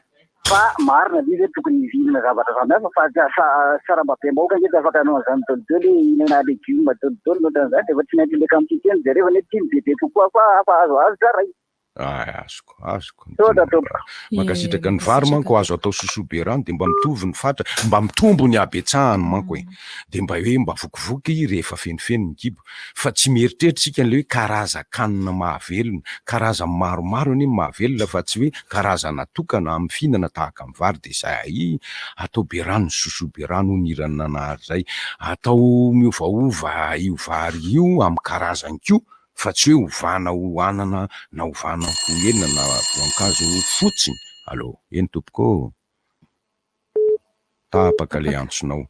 [SPEAKER 4] Fa marina ve hoe tokony hihinana zavatra samihafa fa sarambabem-bahoaka ange tsy afaka hanao an'izany daholo hoe hihinana legioma daholo na ohatran'izany dia efa tsy maintsy ilay quantité no jerevana hoe tiany bebe kokoa fa hafa azoazo tsara izy.
[SPEAKER 19] Ay, azoko, azoko.
[SPEAKER 4] Misaotra tompoko.
[SPEAKER 19] Mankasitraka. Ny vary manko azo atao sosoa be rano dia mba mitovy ny fatra, mba mitombo ny habetsahany manko e. Dia mba hoe mba vokivoky rehefa fenofeno ny kibo. Fa tsy mieritreritra isika an'ilay hoe karazan-kanina mahavelona. Karazany maromaro anie ny mahavelona fa tsy hoe karazana tokana amin'ny fihinana tahaka ny vary dia izay atao be rano ny sosoa be rano hoy ny hiran'i Nanahary izay. Atao miovaova io vary io amin'ny karazany koa fa tsy hoe ovana ho anana na ovana ho hena na voankazo fotsiny. Allo, eny tompoko ô! Tapaka ilay antsonao.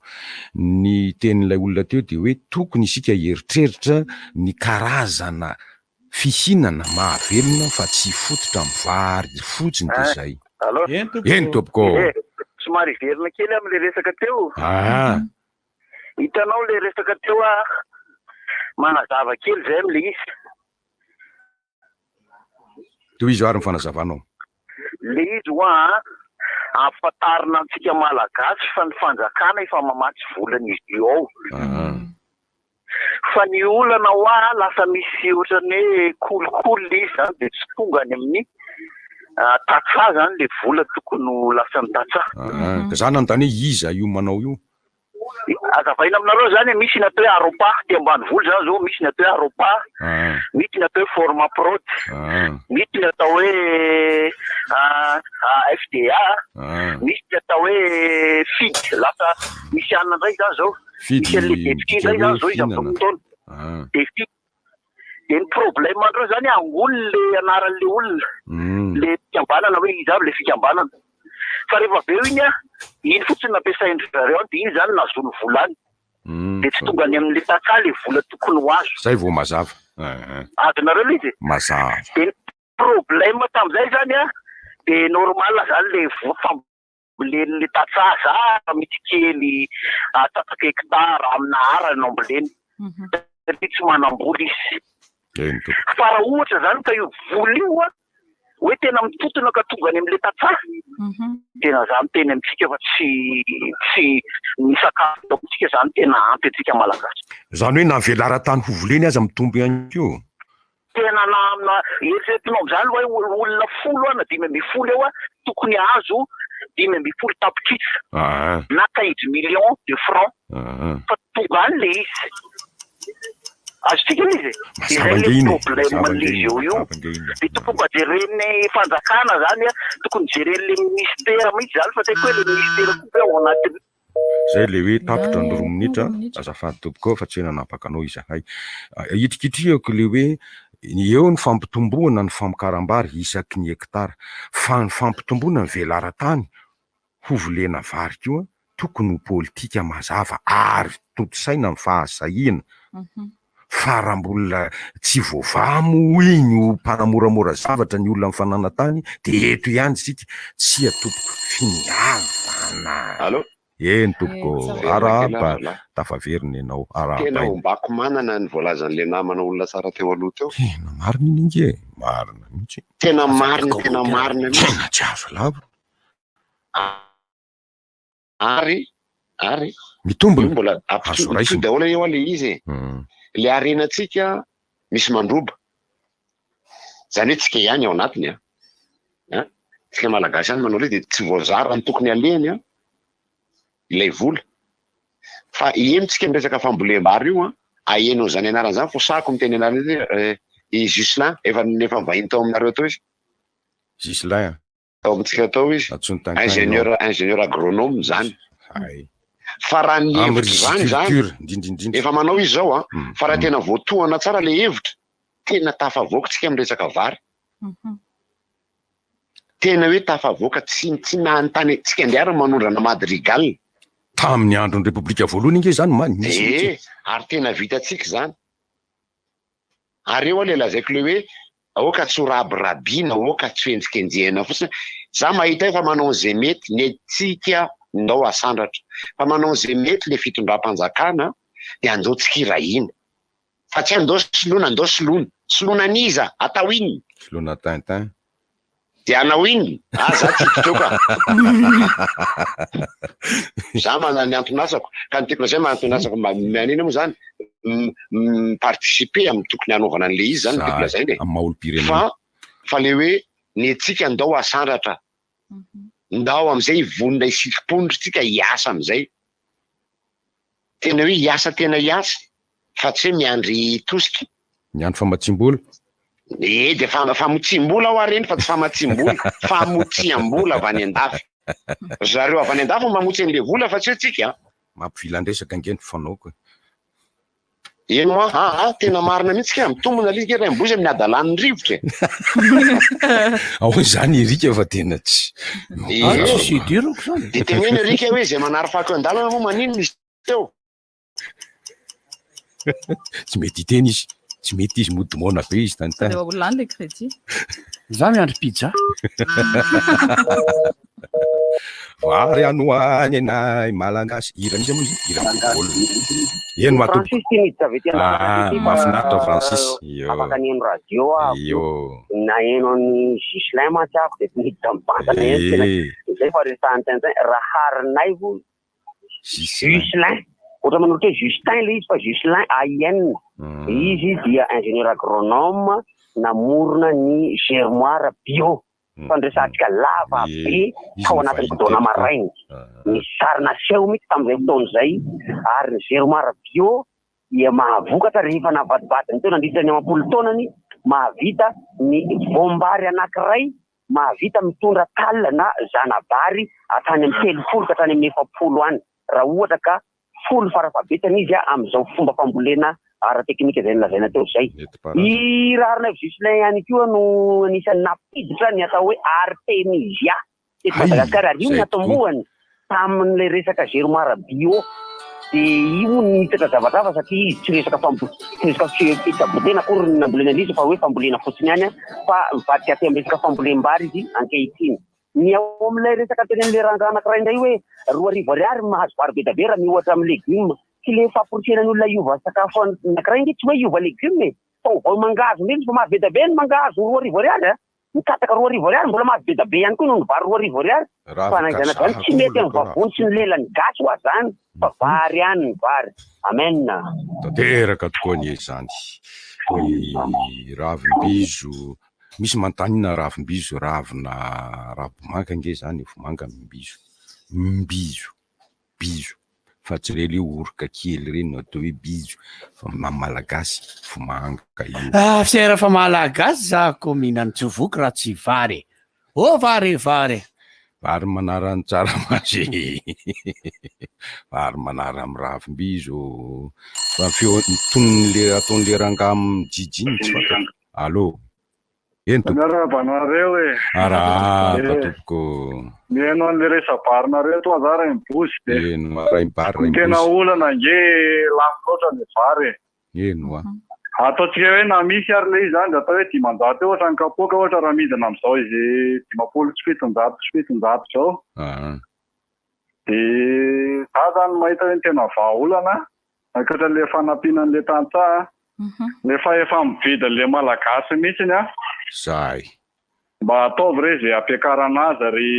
[SPEAKER 19] Ny tenin'ilay olona teo dia hoe tokony isika hieritreritra ny karazana fihinana mahavelona fa tsy hifototra amin'ny vary fotsiny dia izay.
[SPEAKER 8] Allo.
[SPEAKER 19] Eny tompoko ô!
[SPEAKER 8] Somary hiverina kely amin'ilay resaka teo.
[SPEAKER 19] Ah!
[SPEAKER 8] Hitanao le resaka teo ah, manazava kely zay amle izy.
[SPEAKER 19] Tohizo ary ny fanazavanao.
[SPEAKER 8] Le izy hoa an, ampahafantarina antsika Malagasy fa ny fanjakana efa mamatsy vola an'izy io ao. Fa ny olana hoa lasa misy ohatran'ny hoe kolikoly le izy zany dia tsy tonga any amin'ny tantsaha zany le vola tokony ho lasan'ny tantsaha.
[SPEAKER 19] Ka za nanontany hoe iza io manao io?
[SPEAKER 8] Azavaina aminareo zany e, misy ny atao hoe Aropa, aty ambanivolo zany zao misy ny atao hoe Aropa, misy ny atao hoe Formaprod, misy ny atao hoe FDA, misy ny atao hoe FID, lasa misy anona indray zany zao, misy an'le DEFI indray zany zao izy amin'izao fotoana, DEFI. Dia ny problème andreo zany angony le anaran'le olona, le fikambanana hoe iza avy le fikambanana. Fa rehefa avy eo iny an, iny fotsiny no ampiasain-dry zareo any dia iny zany no nahazoany vola any. Dia tsy tonga any amin'le tantsaha le vola tokony ho azo.
[SPEAKER 19] Zay vao mazava.
[SPEAKER 8] Azonareo le izy e?
[SPEAKER 19] Mazava.
[SPEAKER 8] Dia ny problème tamin'izay zany an, dia normal zany le voa fambolen'ny tantsaha, zara mihitsy kely atsasaka hectare amina ara no amboleny satria tsy manam-bola izy. Fa raha ohatra zany ka io vola io an, hoe tena mitotona ka tonga any amin'ilay tantsaha, tena za miteny amintsika fa tsy tsy ny sakafo eto amintsika zany tena ampy antsika Malagasy.
[SPEAKER 19] Izany hoe na ny velaran-tany ho voleny aza mitombo ihany koa.
[SPEAKER 8] Tena na amina eritreretinao amin'izany hoe olona folo na 15 eo tokony hahazo 15 tapitrisa na 15 millions de francs fa tonga any le izy. Azontsika ilay izy e?
[SPEAKER 19] Mazava
[SPEAKER 8] Izay
[SPEAKER 19] ange
[SPEAKER 8] le
[SPEAKER 19] iny e!
[SPEAKER 8] problème
[SPEAKER 19] Mazava ange
[SPEAKER 8] an'ilay
[SPEAKER 19] iny
[SPEAKER 8] izy
[SPEAKER 19] e!
[SPEAKER 8] eo io.
[SPEAKER 19] Mazava ange iny e!
[SPEAKER 8] Dia tokony mba jeren'ny fanjakana izany, tokony jeren'ilay ministera mihitsy izany fa tsy haiko hoe ilay ministera koa ve ao anatin'ny
[SPEAKER 19] Zay le hoe tapitra ny roa minitra, azafady tompoko fa tsy hoe nanapaka anao izahay. Hitrikitrihako le hoe Eo ny fampitomboana ny famokaram-bary isaky ny hektara, fa ny fampitomboana ny velaran-tany ho volena vary koa tokony ho politika mazava ary tontosaina amin'ny fahasahiana fa raha mbola tsy voavaha moa iny ho mpanamoramora zavatra ny olona amin'ny fananan-tany dia eto ihany isika, tsia tompoko, finiavana.
[SPEAKER 5] Allô?
[SPEAKER 19] Eny tompoko,
[SPEAKER 5] Velona kely
[SPEAKER 19] arahaba,
[SPEAKER 5] aho zalahy.
[SPEAKER 19] tafaverina ianao,
[SPEAKER 5] Tena
[SPEAKER 19] arahabaina.
[SPEAKER 5] ombako manana ny voalazan'ilay namana olona tsara teo aloha teo.
[SPEAKER 19] Tena marina iny ange e, marina mihitsy.
[SPEAKER 5] Tena marina, tena marina mihitsy.
[SPEAKER 19] Tena tsy azo lavina.
[SPEAKER 5] Ary, ary.
[SPEAKER 19] Mitombina.
[SPEAKER 5] Io mbola
[SPEAKER 19] Azo raisina.
[SPEAKER 5] Mitohy daholo anie hoa le izy e. Le harenantsika misy mandroba. Zany hoe tsika ihany ao anatiny an. An, tsika malagasy ihany manao le dia tsy voazara ny tokony alehany an, ilay vola. Fa eny tsika miresaka fambolem-bary io an, aheno an'izany anarana izany fo sahako miteny anarana ity eh, i Ghislain, efa efa nivahiny tao aminareo tao izy.
[SPEAKER 19] Ghislain an.
[SPEAKER 5] Tao amintsika tao izy, ingénieur ingénieur agronome zany. Fa raha ny hevitra zany zany, efa manao izy zao an, fa raha tena voatohana tsara le hevitra, tena tafavoaka tsika amin'ny resaka vary. Tena hoe tafavoaka tsy tsy nanontany tsika ndeha ary manondrana madrigal.
[SPEAKER 19] Tamin'ny andron'ny Repoblika voalohany ange izany ma nisy mihitsy.
[SPEAKER 5] Ee, ary tena vitantsika izany. Ary eo aho le lazaiko le hoe aoka tsy ho rabirabiana, aoka tsy ho henjikenjehina fotsiny. Za mahita hoe fa manao an'izay mety ny antsika ndao asandratra. Fa manao an'izay mety le fitondram-panjakana dia andao tsika hirahina. Fa tsy andao soloina, andao soloina. Soloina an'iza? Atao inona?
[SPEAKER 19] Soloina Tintin.
[SPEAKER 5] Dia hanao inona? Ah za tsy hiditra eo ka. Za manana ny anton'asako. Ka ny tiako lazaina manana anton'asako mba manina moa zany? Mi-participer amin'ny tokony hanaovana an'ilay izy zany no tiako lazaina e.
[SPEAKER 19] Amin'ny maha olom-pirenena.
[SPEAKER 5] Fa fa le hoe ny antsika ndao hasandratra. Ndao amin'izay hivonona hisikim-pondro tsika hiasa amin'izay. Tena hoe hiasa tena hiasa fa tsy hoe miandry tosika.
[SPEAKER 19] Miandry famatsiam-bola.
[SPEAKER 5] Ee dia famotsiam-bola hoa reny fa tsy famatsiam-bola, famotsiam-bola avy any an-dafy. Ry zareo avy any an-dafy no mamotsy an'ilay vola fa tsy hoe tsika an.
[SPEAKER 19] Mampivilan-dresaka ange ny fanaoko e.
[SPEAKER 5] Eny hoa, aa tena marina mihitsy kay, mitombina ilay izy kay raimbozy amin'ny hadalan'ny rivotra e.
[SPEAKER 19] Ahoana izany Eric fa tena tsy.
[SPEAKER 5] Ee.
[SPEAKER 13] Tsisy idirako izany.
[SPEAKER 5] Dia teneno Eric hoe izay manary fako eo an-dalana moa maninona izy teo.
[SPEAKER 19] Tsy mety hiteny izy. Tsy mety izy mody moana be izy Tintin.
[SPEAKER 12] Sao dia ho lany le crédit.
[SPEAKER 13] Za miandry pizza.
[SPEAKER 19] Vary any ho any anay Malagasy. Hiran'iza moa izy io? Hiran'i Bôbôl. Eny ma tompoko.
[SPEAKER 15] Francis ty niditra avy ety an-dalana
[SPEAKER 19] Ah,
[SPEAKER 15] ety fa
[SPEAKER 19] mahafinaritra Francis. Io.
[SPEAKER 15] afaka niheno radio aho.
[SPEAKER 19] Io.
[SPEAKER 15] Naheno an'i Ghislain mantsy aho dia niditra mivantana eny tena
[SPEAKER 19] Eh.
[SPEAKER 15] izay fa resahan'i Tintin Raharinaivo Ghislain. Ohatra manoratra hoe Justin ilay izy fa Ghislain AIN. Izy dia ingénieur agronome namorona ny germoire bio. Fa noresahantsika lava be tao anatin'ny fotoana maraina. Nisy sary naseho mihitsy tamin'izay fotoana izay ary ny germoire bio dia mahavokatra rehefa navadibadiny teo nandritra ny amam-polo taonany mahavita ny voam-bary anankiray mahavita mitondra tal na zana-bary hatrany amin'ny 30 ka hatrany amin'ny 40 any raha ohatra ka folo farafahabetsany izy amin'izao fomba fambolena ara-teknika izay nolazaina teo izay. I Raharinaivo Ghislain ihany koa no anisan'ny nampiditra ny atao hoe Artemisia teto Madagasikara ary io no natombohany tamin'ilay resaka germoire bio. Dia io moa nitatra zavatra hafa satria izy tsy resaka fambo- tsy resaka fitsaboan-tena akory ny nambolena an'izy fa hoe fambolena fotsiny ihany fa mivadika aty amin'ny resaka fambolem-bary izy ankehitriny. Ny ao amin'ilay resaka tenenin'ilay rangahy anankiray indray hoe 2000 ariary mahazo vary be dia be raha miohatra amin'ny legioma. Tsy ilay famporisihana ny olona hiova sakafo anankiray ange tsy hoe hiova legioma e! Fa ovao mangahazo indray izy fa mahazo be dia be ny mangahazo 2000 ariary a! Ny katsaka 2000 ariary mbola mahazo be dia be ihany koa noho ny vary 2000 ariary. Fa na izany na izany tsy mety amin'ny vavony sy ny lelan'ny gasy hoa zany fa vary ihany ny vary. Amen.
[SPEAKER 19] Tanteraka tokoa anie izany. Ny ravim-bizo, misy manontany inona ravim-bizo, ravina ravimanga ange izany e, vomanga ny mbizo. Mbizo. Bizo. Fa tsy ireny hoe oroka kely ireny no atao hoe bizo fa maha malagasy vomanga io.
[SPEAKER 13] Ah fiera fa malagasy za ko mihinana tsy voky raha tsy vary e! Oh vary e vary e!
[SPEAKER 19] Vary manara ny tsaramaso e! Vary manara amin'ny ravim-bizo ô! Fa ny feo ny tonon'le ataon'le rangahy mijijy iny tsy fantako. Allô. Eny tompoko.
[SPEAKER 23] Miarahaba anareo e.
[SPEAKER 19] Arahaba
[SPEAKER 23] Eh,
[SPEAKER 19] tompoko.
[SPEAKER 23] Mihaino an'le resa-barinareo toa za Rainibozy de.
[SPEAKER 19] Eny oa, Rainibary,
[SPEAKER 23] Ny tena
[SPEAKER 19] Rainibozy.
[SPEAKER 23] olana ange lafo loatra le vary e.
[SPEAKER 19] Eny oa.
[SPEAKER 23] Ataontsika hoe na misy ary le izy zany de atao hoe 500 eo ohatra ny kapoaka ohatra raha midina amin'izao izy 750 izao.
[SPEAKER 19] Aa.
[SPEAKER 23] De za zany mahita hoe ny tena vahaolana ankoatra le fanampiana an'le tantsaha le fahefa-mividin'le malagasy mihitsiny an.
[SPEAKER 19] Zay.
[SPEAKER 23] Mba ataovy re ze ampiakarana azy ry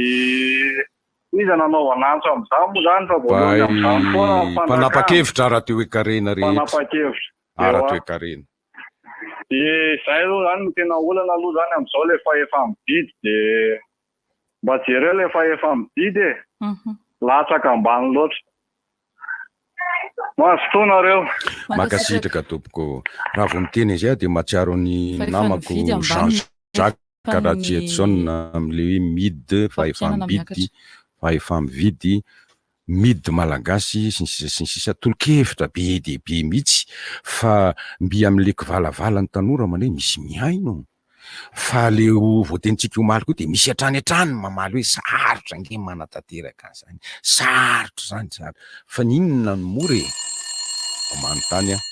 [SPEAKER 23] iza nanaovana antso amin'izany moa zany fa voalohany amin'izany foana ny fanjakana.
[SPEAKER 19] Mpanapa-kevitra ara-toekarena rehetra.
[SPEAKER 23] Mpanapa-kevitra. Ewa.
[SPEAKER 19] Ara-toekarena.
[SPEAKER 23] De zay aloha zany no tena olana aloha zany amin'izao le fahefa-mividy de mba jereo le fahefa-mividy e. Latsaka ambany loatra. Mazotoa nareo.
[SPEAKER 19] Mankasitraka tompoko. Raha vao miteny izay aho dia mahatsiaro ny
[SPEAKER 12] Fa efa
[SPEAKER 19] namako
[SPEAKER 12] nividy ambany
[SPEAKER 19] Jean Jacques
[SPEAKER 12] nefa ny
[SPEAKER 19] Ratsietison amin'ilay hoe mid fa efa
[SPEAKER 12] fampiainana
[SPEAKER 19] mibidy
[SPEAKER 12] miakatra.
[SPEAKER 19] fa efa mividy mid malagasy sy ny sisa sy ny sisa tolo-kevitra be dia be mihitsy fa mby amin'ilay kivalavala ny tanora manao hoe misy mihaino. Fa le ho voatenintsika omaly koa dia misy hatrany hatrany ny mamaly hoe sarotra ange ny manatanteraka an'izany, sarotra izany, sarotra. Fa ny inona no mora e? Mba manontany aho.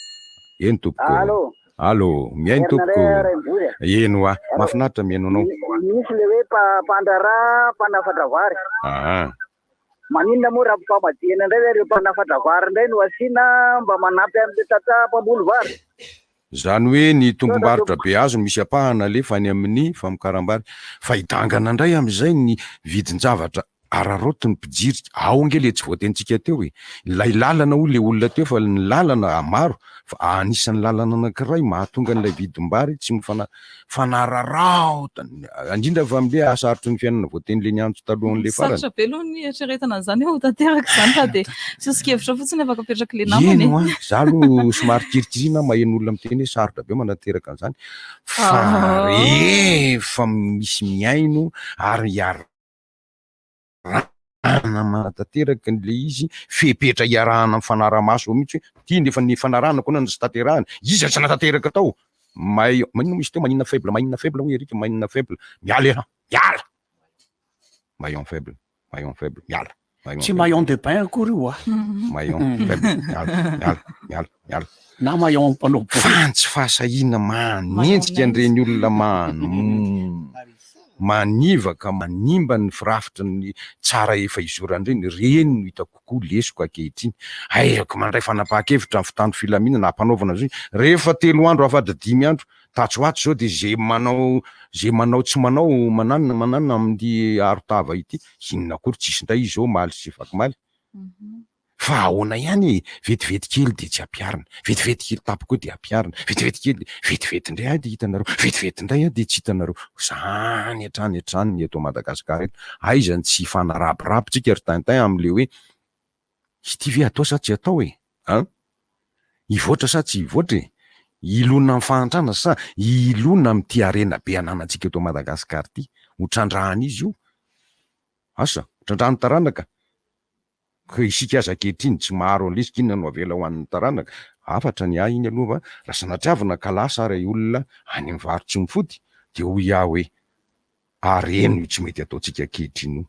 [SPEAKER 19] Eny tompoko.
[SPEAKER 1] Allô.
[SPEAKER 19] Allô, mihaino
[SPEAKER 1] Miverina
[SPEAKER 19] tompoko.
[SPEAKER 1] indray Rainibozy e.
[SPEAKER 19] Eny hoa, mahafinaritra mihaino anao.
[SPEAKER 1] Misy le hoe mpandraharaha mpanafatra vary.
[SPEAKER 19] Aa.
[SPEAKER 1] Maninona moa raha ampamadihana indray hoe ireo mpanafatra vary indray no asiana mba manampy an'ilay tantsaha mpamboly vary?
[SPEAKER 19] Izany hoe ny tombom-barotra be azo misy ampahana alefa any amin'ny famokaram-bary. Fa hidangana indray amin'izay ny vidin-javatra araraotin'ny mpijirika. Ao ange le tsy voatenintsika teo e! Ilay lalana hoy le olona teo fa ny lalana maro fa anisan'ny lalana anankiray mahatonga an'ilay vidim-bary tsy mifana fanararaotana, indrindra fa amin'ilay hasarotry ny fiainana voateny ilay niantso talohan'ilay farany.
[SPEAKER 12] Sarotra be aloha ny eritreretana an'izany hoe ho tanteraka izany fa dia soso-kevitra fotsiny afaka apetrak'ilay namana
[SPEAKER 19] Eny
[SPEAKER 12] e.
[SPEAKER 19] hoa, za aloha somary kirikiriana maheno olona miteny hoe sarotra be manatanteraka an'izany fa
[SPEAKER 12] Ah.
[SPEAKER 19] rehefa misy mihaino ary iarahana manatanteraka an'ilay izy, fepetra iarahana mifanara-maso mihitsy hoe ity no efa nifanarahana koa na tsy tanterahana, iza tsy natanteraka tao? May, maninona moa izy teo maninona faible, maninona faible hoy Eric, maninona faible, miala elah, miala! Maillon faible, maillon faible, miala, maillon
[SPEAKER 13] Tsy
[SPEAKER 19] faible.
[SPEAKER 13] maillon de bain akory io a.
[SPEAKER 19] Maillon faible, miala, miala, miala, miala.
[SPEAKER 13] Na maillon mpanao baolina.
[SPEAKER 19] Fa ny tsy fahasahiana manenjika an'ireny olona man- manivaka, manimba ny firafitry ny tsara efa izorana ireny, ireny no hitako koa lesoka ankehitriny. Aizako mandray fanapahan-kevitra ny fitandro filaminana hampanaovana azy io, rehefa telo andro afatra dimy andro, tatsy ho atsy izao dia ze manao ze manao tsy manao mananona mananona amin'ity arotava ity, inona akory tsisy indray izy izao omaly sy afakomaly. Fa ahoana ihany e, vetivety kely dia tsy ampiharina, vetivety kely tampoka eo dia ampiharina, vetivety kely dia, vetivety indray aho dia hitanareo, vetivety indray aho dia tsy hitanareo. Izany hatrany hatrany ny eto Madagasikara eto. Aiza ny tsy hifanarabirabo tsika ry Tintin amin'ilay hoe ity ve atao sa tsy atao e? An? Hivoatra sa tsy hivoatra e? Hilona amin'ny fahantrana sa hilona amin'ity harena be ananantsika eto Madagasikara ity? Ho trandrahana izy io? Asa, trandrahan'ny taranaka? Ka isika aza ankehitriny tsy maharo an'ilay izy k'inona no avela ho an'ny taranaka? Hafatra ny ahy iny aloha fa raha sanatriavina ka lasa ary olona any amin'ny varo tsy mifody dia hoy aho hoe areno io tsy mety ataontsika ankehitriny io.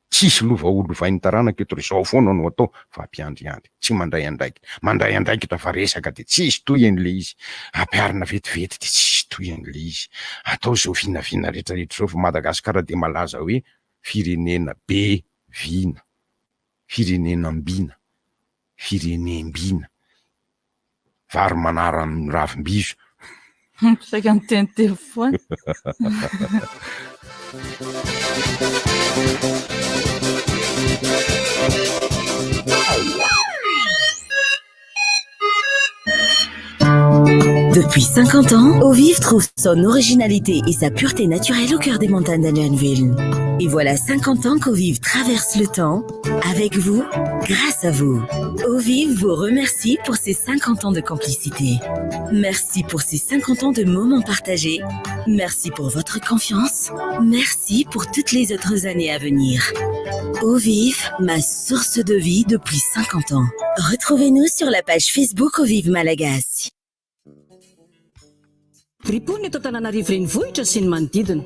[SPEAKER 19] Tsisy lova ho lovain'ny taranaka eto ry zao foana no atao fa mpiandriandry. Tsy mandray andraikitra. Mandray andraikitra fa resaka dia tsisy tohiny ilay izy. Ampiharina vetivety dia tsisy tohiny ilay izy. Atao izao vinavina rehetrarehetra izao fa Madagasikara dia malaza hoe firenena be vina, firenenam-bina, firenem-bina, vary manara amin'ny ravim-bizo.
[SPEAKER 12] Saika niteniteny foana.
[SPEAKER 16] Depuis 50 ans, Eau-Vive trouve son originalité et sa pureté naturelle au cœur des montagnes d'Anjanville. Et voilà 50 ans qu'Eau-Vive traverse le temps, avec vous, grâce à vous. Eau-Vive vous remercie pour ces 50 ans de complicité. Merci pour ces 50 ans de moments partagés. Merci pour votre confiance. Merci pour toutes les autres années à venir. Eau Vive, ma source de vie depuis 50 ans. Retrouvez-nous sur la page Facebook Eau Vive Malagasy.
[SPEAKER 6] Ry mponina eto Antananarivo Renivohitra sy ny manodidina.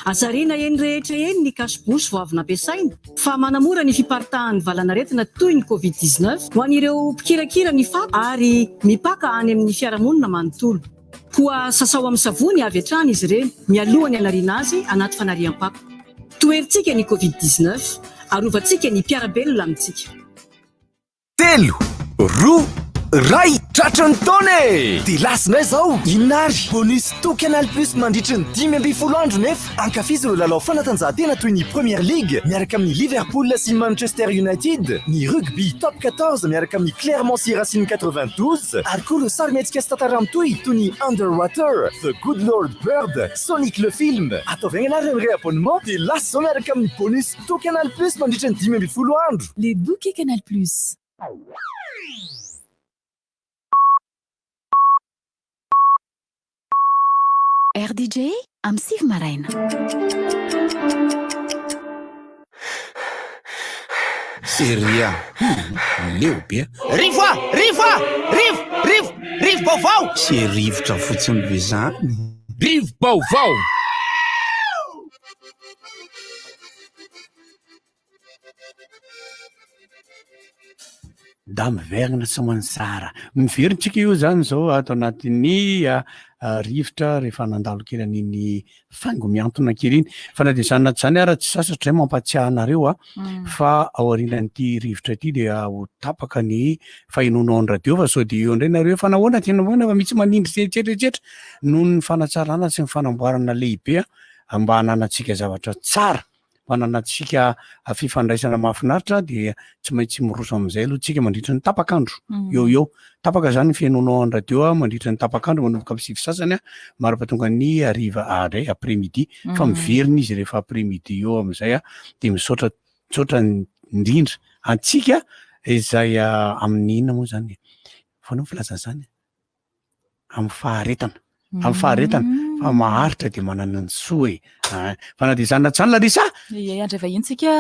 [SPEAKER 6] Aza ariana eny rehetra eny ny cache bouche vao avy nampiasaina fa manamora ny fiparitahan'ny valanaretina toy ny covid 19 ho an'ireo mpikirakira ny fako ary mipaka any amin'ny fiarahamonina manontolo. Koa sasao amin'ny savony avy hatrany izy ireny mialoha ny hanariana azy anaty fanariam-pako. Toherintsika ny covid 19, arovantsika ny mpiara-belona amintsika.
[SPEAKER 17] Telo, roa, iray, tratry ny taona e! Dia lasa indray izao! Inona ary? Bonus tout Canal Plus mandritry ny 15 andro nefa ankafizo ireo lalao fanatanjahantena toy ny Premier League miaraka amin'ny Liverpool sy Manchester United, ny Rugby Top 14 miaraka amin'ny Clermont sy Racing 92 ary koa ireo sarimihetsika sy tantara mitohy toy ny Underwater, The Good Lord Bird, Sonic le film. Ataovy haingana ary ny réabonnement dia lasa izao miaraka amin'ny bonus tout Canal Plus mandritra ny 15 andro.
[SPEAKER 20] Les bouquets Canal Plus.
[SPEAKER 22] RDJ amin'ny sivy maraina.
[SPEAKER 21] Seria, hum, leo be a.
[SPEAKER 18] Rivo a! Rivo a! Rivo! Rivo! Rivo-baovao!
[SPEAKER 21] Tsy rivotra fotsiny ve zany? Rivo-baovao!
[SPEAKER 13] Da miverina tsy mansara. Miverina tsika io zany zao ato anatin'ny rivotra rehefa nandalo kely an'iny faingo mihantona kely iny. Fa na dia izany na tsy izany ara tsy sasatra izay mampatsiahy anareo a mm. fa ao aorianan'ity rivotra ity dia ho tapaka ny fahenoanao ny radio fa sao dia eo indray nareo fa nahoana tena ahoana fa misy manindry sy etsetra etsetra noho ny fanatsarana sy ny fanamboarana lehibe mba hananantsika zavatra tsara fananantsika fifandraisana mahafinaritra dia tsy maintsy miroso amin'izay aloha tsika mandritra ny tapak'andro mm. eo eo tapaka zany ny fihainoanao an radio a mandritra ny tapak'andro manomboka amin'ny sivy sasany a mara-pahatonga ny hariva indray après midi fa mm. miverina izy rehefa après midi eo amin'izay a dia misaotra misaotra indrindra antsika izay amin'ny inona moa zany fanao filazana zany amin'ny faharetana, amin'ny faharetana fa maharitra dia manana ny soa e. Ah, fa na dia izany na tsy izany Larissa.
[SPEAKER 12] Ie, handray vahiny tsika,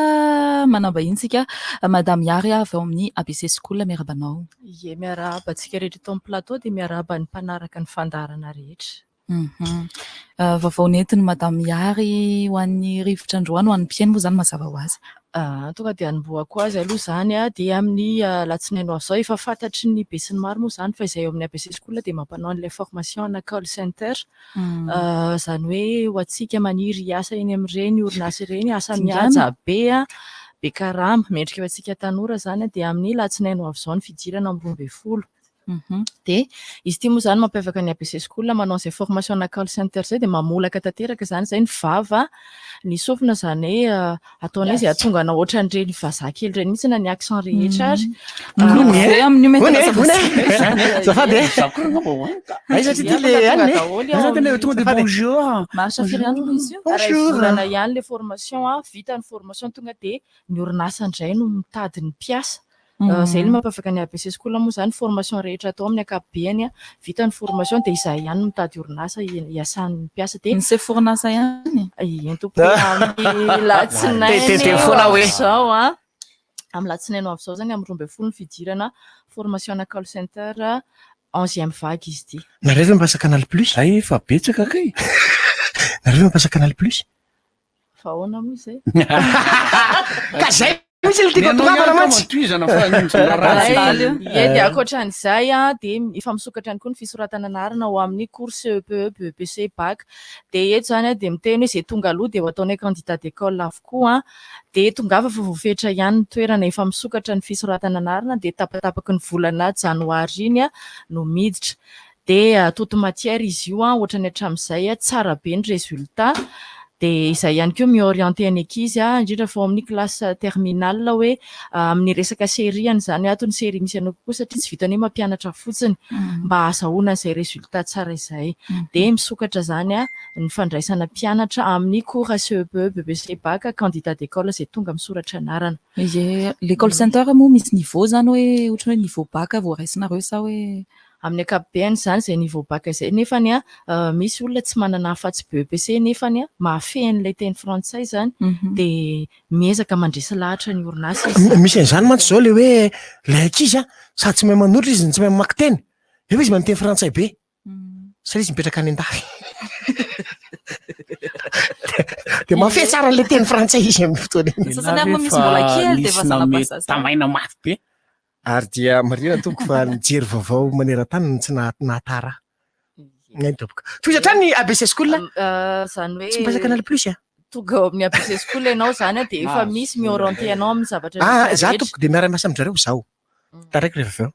[SPEAKER 12] manam-bahiny tsika, Madame Yary avy ao amin'ny ABC School, miarahaba anao.
[SPEAKER 24] Ie, miarahaba antsika rehetra eto amin'ny plateau dia miarahaba ny mpanaraka ny fandaharana rehetra.
[SPEAKER 12] Mhm. Vaovao nentin'i Madame Yary ho an'ny rivotra androany, ho an'ny mpihaino moa izany mazava ho azy.
[SPEAKER 24] Tonga dia hanombohako azy aloha izany dia amin'ny alatsinainy ho avy izao, efa fantatry ny besinimaro moa izany fa izay ao amin'ny ABC School dia mampanao an'ilay formation ana call center. Izany hoe ho antsika maniry hiasa eny amin'ireny orinasa ireny, asa mihaja be, be karama, mendrika ho antsika tanora izany dia amin'ny alatsinainy ho avy izao ny fidirana amin'ny 12. Dia izy ity moa izany mampiavaka ny ABC School manao izay formation ana call center izay dia mamolaka tanteraka izany izay ny vava, ny sofina izany hoe ataonay izay hahatonga anao ohatran'ireny vazaha kely ireny mihitsy na ny accent rehetra ary.
[SPEAKER 12] Miloko ve amin'io mety
[SPEAKER 24] Hono e,
[SPEAKER 12] lasa
[SPEAKER 24] hono e.
[SPEAKER 12] vazaha?
[SPEAKER 25] Azafady e.
[SPEAKER 13] Za koa angamba ho any ka.
[SPEAKER 25] Aiza ty ty le any e?
[SPEAKER 24] Aiza
[SPEAKER 25] tena hoe tonga de bonjour.
[SPEAKER 12] Maharitra firy andro moa izy io?
[SPEAKER 24] Iray volana ihany ilay formation, vita ny formation tonga dia ny orinasa indray no mitady ny mpiasa. Izay no mampiavaka ny ABC School moa izany, formation rehetra atao amin'ny ankapobeny, vita ny formation dia izahay ihany no mitady orinasa hiasan'ny mpiasa dia
[SPEAKER 12] Ny sefo orinasa ihany?
[SPEAKER 24] Eny tompoko, amin'ny alatsinainy ho avy izao an, amin'ny alatsinainy ho avy izao izany amin'ny 12 ny fidirana formation ana call center onzième vague izy ity.
[SPEAKER 25] Nareo ve mampiasa canal plus?
[SPEAKER 13] Hay efa betsaka kay.
[SPEAKER 25] Nareo ve mampiasa canal plus?
[SPEAKER 24] Fa ahoana moa izay?
[SPEAKER 25] Ka zay mihitsy no tiako atongavana mantsy.
[SPEAKER 13] Tohizana fa ny ratsy.
[SPEAKER 24] Ie, dia ankoatran'izay dia efa misokatra ihany koa ny fisoratana anarana ho amin'ny cours CEPE, BEPC, Bac. Dia eto izany dia miteny hoe izay tonga aloha dia ho ataonay candidat d'école avokoa. Dia tongava fa voafetra ihany ny toerana, efa misokatra ny fisoratana anarana dia tapatapaky ny volana janoary iny no miditra. Dia toute matière izy io an, ohatrany hatramin'izay, tsara be ny résultat. Dia izay ihany koa mi-orienter ny ankizy, indrindra fa ao amin'ny classe terminale hoe amin'ny resaka série an'izany hoe ato ny série misy anao kokoa satria tsy vitan'ny hoe mampianatra fotsiny mba hahazahoana an'izay résultat tsara izay. Dia misokatra izany ny fandraisana mpianatra amin'ny cours CEPE, BEPC, Bac, candidat d'école izay tonga misoratra anarana.
[SPEAKER 12] Ie, le call center moa misy niveau izany hoe ohatran'ny hoe niveau bac vao raisinareo sa hoe
[SPEAKER 24] Amin'ny ankapobeny izany izay niveau bac izay nefany misy olona tsy manana afa-tsy BEPC nefany mahafehy an'ilay teny frantsay izany dia miezaka mandresy lahatra ny orinasa izy.
[SPEAKER 25] Misy an'izany mantsy izao ilay hoe ilay ankizy sady tsy mahay manoratra izy no tsy mahay mamaky teny nefa izy mahay miteny frantsay be.
[SPEAKER 3] Satria izy mipetraka any an-dafy. Dia mahafehy tsara an'ilay teny frantsay izy amin'ny fotoana iny.
[SPEAKER 12] Sasany ary moa misy mbola kely dia efa zana-bazaha.
[SPEAKER 13] Tamaina mafy be.
[SPEAKER 3] Ary dia marihina tompoko fa nijery vaovao maneran-tany no tsy nahatara ahy. Eny tompoko. Tohizo hatrany ny ABC School.
[SPEAKER 24] Izany hoe.
[SPEAKER 3] Tsy mipasaka Canal Plus a.
[SPEAKER 24] Tonga ao amin'ny ABC School ianao izany dia efa misy mi-orienter anao amin'ny zavatra
[SPEAKER 3] Ah,
[SPEAKER 24] rehetra
[SPEAKER 3] za
[SPEAKER 24] rehetra.
[SPEAKER 3] tompoko dia miara-miasa amin-dry zareo zaho. Taraiky rehefa avy eo.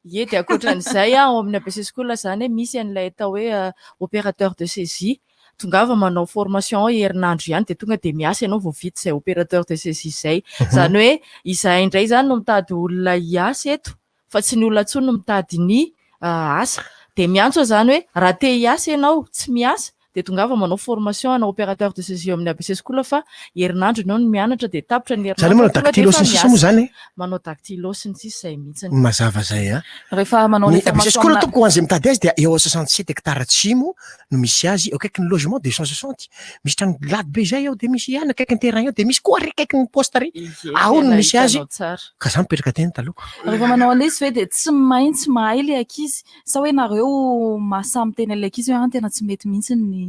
[SPEAKER 24] Ie, dia ankoatran'izay ao amin'ny ABC School izany misy an'ilay atao hoe opérateur de saisie. Tongava manao formation ao herinandro ihany dia tonga dia miasa ianao vao vita izay opérateur de saisie izay. Izany hoe izahay indray izany no mitady olona hiasa eto fa tsy ny olona intsony no mitady ny asa. Dia miantso aho izany hoe raha te hiasa ianao tsy miasa dia tongava manao formation ana opérateur de saisie eo amin'ny ABC School fa herinandro ianao no mianatra dia tapitra ny
[SPEAKER 3] Zany hoe manao
[SPEAKER 24] herinandro tonga dia
[SPEAKER 3] dactylo
[SPEAKER 24] efa
[SPEAKER 3] sy ny sisa moa
[SPEAKER 24] miasa.
[SPEAKER 3] zany e?
[SPEAKER 24] Manao dactylo sy ny sisa izay mihitsiny.
[SPEAKER 3] Mazava zay a.
[SPEAKER 12] Rehefa manao
[SPEAKER 3] Ny
[SPEAKER 12] ny
[SPEAKER 3] ABC
[SPEAKER 12] formation
[SPEAKER 3] School
[SPEAKER 12] amina-
[SPEAKER 3] tompoko ho an'izay mitady azy dia eo 67 hectares atsimo no misy azy, eo akaikin'ny logement 260. Misy trano lady be izay ao dia misy ihany akaikin'ny terrain eo dia misy koa ary akaikin'ny poste ary.
[SPEAKER 24] Ie,
[SPEAKER 3] Ao no
[SPEAKER 24] tena
[SPEAKER 3] misy azy.
[SPEAKER 24] hitanao tsara.
[SPEAKER 3] Ka za mipetraka teny taloha.
[SPEAKER 12] Rehefa manao an'ilay izy ve dia tsy maintsy mahay ilay ankizy Sa hoe nareo mahasahy miteny an'ilay ankizy hoe an tena tsy mety mihitsy ny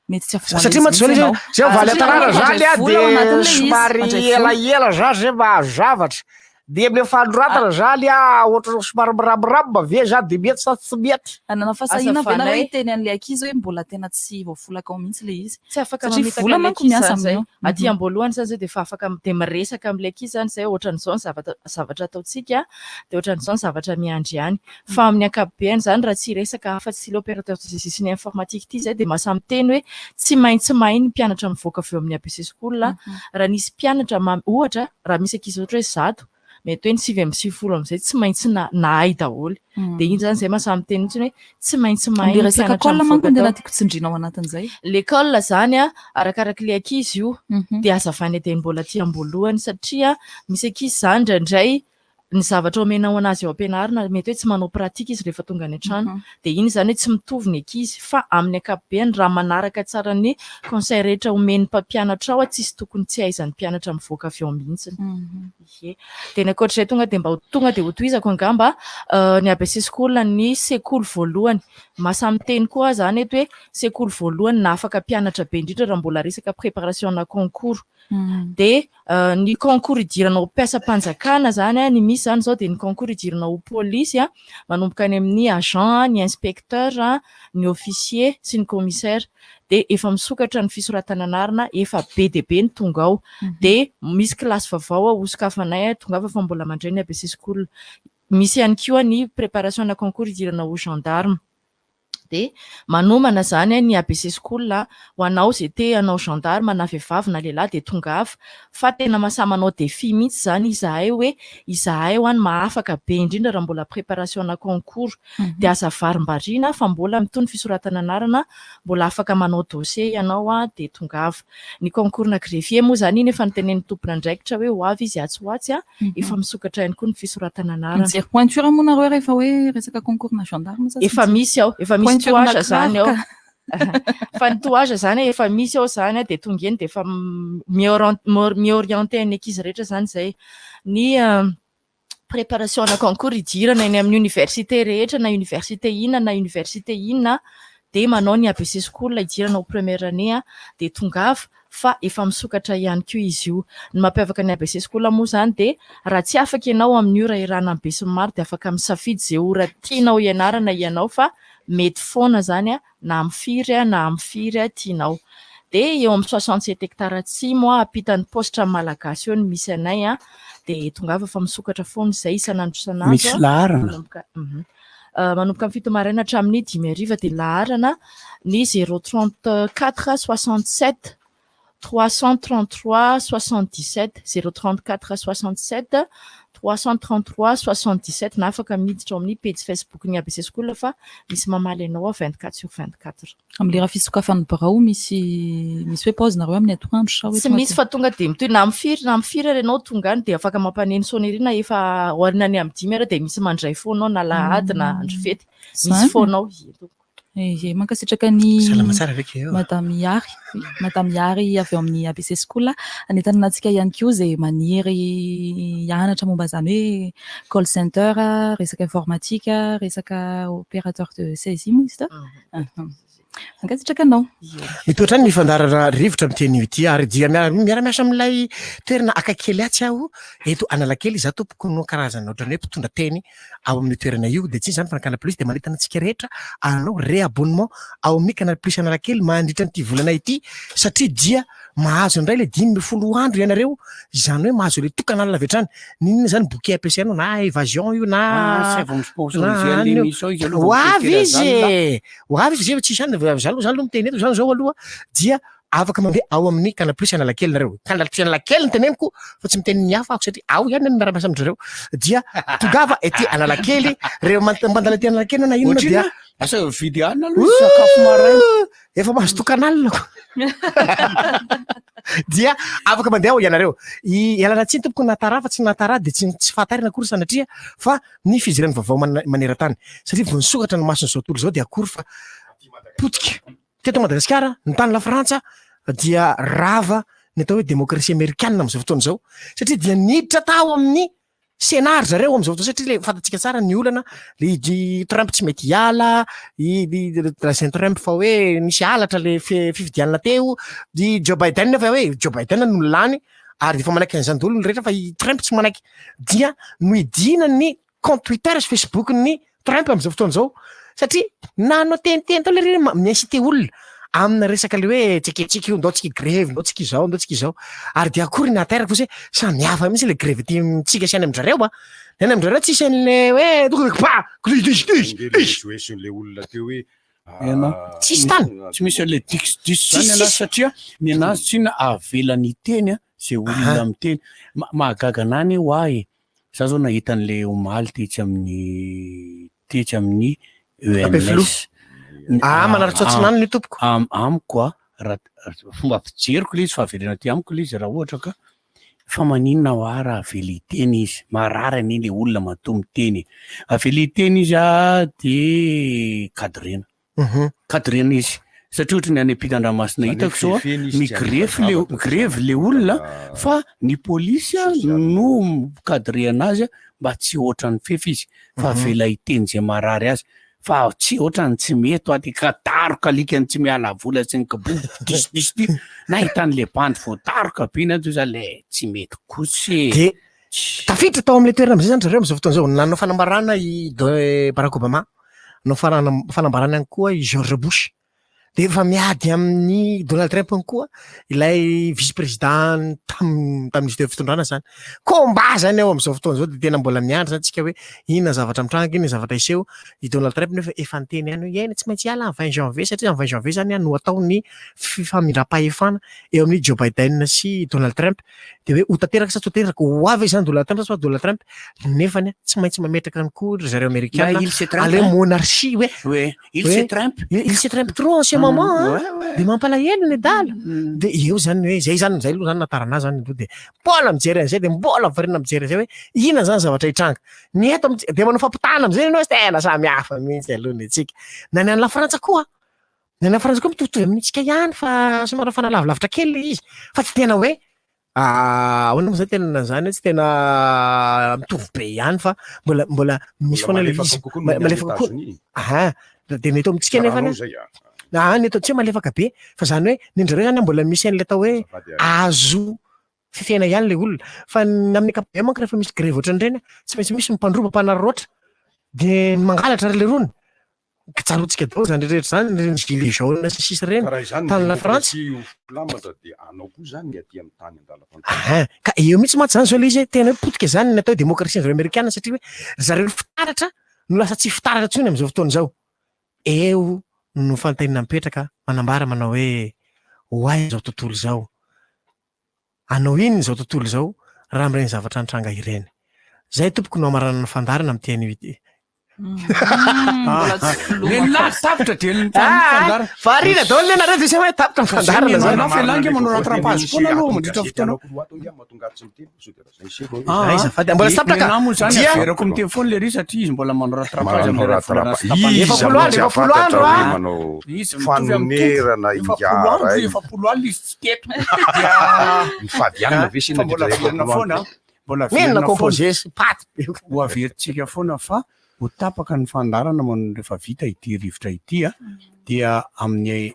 [SPEAKER 12] mety tsy avoan'izy
[SPEAKER 3] Satria mantsy zao
[SPEAKER 12] mihitsy
[SPEAKER 3] le
[SPEAKER 12] ianao.
[SPEAKER 3] zay
[SPEAKER 25] Valy
[SPEAKER 12] Satria
[SPEAKER 25] an-tanàna
[SPEAKER 12] nareo
[SPEAKER 25] zany
[SPEAKER 12] mandray
[SPEAKER 25] a
[SPEAKER 12] vola ao
[SPEAKER 25] de
[SPEAKER 12] anatin'ilay izy,
[SPEAKER 25] somary
[SPEAKER 12] mandray vola.
[SPEAKER 25] elaela za zay mahazo zavatra. De amle fanoratana zany a ohatran'ny somary mirambiramby ve za de mety sa tsy mety?
[SPEAKER 12] Hanana fahasahiana ve nareo
[SPEAKER 24] Azavanay.
[SPEAKER 12] hiteny an'ilay ankizy hoe mbola tena tsy voafolaka ao mihitsy ilay izy?
[SPEAKER 24] Tsy afaka
[SPEAKER 12] Satria
[SPEAKER 24] mamitaka
[SPEAKER 12] vola
[SPEAKER 24] ilay
[SPEAKER 12] manko
[SPEAKER 24] ankizy
[SPEAKER 12] miasa
[SPEAKER 24] zany zay.
[SPEAKER 12] amin'io.
[SPEAKER 24] Aty am-boalohany zany zay dia efa afaka dia miresaka amin'ilay ankizy zany zay ohatran'izao ny zavatra zavatra ataontsika dia ohatran'izao ny zavatra miandry any. Fa amin'ny ankapobeny izany raha tsy hiresaka afa-tsy ity opérateur de saisie sy ny informatique ity izay dia mahasahy miteny hoe tsy maintsy mahay ny mpianatra mivoaka avy eo amin'ny ABC School. Raha nisy mpianatra ohatra raha misy ankizy ohatra hoe 100 mety hoe ny 99 amin'izay tsy maintsy nahay daholo. Dia iny izany izay mahasahy miteny mihitsy hoe tsy maintsy mahay
[SPEAKER 12] Ilay
[SPEAKER 24] ny
[SPEAKER 12] resaka
[SPEAKER 24] mpianatra
[SPEAKER 12] colle manko
[SPEAKER 24] mivoaka
[SPEAKER 12] no tena
[SPEAKER 24] tao.
[SPEAKER 12] tiako tsindriana ao anatin'izay.
[SPEAKER 24] Le colle izany an, arakarak'ilay ankizy io dia hazavaina dieny mbola aty am-boalohany satria misy ankizy izany indraindray ny zavatra omenao anazy eo am-pianarana mety hoe tsy manao pratique izy rehefa tonga any an-trano. Dia iny izany hoe tsy mitovy ny ankizy fa amin'ny ankapobeny raha manaraka tsara ny conseil rehetra omen'ny mpampianatra ao tsisy tokony tsy hahaizan'ny mpianatra mivoaka avy ao mihitsy. Ie. Dia ny ankoatr'izay tonga dia mba ho tonga dia hotohizako angamba ny ABC School ny sekoly voalohany. Mahasahy miteny koa aho izany eto hoe sekoly voalohany nahafaka mpianatra be indrindra raha mbola resaka préparation na concours. Dia ny concours hidirana ho mpiasam-panjakana izany, ny misy izany izao dia ny concours hidirana ho polisy manomboka any amin'ny agent, ny inspecteur, ny officier sy ny commissaire. Dia efa misokatra ny fisoratana anarana, efa be dia be ny tonga ao. Dia misy kilasy vaovao ao hosokafanay, tongava fa mbola mandray ny ABC School. Misy ihany koa ny préparation na concours hidirana ho gendarme. Dia manomana izany ny ABC School ho anao izay te hanao gendarme na vehivavy na lehilahy dia tongava fa tena mahasahy manao défi mihitsy izany izahay hoe izahay ho any mahafaka be indrindra raha mbola préparation na concours. Dia aza varimbariana fa mbola mitohy ny fisoratana anarana, mbola afaka manao dossier ianao dia tongava. Ny concours na greffier moa izany iny efa notenenin'ny tompon'andraikitra hoe ho avy izy atsy ho atsy. Efa misokatra ihany koa ny fisoratana anarana.
[SPEAKER 12] Mijery pointure moa nareo rehefa hoe resaka concours na gendarme sa tsy
[SPEAKER 24] Efa
[SPEAKER 12] mijery?
[SPEAKER 24] misy ao, efa misy
[SPEAKER 12] Pointure na
[SPEAKER 24] tohatra izany ao.
[SPEAKER 12] kiraro ka.
[SPEAKER 24] Fa ny tohatra izany efa misy ao izany dia tonga eny dia efa mi-orienter ny ankizy rehetra izany izay. Ny préparation na concours hidirana eny amin'ny université rehetra na université inona na université inona dia manao ny ABC School hidirana ao première année dia tongava fa efa misokatra ihany koa izy io. Ny mampiavaka ny ABC School moa izany dia raha tsy afaka ianao amin'ny ora iarahana amin'ny besinimaro dia afaka misafidy izay ora tianao hianarana ianao fa mety foana izany na amin'ny firy na amin'ny firy tianao. Dia eo amin'ny 67 hectares atsimo ampitan'ny paositra malagasy eo no misy anay dia tongava fa misokatra foana izay isan'andro isan'andro.
[SPEAKER 13] Misy laharana.
[SPEAKER 24] Manomboka, Manomboka amin'ny 7 maraina hatramin'ny 5 hariva dia laharana ny 034 67 333 77, 034 67 333 77 na afaka miditra ao amin'ny pejy Facebook-n'ny ABC School fa misy mamaly anao ao 24 sur 24.
[SPEAKER 12] Amin'ny lera fisokafan'ny birao misy misy hoe pause nareo amin'ny atoandro sa hoe
[SPEAKER 24] Tsy
[SPEAKER 12] tonga
[SPEAKER 24] misy
[SPEAKER 12] dia
[SPEAKER 24] fa tonga dia mitohy na amin'ny firy na amin'ny firy ary ianao tonga any dia afaka mampaneno sonnerie na efa aorian'ny amin'ny 5 ary dia misy mandray foana ao na alahady na andro fety misy
[SPEAKER 12] Zany?
[SPEAKER 24] foana ao. Ie, tompoko.
[SPEAKER 12] Ie, mankasitraka ny
[SPEAKER 3] Salama tsara ve keo?
[SPEAKER 12] Madame Ihary, Madame Ihary avy ao amin'ny ABC School. Hanentanana antsika ihany koa izay maniry hianatra momba izany hoe call center, resaka informatique, resaka opérateur de saisie moa izy teo. Mankasitraka anao.
[SPEAKER 3] Mitohy hatrany ny fandaharana rivotra amin'ity anio ity ary dia miara-miasa amin'ilay toerana akaiky kely atsy aho eto Analakely. Izaho tompoko no karazana ohatran'ny hoe mpitondra teny ao amin'io toerana io dia tsy inona izany fa ny Canal Plus dia manentana antsika rehetra hanao réabonnement ao amin'ny Canal Plus Analakely mandritra an'ity volana ity satria dia mahazo indray ilay 15 andro ianareo, izany hoe mahazo ilay tokana alina avy hatrany. N'inona izany bouquet ampiasainao na Evasion io na
[SPEAKER 13] Ah, zay vao mi-sponsoriser
[SPEAKER 3] na
[SPEAKER 13] an'ilay
[SPEAKER 3] anona io.
[SPEAKER 13] émission izy aloha
[SPEAKER 3] Ho
[SPEAKER 13] vao
[SPEAKER 3] avy
[SPEAKER 13] mi-traiter
[SPEAKER 3] izy
[SPEAKER 13] an'izany na.
[SPEAKER 3] e! Ho avy izy, zay tsisy any, za aloha za aloha miteny eto zany zao aloha dia afaka mandeha ao amin'ny Canal Plus Analakely nareo. Canal Plus Analakely no teneniko fa tsy miteny ny hafa aho satria ao ihany no miara-miasa amin-dry zareo. Dia tongava ety Analakely, rehefa mandalo ety Analakely ianao na inona dia
[SPEAKER 13] Ohatrinona? Asa mividy hanina aloha izy sakafo maraina.
[SPEAKER 3] Efa mahazo tokan'alina ko. Dia afaka mandeha ao ianareo. I ialana tsiny tompoko na tara fa tsy na tara dia tsy tsy fahatairana akory sanatria fa ny fijerena vaovao maneran-tany. Satria vao nisokatra ny mason'izao tontolo izao dia akory fa potika. Teto Madagasikara, ny tany Lafrantsa dia rava ny atao hoe demokrasia amerikanina amin'izao fotoana izao satria dia niditra tao amin'ny Sénat ry zareo amin'izao fotoana satria le fantatsika tsara ny olana, le i Trump tsy mety hiala, i lazain'i Trump fa hoe nisy halatra le fifidianana teo, i Joe Biden nefa hoe Joe Biden no lany ary efa manaiky an'izany daholo ny rehetra fa i Trump tsy manaiky. Dia nohidiana ny compte Twitter sy Facebook ny Trump amin'izao fotoana izao satria nanao teniteny tao le mi-inciter olona amina resaka le hoe tseketsika io, ndao tsika grevy, ndao tsika izao, ndao tsika izao. Ary dia akory ny nahateraka fotsiny hoe samy hafa mihitsy le grevy aty amintsika sy any amin-dry zareo a. Ny any amin-dry zareo tsisy an'le hoe tonga de pa, kli,
[SPEAKER 19] Ange le esoeson'le olona teo hoe
[SPEAKER 13] Ianao.
[SPEAKER 3] Tsisy tany.
[SPEAKER 13] Tsy misy an'le dix dix zany anazy satria ny anazy tsinona avelany hiteny a, zay olona miteny. Mahagaga anah anie hoa e, Za zao nahita an'le omaly tetsy amin'ny tetsy amin'ny ENS.
[SPEAKER 3] Ah, Manarintsoa Atsinanana io tompoko.
[SPEAKER 13] Amiko a, raha fomba fijeriko le izy, fahavelena aty amiko le izy raha ohatra ka fa maninona hoa raha avela hiteny izy, marary anie le olona matoa miteny e, avela hiteny izy a de cadrena. Cadrena izy satria ohatry ny any ampitan-dranomasina hitako zao a, migrefy le migrevy le olona fa ny polisy a no mi-cadrer anazy mba tsy hoatran'ny fefy izy fa avela hiteny izay marary azy fa tsy ohatran'ny tsy mety hoa ty ka daroka alikany tsy miala vola sy ny kibobo diso diso ty na hitan'le bandy voadaroka be iny aza le tsy mety kosa e.
[SPEAKER 3] De tafiditra tao amin'ilay toerana amin'izay zany zareo amin'izao fotoana izao, nanao fanambarana i Barack Obama Nanao fanambarana ihany koa i George Bush. Dia efa miady amin'i Donald Trump ihany koa ilay vice président tamin'izy teo fitondrana izany. Combat izany ao amin'izao fotoana izao dia tena mbola miandry izany tsika hoe inona ny zavatra mitranga, inona ny zavatra hiseho. I Donald Trump nefa efa niteny ihany hoe eny tsy maintsy hiala amin'ny 20 janvier satria amin'ny 20 janvier izany no atao ny fifamindram-pahefana eo amin'i Joe Biden sy Donald Trump. Dia hoe ho tanteraka sa tsy ho tanteraka, ho avy ve izany Donald Trump sa tsy ho avy Donald Trump? Nefany tsy maintsy mametraka ihany koa ry zareo amerikana
[SPEAKER 13] il se trompe,
[SPEAKER 3] aleo
[SPEAKER 13] hein.
[SPEAKER 3] monarchie hoe
[SPEAKER 13] Ouais, il se trompe.
[SPEAKER 3] Il se trompe trop en ce moment hein. De mampalahelo ny adala. De eo zany hoe zay zany zay aloha zany nahatarana ahy zany aloha de mbola mijery an'izay de mbola variana mijery an'izay hoe inona zany zavatra hitranga. Ny eto amitsika de manao fampitahana am'zay ianao hoe tena samy hafa mihitsy aloha ny antsika. Na ny any Lafrantsa koa, ny any Lafrantsa koa mitovitovy amintsika ihany fa somary mifanalavilavitra kely le izy fa tsy tena hoe Ahoana moa zay tena zany hoe tsy tena mitovy be ihany fa mbola mbola misy foana le izy malefaka kokoa. Aha, de ny eto amintsika nefa ah ny eto amintsika malefaka be fa zany hoe ny an-dry zareo zany mbola misy an'ilay atao hoe azo fefena ihany le olona fa ny amin'ny ankapobeny manko rehefa misy grevy ohatran'ireny tsy maintsy misy ny mpandroba mpanararaotra de ny mangalatra ry lerony Tsaroantsika daholo izany rehetra izany, ireny gilets jaunes sy ny sisa ireny,
[SPEAKER 19] Ka raha izany ny
[SPEAKER 3] tany Lafrantsa.
[SPEAKER 19] demokrasia ho filamatra dia anao koa izany ny aty amin'ny tany andalam-panjakana.
[SPEAKER 3] Ahin, ka eo mihitsy mantsy izany izao ilay izy hoe tena hoe potika izany ny atao hoe demokrasia-n'ny Amerikana satria hoe ry zareo fitaratra no lasa tsy fitaratra intsony amin'izao fotoana izao. Eo no fanontaniana mipetraka manambara manao hoe ho aiza izao tontolo izao? Hanao inona izao tontolo izao raha amin'ireny zavatra nitranga ireny? Izay tompoko no hamaranana ny fandaharana amin'ity anio ity.
[SPEAKER 13] Lehilahy tapitra dia ny
[SPEAKER 3] fandaharana. Variana daholo le nareo dia hoe tapitra ny fandaharana
[SPEAKER 13] zany. Manao fialangy manao rattrapage foana aloha mandritra fotoana.
[SPEAKER 3] Ah, azafady mbola tsy tapitra ka.
[SPEAKER 13] Moa zany averako miteny foana le ry satria izy mbola manao rattrapage
[SPEAKER 19] amin'ny
[SPEAKER 13] iray volana sy tapany.
[SPEAKER 3] 40 andro, 40 andro
[SPEAKER 19] ah. Manao fanonerana
[SPEAKER 13] ingahy. 40 alina izy tsy teto.
[SPEAKER 19] Dia mifady hanina ve
[SPEAKER 13] sena mbola averina foana. Mbola
[SPEAKER 3] averina foana. composé sy paty
[SPEAKER 13] be. Ho averintsika foana fa ho tapaka ny fandaharana rehefa vita ity rivotra ity dia amin'ny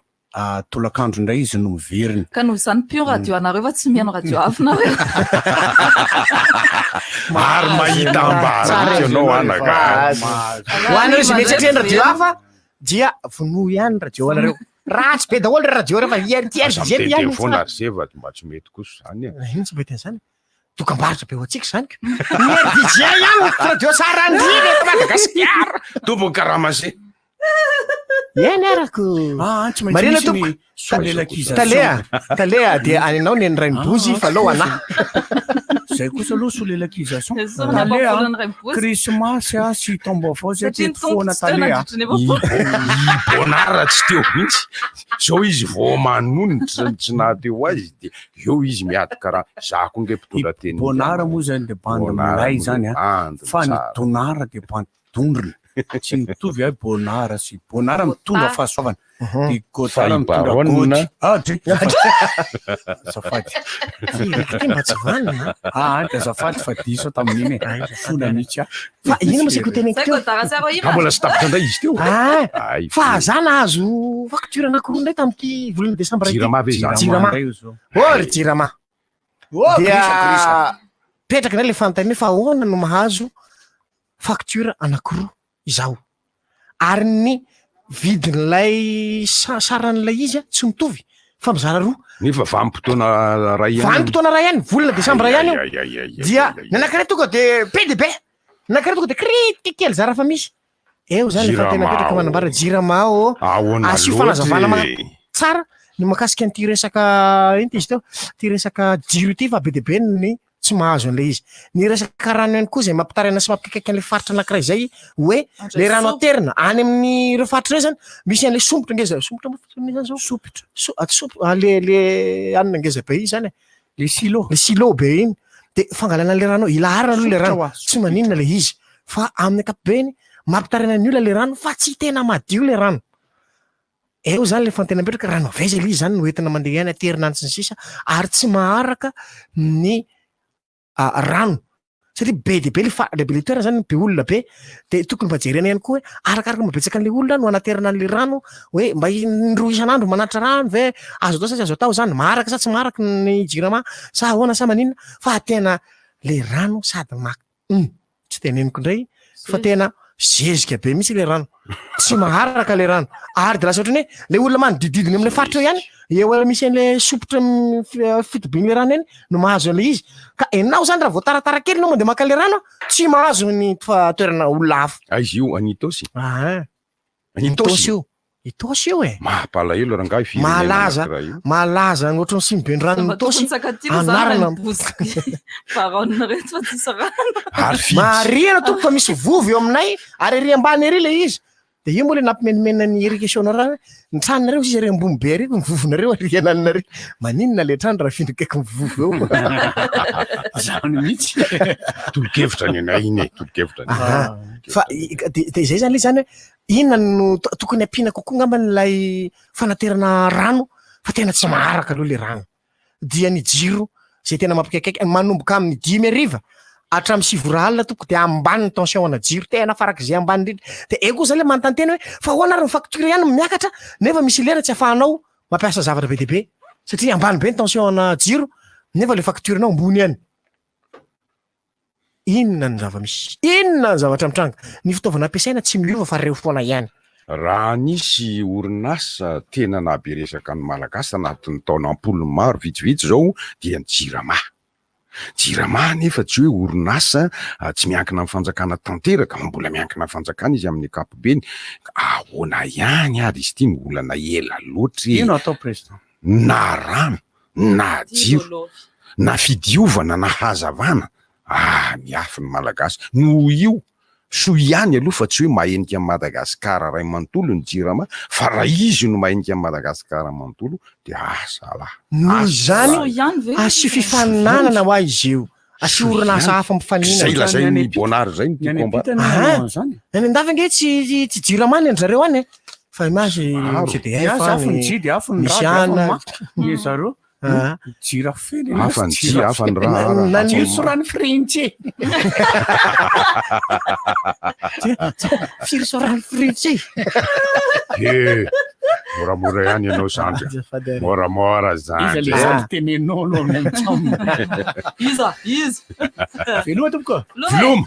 [SPEAKER 13] tolakandro indray izy no miverina.
[SPEAKER 12] Ka noho izany pio radio anareo fa tsy mihaino radio hafa nareo.
[SPEAKER 19] Ary mahita ambara mihitsy ianao anaka.
[SPEAKER 3] Ho anareo izay mety satria ny radio hafa dia vonoy ihany ny radio anareo. Ratsy be daholo ny radio rehefa IRTR
[SPEAKER 19] Aza miteniteny foana ry Seva, mba tsy mety kosa izany e.
[SPEAKER 3] Inona tsy mety an'izany? Dokambarotra be ho antsika izany ko. Ny RDJ ihany no radio tsara indrindra eto Madagasikara.
[SPEAKER 19] Tompony karama se.
[SPEAKER 3] Eny arako.
[SPEAKER 13] Ah, tsy maintsy
[SPEAKER 3] Marina
[SPEAKER 13] misy ny
[SPEAKER 3] tompoko.
[SPEAKER 13] solelakization.
[SPEAKER 3] Talea, talea dia any anao ny rainibozy fa aleo anah.
[SPEAKER 13] Zay kosa aloha solelakization.
[SPEAKER 12] Esorina
[SPEAKER 13] Talea,
[SPEAKER 12] ampahafolon'ny rainibozy.
[SPEAKER 13] Krismasy a sy taom-baovao zay
[SPEAKER 12] Satria ny
[SPEAKER 13] teto
[SPEAKER 12] tompo
[SPEAKER 13] foana
[SPEAKER 12] tsy teo
[SPEAKER 13] talea.
[SPEAKER 12] nandritry ny efapolo.
[SPEAKER 19] I Bonard tsy teo mihitsy. Zao izy vao manonitra tsy nahateo azy dia eo izy miady karaha za koa nge mpitondra teny.
[SPEAKER 13] Bonard moa zany dia bandy milay zany a. Fa ny Donard dia bandy dondrona. Tsy mitovy a Bonard sy Bonard mitondra fahasoavana. Dia Godard mitondra gody. Ah dry. Azafady.
[SPEAKER 3] Ty mba tsy vanona.
[SPEAKER 13] Ah dia azafady fa diso tamin'iny e. Fona mihitsy aho.
[SPEAKER 3] Fa inona moa saiko teneniko teo?
[SPEAKER 19] Ka mbola tsy tapitra indray izy teo.
[SPEAKER 3] Ah,
[SPEAKER 19] Ay,
[SPEAKER 3] fa za nahazo facture anankiroa indray tamin'ity volana desambra ity.
[SPEAKER 19] Jirama ve izany?
[SPEAKER 3] Jirama. Oh ry Jirama.
[SPEAKER 25] Oh,
[SPEAKER 3] Dia
[SPEAKER 25] grisa, grisa.
[SPEAKER 3] petraka indray le fanontaniana fa ahoana no mahazo facture anankiroa izaho. Ary ny vidin'ilay saran'ilay izy tsy mitovy fa mizara roa.
[SPEAKER 19] Nefa vanim-potoana iray ihany.
[SPEAKER 3] Vanim-potoana iray ihany, volana desambra ihany io. Dia ny anankiray tonga dia be dia be, ny anankiray tonga dia kritika kely zara fa misy. Eo zany efa tena mipetraka manambara Jirama ô.
[SPEAKER 19] Ahoana
[SPEAKER 3] Asio
[SPEAKER 19] loatra
[SPEAKER 3] fanazavana ma-
[SPEAKER 19] e?
[SPEAKER 3] tsara ny mahakasika an'ity resaka inona izy teo, ity resaka jiro ity fa be dia be ny tsy mahazo an'ilay izy. Ny resaka rano ihany koa izay mampitaraina sy mampikaikaika an'ilay faritra anankiray izay hoe le rano aterina any amin'ireo faritra ireo zany misy an'ilay sompitra ngeza, sompitra moa fiteny izany zao?
[SPEAKER 13] Sompitra.
[SPEAKER 3] So, ah, tsy sompitra, ah, le le anona ngeza be iny zany e.
[SPEAKER 13] Le silo.
[SPEAKER 3] Le silo be iny. De fangalana an'ilay rano, ilaharana aloha ilay
[SPEAKER 13] Sompitra
[SPEAKER 3] rano,
[SPEAKER 13] hoa,
[SPEAKER 3] tsy maninona ilay izy fa amin'ny ankapobeny mampitaraina ny olona ilay rano fa tsy tena madio ilay rano. Eo zany le fantena mipetraka, rano avy aiza le izy zany no entina mandeha any aterina any sy ny sisa ary tsy maharaka ny rano satria be dia be le fa- le be le toerana zany be olona be de tokony mba jerena ihany koa hoe arakaraka ny mahabetsaka an'le olona no anaterana an'le rano hoe mba indroa isan'andro manatitra rano ve azo atao sa tsy azo atao zany, maharaka sa tsy maharaka ny jirama sa ahoana sa maninona fa tena le rano sady ma- Hum, tsy teneniko indray fa tena zezika be mihitsy le rano. Tsy maharaka le rano. Ary de lasa ohatran'ny hoe le olona manodididina amin'ilay faritra eo ihany, eo eo misy an'le sopotra fitobian'le rano eny no mahazo an'le izy. Ka enao zany raha vao taratara kely enao mandeha maka le rano, tsy mahazo ny toerana olona hafa.
[SPEAKER 19] Aiza io? Any Itaosy?
[SPEAKER 3] Aa.
[SPEAKER 19] Itaosy
[SPEAKER 3] Itaosy io. Itaosy io e.
[SPEAKER 19] Mampalahelo rangahy firenena
[SPEAKER 3] Malaza,
[SPEAKER 19] anankiray io.
[SPEAKER 3] malaza ny ohatran'ny siniben-dranon'i
[SPEAKER 12] Mba
[SPEAKER 3] Itaosy
[SPEAKER 12] tokony tsakatilo zany
[SPEAKER 3] anarana.
[SPEAKER 12] raha miboziky baronne reto fa tsisy rano.
[SPEAKER 19] Ary fidy.
[SPEAKER 3] Marihana tompoko fa misy vovo eo aminay ary ery ambany ery ilay izy. Dia io moa ilay nampimenimena an'i Eric Esionora hoe ny tranonareo sisa ery ambony be ery, ny vovonareo ery ananona ery. Maninona ilay trano raha afindra akaiky ny vovo eo?
[SPEAKER 13] Zany mihitsy.
[SPEAKER 19] Tolo-kevitra ny anay iny e, tolo-kevitra ny anay.
[SPEAKER 3] Aha. Fa i- dia dia izay zany ilay izy zany hoe Inona no tokony ampiana kokoa angamba ilay fanaterana rano fa tena tsy maharaka aloha le rano. Dia ny jiro izay tena mampikaikaika, manomboka amin'ny dimy hariva hatramin'ny sivy ora alina tompoko dia ambany ny tension ana jiro, tena farak'izay ambany indrindra. Dia eo koa zany le manontany tena hoe fa ahoana ary ny facture ihany no miakatra nefa misy lera tsy ahafahanao mampiasa zavatra be dia be satria ambany be ny tension ana jiro nefa le facture-nao ambony ihany. Inona ny zava-misy? Inona ny zavatra mitranga? Ny fitaovana ampiasaina tsy miova fa reo foana ihany.
[SPEAKER 19] Raha nisy orinasa tena nahabe resaka ny Malagasy tanatin'ny taona am-polony maro vitsivitsy izao dia ny Jirama. Jirama anefa tsy hoe orinasa tsy miankina amin'ny fanjakana tanteraka fa mbola miankina amin'ny fanjakana izy amin'ny ankapobeny. Ahoana ihany ary izy ity no olana ela loatra e!
[SPEAKER 13] Ino atao président?
[SPEAKER 19] Na rano na jiro na fidiovana na hazavana ah miafy ny malagasy noho io. Soa ihany aloha fa tsy hoe mahenika an'i Madagasikara ray manontolo ny Jirama fa raha izy no mahenika an'i Madagasikara manontolo dia asa lahy.
[SPEAKER 3] Noho izany,
[SPEAKER 12] Soa ihany ve?
[SPEAKER 3] asio fifaninanana hoa izy io. Asio
[SPEAKER 19] Soa
[SPEAKER 3] orinasa
[SPEAKER 19] ihany.
[SPEAKER 3] hafa mifaninana.
[SPEAKER 19] Izay lazain'i Bonnard izay no tiako ambara.
[SPEAKER 3] Ah, any an-dafy ange tsy tsy Jirama ny an-dry zareo any e. Fa image
[SPEAKER 19] Maro.
[SPEAKER 3] CDF
[SPEAKER 13] Ny azy afo ny
[SPEAKER 3] any,
[SPEAKER 13] jidy, afo ny
[SPEAKER 3] misy
[SPEAKER 13] rady, afo ny
[SPEAKER 3] ana.
[SPEAKER 13] ma. Ny zareo.
[SPEAKER 3] Ah.
[SPEAKER 13] Jira feno
[SPEAKER 19] Hafa ny jia, hafa ny raha,
[SPEAKER 13] Na
[SPEAKER 19] hafa
[SPEAKER 13] ny
[SPEAKER 19] ny
[SPEAKER 13] io rano frintse.
[SPEAKER 3] Firy so rano frintse.
[SPEAKER 19] Eh, moramora ihany ianao zandry.
[SPEAKER 3] Azafady ary.
[SPEAKER 19] Moramora
[SPEAKER 13] Iza
[SPEAKER 19] zandry.
[SPEAKER 13] le zandry teneninao aloha amin'ny mitsambo.
[SPEAKER 12] Iza? Iza?
[SPEAKER 13] Veloma tompoko.
[SPEAKER 19] Veloma.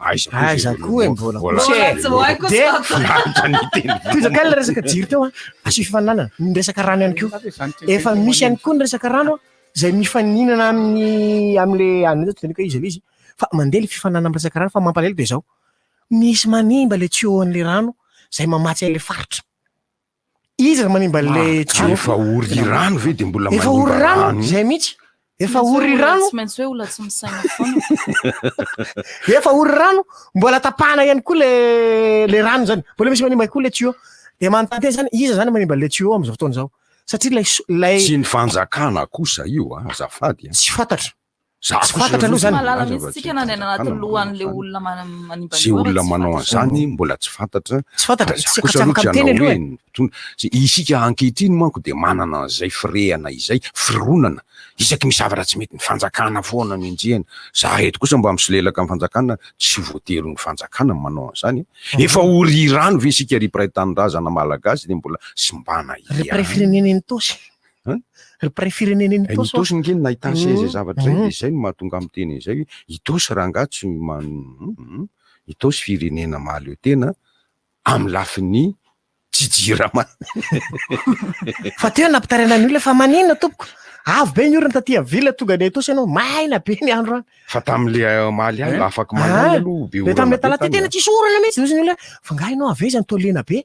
[SPEAKER 19] Aiza koa
[SPEAKER 3] Aiza
[SPEAKER 19] izay
[SPEAKER 3] koa e mbola
[SPEAKER 19] Mbola
[SPEAKER 3] kosa e.
[SPEAKER 12] Tsy voay koa
[SPEAKER 3] Dia-
[SPEAKER 19] Finaritra ny teny.
[SPEAKER 3] Tohizako kely ilay resaka jiro teo a. Asio fifaninanana. Ny resaka rano ihany koa. Efa misy ihany koa ny resaka rano izay mifaninana amin'ny amin'le any tsy teniko hoe iza ilay izy fa mandeha le fifaninanana amin'ny resaka rano fa mampalahelo dia izao. Misy manimba le tuyau an'le rano izay mamatsy an'le faritra. Iza no manimba an'le tuyau?
[SPEAKER 19] Efa ory rano ve dia mbola
[SPEAKER 3] Efa
[SPEAKER 19] manimba
[SPEAKER 3] ory rano
[SPEAKER 19] rano?
[SPEAKER 3] izay mihitsy. Efa
[SPEAKER 12] Tsy maintsy hoe
[SPEAKER 3] ory
[SPEAKER 12] olona-
[SPEAKER 3] rano.
[SPEAKER 12] Tsy maintsy hoe olona tsy misaina foana.
[SPEAKER 3] Efa ory rano, mbola tapahana ihany koa le le rano zany. Mbola misy manimba koa le tuyau. Dia manontany tena zany, iza zany manimba le tuyau amin'izao fotoana izao? Satria ilay so- ilay
[SPEAKER 19] Tsy ny fanjakana kosa io a, azafady a.
[SPEAKER 3] Tsy fantatra.
[SPEAKER 19] Za
[SPEAKER 3] Tsy
[SPEAKER 19] kosa
[SPEAKER 3] fantatra aloha
[SPEAKER 12] Tsy
[SPEAKER 3] zany.
[SPEAKER 12] mahalala
[SPEAKER 19] Aza
[SPEAKER 12] mihitsy
[SPEAKER 19] fa
[SPEAKER 12] tsika
[SPEAKER 19] tsy
[SPEAKER 12] na ny any anatin'ny
[SPEAKER 19] fanjakana manao
[SPEAKER 12] lohan'le
[SPEAKER 19] an'izany.
[SPEAKER 12] olona manimba
[SPEAKER 19] Zay
[SPEAKER 12] ny
[SPEAKER 19] olona
[SPEAKER 12] tsy
[SPEAKER 19] manao
[SPEAKER 12] fantatra.
[SPEAKER 19] an'izany mbola tsy fantatra.
[SPEAKER 3] Tsy fantatra,
[SPEAKER 19] Fa za
[SPEAKER 3] tsy
[SPEAKER 19] kosa
[SPEAKER 3] tsy
[SPEAKER 19] aloha
[SPEAKER 3] afaka
[SPEAKER 19] tsy
[SPEAKER 3] miteny
[SPEAKER 19] hanao
[SPEAKER 3] aloha
[SPEAKER 19] hoe
[SPEAKER 3] e.
[SPEAKER 19] ny mpitondra. Sy- Isika ankehitriny manko dia manana an'izay firehana izay, fironana. Isaky misy zavatra tsy mety ny fanjakana foana no enjehina. Za eto kosa mba misolelaka amin'ny fanjakana, tsy voatery ho ny fanjakana no manao an'izany. Efa ory rano ve isika ry mpiray tanindrazana malagasy dia mbola simbana
[SPEAKER 3] Ry mpiray
[SPEAKER 19] ihany.
[SPEAKER 3] firenena eny Itaosy.
[SPEAKER 19] Hein?
[SPEAKER 3] Ry mpiray firenena eny
[SPEAKER 19] Ny
[SPEAKER 3] Itaosy hoa.
[SPEAKER 19] Itaosy nge no nahitana izay zavatra izay, dia izay no mahatonga ahy miteny an'izay hoe Itaosy rangahy tsy man, hum, Itaosy firenena mahaleo tena amin'ny lafiny tsy jirama.
[SPEAKER 3] Fa teo nampitaraina ny olona fa maninona tompoko? Avo be ny orana taty amin'ny ville tonga any Itaosy ianao, maina be ny andro any.
[SPEAKER 19] Fa tamin'le omaly alina, afaka omaly alina aloha be
[SPEAKER 3] Le
[SPEAKER 19] orana
[SPEAKER 3] tamin'le
[SPEAKER 19] be
[SPEAKER 3] talata
[SPEAKER 19] tany
[SPEAKER 3] tena
[SPEAKER 19] a.
[SPEAKER 3] tsisy orana mihitsy, dia hoy ny olona fa nga ianao avy aiza no toa lena be?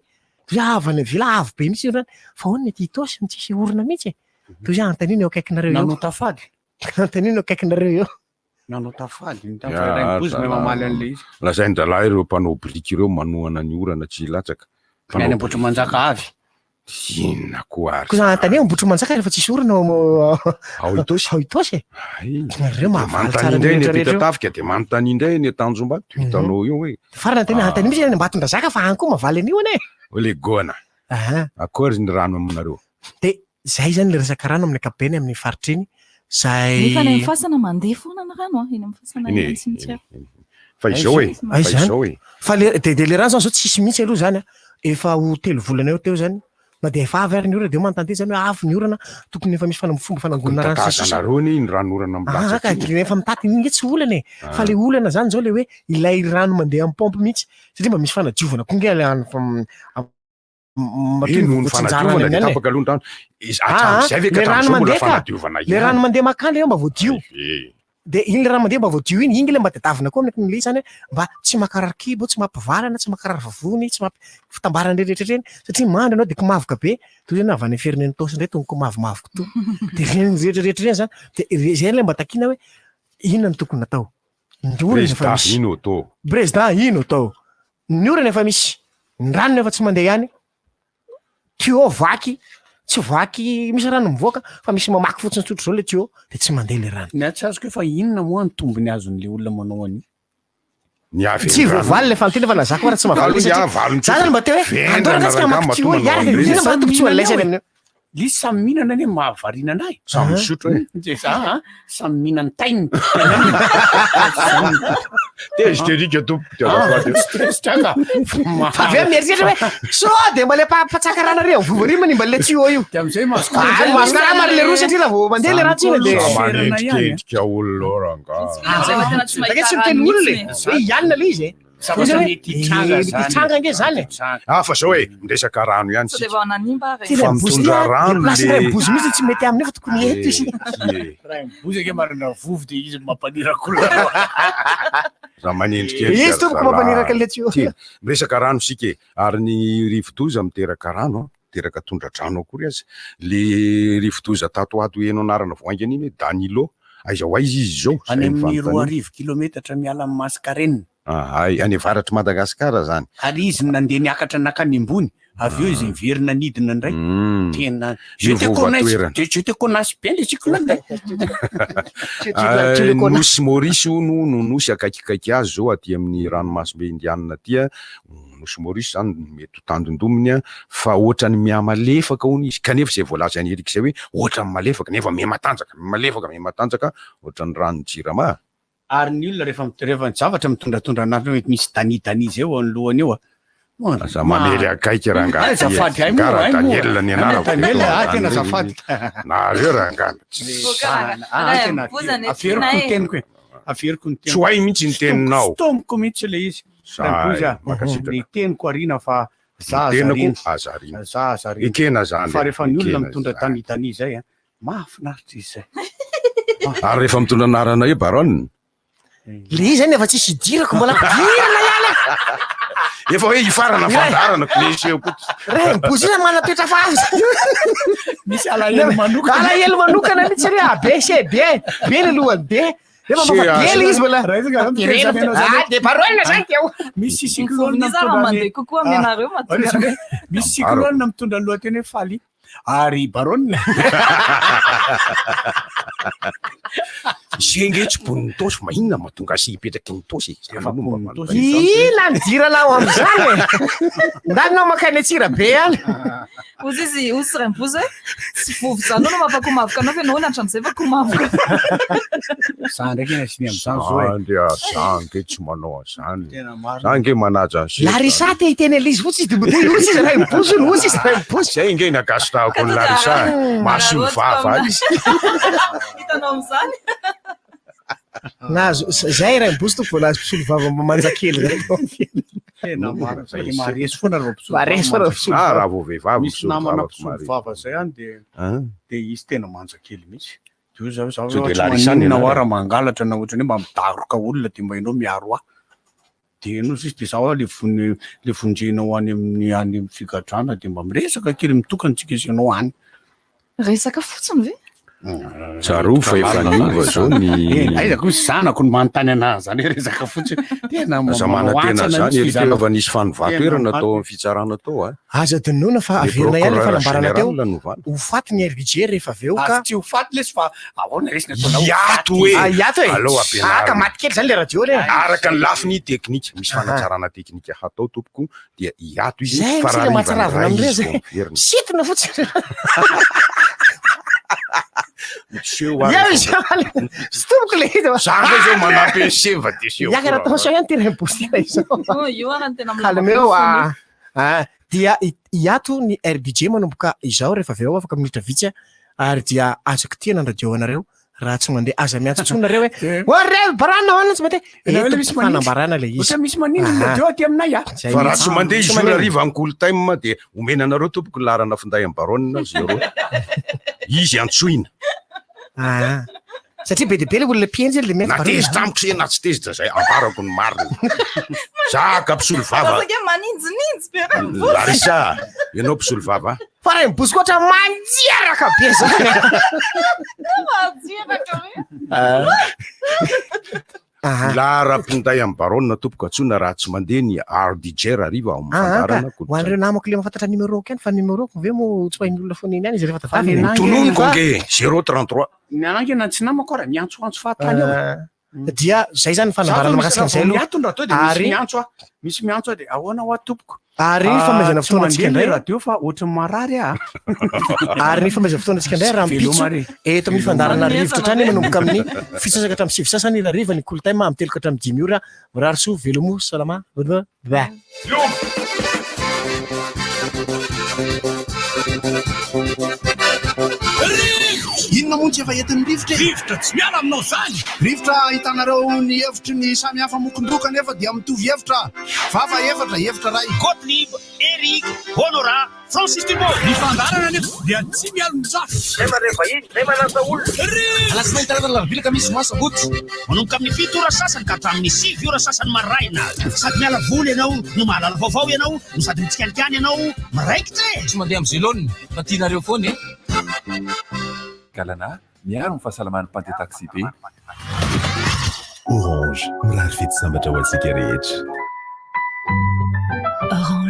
[SPEAKER 3] Toy izay avy any ville avo be mihitsy ny orana, fa ahoana ny aty Itaosy no tsisy orana mihitsy e? Toy izay anontanio ny eo akaikinareo eo.
[SPEAKER 13] Nanota fady.
[SPEAKER 3] Anontanio ny eo akaikinareo eo.
[SPEAKER 13] Nanota fady ny
[SPEAKER 19] Ya,
[SPEAKER 13] tamin'ny Rainibozy mahay mamaly an'ilay izy.
[SPEAKER 19] Lazain-drahalahy ireo mpanao biriky ireo manohana ny orana tsy hilatsaka.
[SPEAKER 13] Ny any Ambohitrimanjaka avy.
[SPEAKER 19] Inona koa ary
[SPEAKER 3] Koa zany anontania Ambohitrimanjaka rehefa tsisy orana ao
[SPEAKER 19] Ao Itaosy.
[SPEAKER 3] Ao Itaosy e.
[SPEAKER 19] Ay,
[SPEAKER 3] Nareo
[SPEAKER 19] dia
[SPEAKER 3] mahavaly tsara
[SPEAKER 19] manontania indray
[SPEAKER 3] ny
[SPEAKER 19] ny
[SPEAKER 3] rehetra rehetra eo.
[SPEAKER 19] Ampitatafika, dia manontania indray ny Tanjombato, hitanao eo hoe.
[SPEAKER 3] Farany anontania, anontania mihitsy any Ambatondrazaka fa any koa mahavaly an'io anie.
[SPEAKER 19] Hoe le goana.
[SPEAKER 3] Aha.
[SPEAKER 19] Akory ny rano aminareo.
[SPEAKER 3] Dia zay zany le resaka rano amin'ny ankapobeny amin'ny faritra iny. Zay.
[SPEAKER 12] Nefa any amin'ny fasana mandeha foana ny rano a, eny amin'ny fasana
[SPEAKER 19] Eny
[SPEAKER 12] eny
[SPEAKER 19] e,
[SPEAKER 12] amin'ny cimetière.
[SPEAKER 19] eny e. Fa izao e, fa
[SPEAKER 3] Aiza izany?
[SPEAKER 19] izao e.
[SPEAKER 3] Fa le de de le rano zany zao tsisy mihitsy aloha zany a, efa ho telo volana eo teo zany, na dia efa avy ary ny orana de manontany tena zany hoe avy ny orana, tokony efa misy fana- fomba fanangonana rano sy ny sisa.
[SPEAKER 19] Tatazanareo anie iny ranonorana
[SPEAKER 3] Ah,
[SPEAKER 19] milatsaka
[SPEAKER 3] ka
[SPEAKER 19] iny.
[SPEAKER 3] rehefa mitaty iny nge tsy olana e, fa le olana zany zao le hoe ilay rano mandeha amin'ny paompy mihitsy, satria mba misy fanadiovana koa nge le any fam-
[SPEAKER 19] Eny noho ny fanadiovana dia tapaka aloha ny rano. Izy- Hatramin'izay ve ka
[SPEAKER 3] le rano
[SPEAKER 19] hatramin'izao mbola
[SPEAKER 3] mandeha ka
[SPEAKER 19] fanadiovana
[SPEAKER 3] le
[SPEAKER 19] ihany.
[SPEAKER 3] rano mandeha makany eo mba voadio
[SPEAKER 19] Eh.
[SPEAKER 3] de iny le rano mandeha mba voadio iny iny le mba tadiavina koa amin'ny le zany hoe mba tsy mankarary kibo tsy mampivalana tsy mankarary vavony tsy mampi fitambarana rehetra rehetra iny satria mandry ianao de komavoka be toy izany avy any firenena Itaosy indray tonga komavomavoka to de ireny rehetra rehetra ireny zany de re- zay le mba takiana hoe inona no tokony atao ny orana efa
[SPEAKER 19] Président
[SPEAKER 3] misy
[SPEAKER 19] ino atao?
[SPEAKER 3] président ino atao Ny orana efa misy, ny rano efa tsy mandeha ihany, tuyau vaky, tsy vaky misy rano mivoaka fa misy mamaky fotsiny tsotra izao le tuyau de tsy mandeha le rano.
[SPEAKER 13] Ny ahy tsy azoko hoe fa inona moa ny tombony azon'le olona manao an'io?
[SPEAKER 19] Ny avy
[SPEAKER 3] Tsy voavaly le fanontaniana fa na za koa ara tsy mahavaly
[SPEAKER 19] Aloha
[SPEAKER 3] satria
[SPEAKER 19] ny valiny
[SPEAKER 3] za zany mba teo hoe andao rangahy tsika hamaky tuyau hiaraka inona mba tombontsoa an'ilay amin'io.
[SPEAKER 13] Lisy samy mihinana anie mahavariana anahy.
[SPEAKER 19] Samy misotro e.
[SPEAKER 13] De za a, samy mihinana ny tainy.
[SPEAKER 19] Tezitra erika tompoko de azafady.
[SPEAKER 13] Tsy tezitra ka.
[SPEAKER 3] Fa avy eo mieritreritra hoe sao de mba le mpatsaka rano ary amin'ny vovo ary manimba le tuyau io.
[SPEAKER 13] De amizay mahazo
[SPEAKER 3] Ah, mahazo karama ary le roa satria raha vao mandeha le ratsy iny de.
[SPEAKER 19] Za manendrikendrika olona ao rangahy.
[SPEAKER 3] Ah, Zay tsy miteny olona e. Hoe hianina le izy e.
[SPEAKER 13] Zavatra mety hitranga
[SPEAKER 3] Mety
[SPEAKER 13] zany.
[SPEAKER 3] hitranga ange zany e.
[SPEAKER 19] Ah fa zao e, miresaka rano ihany
[SPEAKER 12] Sao dia
[SPEAKER 19] sika.
[SPEAKER 12] vao nanimba ary.
[SPEAKER 3] Ty
[SPEAKER 19] Fa
[SPEAKER 3] ray mibozy ty
[SPEAKER 19] mitondra
[SPEAKER 3] a,
[SPEAKER 19] rano
[SPEAKER 3] le place
[SPEAKER 19] le-
[SPEAKER 3] ray mibozy mihitsy tsy mety aminy io fa tokony eto izy.
[SPEAKER 19] Eh,
[SPEAKER 13] Raha mibozy ange marina vovo dia izy mampaniraka olona.
[SPEAKER 19] Za manendrikendrika
[SPEAKER 3] Izy tompoko mampaniraka an'ilay tuyau.
[SPEAKER 19] Ty, miresaka rano isika e, ary ny rivodoza miteraka rano an, miteraka tondra-drano akory aza. Le rivodoza tato ho ato heno anarana vao haingana iny hoe Danilo, aiza ho aiza izy izao?
[SPEAKER 13] Any
[SPEAKER 19] Zay ny
[SPEAKER 13] amin'ny
[SPEAKER 19] fanontaniana.
[SPEAKER 13] 2000 kilometatra miala amin'i Mascarene.
[SPEAKER 19] Ahay, any avaratr'i Madagasikara zany.
[SPEAKER 13] Ary izy nandeha niakatra nakany ambony, avy eo izy niverina nidina indray. Tena je te connais, je te connais bien le cyclone.
[SPEAKER 19] Nosy Maurice hono no nosy akaikikaiky azy zao aty amin'ny ranomasimbe Indianina aty. Nosy Maurice zany no mety ho tandindominy fa ohatran'ny mihamalefaka hono izy kanefa izay voalazan'i Eric izay hoe ohatran'ny malefaka nefa miha-matanjaka, miha-malefaka, miha-matanjaka ohatran'ny ranon'ny Jirama.
[SPEAKER 13] Ary ny olona rehefa rehefa ny zavatra mitondratondra anaty hoe misy dani dani zay eo anoloany eo a.
[SPEAKER 19] Aza mamely akaiky rangahy ty e.
[SPEAKER 13] Azafady hay moa hay moa.
[SPEAKER 19] Daniel ny anarako.
[SPEAKER 13] Daniel ah tena azafady.
[SPEAKER 19] Nareo rangahy.
[SPEAKER 13] Ah tena averiko ny teniko e. Averiko ny teniko.
[SPEAKER 19] Tsy ho hay mihitsy ny teninao.
[SPEAKER 13] Fitomiko mihitsy le izy.
[SPEAKER 19] Zay, mankasitraka.
[SPEAKER 13] Ny teniko ariana fa za
[SPEAKER 19] Ny tenako
[SPEAKER 13] azarina.
[SPEAKER 19] aza ariana.
[SPEAKER 13] Za azarina.
[SPEAKER 19] Ekena zany.
[SPEAKER 13] Fa rehefa ny olona
[SPEAKER 19] Ekena
[SPEAKER 13] mitondra
[SPEAKER 19] zany.
[SPEAKER 13] dani dani zay a. Mahafinaritra izy zay.
[SPEAKER 19] Ary rehefa mitondra anarana hoe Baronne?
[SPEAKER 3] Le izy zany efa tsisy idirako mbola ampidirina ihany e.
[SPEAKER 19] Efa hoe hifarana fandaharana ko le seho ko.
[SPEAKER 3] Re mibozy io manana-toetra hafahafa.
[SPEAKER 13] Misy alahelo manokana.
[SPEAKER 3] Alahelo manokana mihitsy re A B C D B le lohany D. Nefa mba fa D le izy mbola. Ah de Baronne zany teo.
[SPEAKER 13] Misy cyclone
[SPEAKER 12] Iza raha mandeha kokoa amin'ny anareo mahatonga.
[SPEAKER 13] Misy cyclone mitondra ny lohateny hoe Faly. Ary Baronne.
[SPEAKER 19] Ze nge tsy mponin'ny Itaosy fa inona mahatonga azy hipetraky ny Itaosy e? Zany aloha mba manontaniana.
[SPEAKER 3] Ila nidirana ao amin'izany e. Ndany nao mankany Antsirabe any.
[SPEAKER 12] Ozy izy, ozy sy Raimbozy hoe tsy vovo izany no mampakomavoka anao fa ianao hono hatramin'izay fa komavoka.
[SPEAKER 13] Za ndraiky anie asiany amin'izany zao e.
[SPEAKER 19] Zany a, za nge tsy manao an'izany.
[SPEAKER 13] Tena marina.
[SPEAKER 19] Za nge manaja an'i Seta.
[SPEAKER 3] Larissa te hiteny an'izy fotsiny izy dia mody hoe ozy izy Raimbozy hono, ozy izy Raimbozy.
[SPEAKER 19] Zay nge nankasitrahako an'i Larissa e. Mahasolo vava ahy izy.
[SPEAKER 12] Hitanao amin'izany?
[SPEAKER 3] Nahazo, zay Raimbozy tompoko vao nahazo mpisolo vava manja kely zay tao amin'ny fiainana.
[SPEAKER 13] Tena marina zay, dia maharesy foana raha vao mpisolo vava
[SPEAKER 3] Maharesy foana raha
[SPEAKER 13] manja
[SPEAKER 3] mpisolo
[SPEAKER 19] Ah,
[SPEAKER 3] vava.
[SPEAKER 19] raha vao vehivavy
[SPEAKER 13] Misy
[SPEAKER 19] mpisolo
[SPEAKER 13] namana
[SPEAKER 19] vava
[SPEAKER 13] mpisolo
[SPEAKER 19] maharesy.
[SPEAKER 13] vava zay any dia
[SPEAKER 19] Hein?
[SPEAKER 13] dia izy tena manja kely mihitsy. Dia hoy zaho, zaho
[SPEAKER 19] Sao dia
[SPEAKER 13] tsy
[SPEAKER 19] Larissa ny
[SPEAKER 13] maninona hoa
[SPEAKER 19] anarany?
[SPEAKER 13] raha mangalatra na ohatran'ny hoe mba midaroka olona dia mba ianao miaro ahy. Dia ianao sisa dia zaho hoa le vony le vonjenao any amin'ny any amin'ny figadrana dia mba miresaka kely mitokana tsika sy ianao any.
[SPEAKER 12] Resaka fotsiny ve?
[SPEAKER 19] Tsarovy fa efa niova zao ny.
[SPEAKER 13] Eny, aiza koa zanako no manontany anahy zany hoe resaka fotsiny. Tena
[SPEAKER 19] Aza
[SPEAKER 13] manao
[SPEAKER 19] manantena
[SPEAKER 13] antsana
[SPEAKER 19] zany
[SPEAKER 13] mihitsy
[SPEAKER 19] Eric
[SPEAKER 13] zanako.
[SPEAKER 19] efa nisy fanovà-toerana
[SPEAKER 13] Tena
[SPEAKER 19] tao amin'ny fitsarana tao a.
[SPEAKER 3] Aza adinoina fa
[SPEAKER 19] Le
[SPEAKER 3] averina ihany le
[SPEAKER 19] procureur
[SPEAKER 3] fanambarana teo,
[SPEAKER 19] général novana.
[SPEAKER 3] ho faty ny RBJ rehefa avy eo ka.
[SPEAKER 13] Aza tsy ho faty lesy fa ahoana lesy ny ataonao ho
[SPEAKER 19] Hiato
[SPEAKER 13] faty
[SPEAKER 19] e!
[SPEAKER 3] Ah, hiato e!
[SPEAKER 19] Aleo
[SPEAKER 3] Ah, ka
[SPEAKER 19] ampianarina.
[SPEAKER 3] maty kely zany le radio le.
[SPEAKER 19] Araka ny lafiny teknika, misy
[SPEAKER 3] Aha.
[SPEAKER 19] fanatsarana teknika hatao tompoko dia hiato izy
[SPEAKER 3] Zay
[SPEAKER 19] fa
[SPEAKER 3] mihitsy le
[SPEAKER 19] raha
[SPEAKER 3] mahatsiravina
[SPEAKER 19] hariva
[SPEAKER 3] amin'ireo
[SPEAKER 19] izy
[SPEAKER 3] zay.
[SPEAKER 19] vao miverina.
[SPEAKER 3] Misintona fotsiny.
[SPEAKER 19] Miseho ary
[SPEAKER 3] Eo
[SPEAKER 19] efa-
[SPEAKER 3] izy Tsy tompoko le izy.
[SPEAKER 19] Za ndray zao manampy ny seva dia seho
[SPEAKER 3] Miakatra
[SPEAKER 19] foana.
[SPEAKER 3] tension ihany ty Raimbozy tena izao.
[SPEAKER 12] Oh, io ara no tena
[SPEAKER 3] Calmeo ah. Ah, dia hiato ny RDJ manomboka izao rehefa avy eo afaka minitra vitsy ary dia aza kitihana ny radio anareo raha tsy mandeha aza miantso intsony nareo hoe oh re barana hoana tsy mandeha
[SPEAKER 13] Ianareo
[SPEAKER 3] eto
[SPEAKER 13] misy manindry.
[SPEAKER 3] fanambarana le izy
[SPEAKER 13] Ohatra misy manindry ny
[SPEAKER 3] Aha.
[SPEAKER 13] radio aty aminay a.
[SPEAKER 3] Zay
[SPEAKER 19] Fa raha
[SPEAKER 3] mihitsy.
[SPEAKER 19] tsy mandeha
[SPEAKER 3] Tsy
[SPEAKER 19] izy io
[SPEAKER 3] maneno.
[SPEAKER 19] hariva amin'ny cool time dia omena anareo tompoko ny laharana finday amin'ny baronne zéro. Izy antsoina.
[SPEAKER 3] Ah. Satria be dia be le olona mpihenjy le miantso
[SPEAKER 19] Na
[SPEAKER 3] baronne.
[SPEAKER 19] tezitra amiko se na tsy tezitra zay ambarako ny marina. Za ka mpisolo vava.
[SPEAKER 12] Lasa ange maninjininjy be Raimbozy.
[SPEAKER 19] Larissa, ianao mpisolo vava.
[SPEAKER 3] Fa Raimbozy koa ohatra manjeraka be zany.
[SPEAKER 12] Manjeraka be.
[SPEAKER 19] Laharam-pinday amin'ny baronne tompoko antsoina raha tsy mandeha ny RDJ hariva ao amin'ny
[SPEAKER 3] Ah,
[SPEAKER 19] fandaharana
[SPEAKER 3] ka. Ho
[SPEAKER 19] kolontsaina.
[SPEAKER 3] an'ireo namako le mahafantatra numéro-ko ihany fa numéro-ko ve moa tsy ho hain'ny olona foana eny ihany izy rehefa tadiavina.
[SPEAKER 19] Tononiko ange 033.
[SPEAKER 13] Ny anah ange na tsy namako ara miantsoantso fahatany ao e.
[SPEAKER 3] Ah, Dia zay zany ny fanambarana mahakasika an'izay aloha.
[SPEAKER 13] Miato ny radio dia misy
[SPEAKER 3] Ary
[SPEAKER 13] miantso aho. Misy miantso aho dia ahoana hoa tompoko.
[SPEAKER 3] Ary ny
[SPEAKER 13] Ah,
[SPEAKER 3] fanomezana
[SPEAKER 13] tsy
[SPEAKER 3] fotoana antsika
[SPEAKER 13] mandeha ilay
[SPEAKER 3] indray.
[SPEAKER 13] radio fa ohatran'ny marary aho.
[SPEAKER 3] Ary ny fanomezana fotoana antsika indray rahampitso
[SPEAKER 13] Veloma re.
[SPEAKER 3] eto amin'ny
[SPEAKER 13] Veloma.
[SPEAKER 3] fandaharana rivotra hatrany manomboka amin'ny fito sasany ka hatramin'ny sivy sasany hariva ny Cool Time amin'ny telo ka hatramin'ny dimy ora. Mirary soa, velomo, salama. Ba.
[SPEAKER 2] Inona moa no tsy efa entin'ny rivotra e? Rivotra tsy miala aminao izany! Rivotra ahitanareo ny hevitry ny samy hafa mokon-doha kanefa dia mitovy hevitra. Vava efatra, hevitra iray.
[SPEAKER 18] Gottlieb, Eric, Honorat, Francis Dubois.
[SPEAKER 2] Ny fandaharana anefa dia tsy mialon-jafy.
[SPEAKER 18] Zay mandray vahiny, zay manasa olona.
[SPEAKER 2] Alatsinainy, talata, alarobia, alakamisy, zoma, sabotsy.
[SPEAKER 18] Manomboka amin'ny fito ora sasany ka hatramin'ny sivy ora sasany maraina. Sady miala voly ianao no mahalala vaovao ianao no sady mitsikalikany ianao miraikitra e!
[SPEAKER 9] Tsy mandeha amin'ny zelone fa tianareo foana e! Galana, miaro ny fahasalaman'ny mpandeha taxi-be.
[SPEAKER 4] Orange, mirary fety sambatra ho antsika rehetra.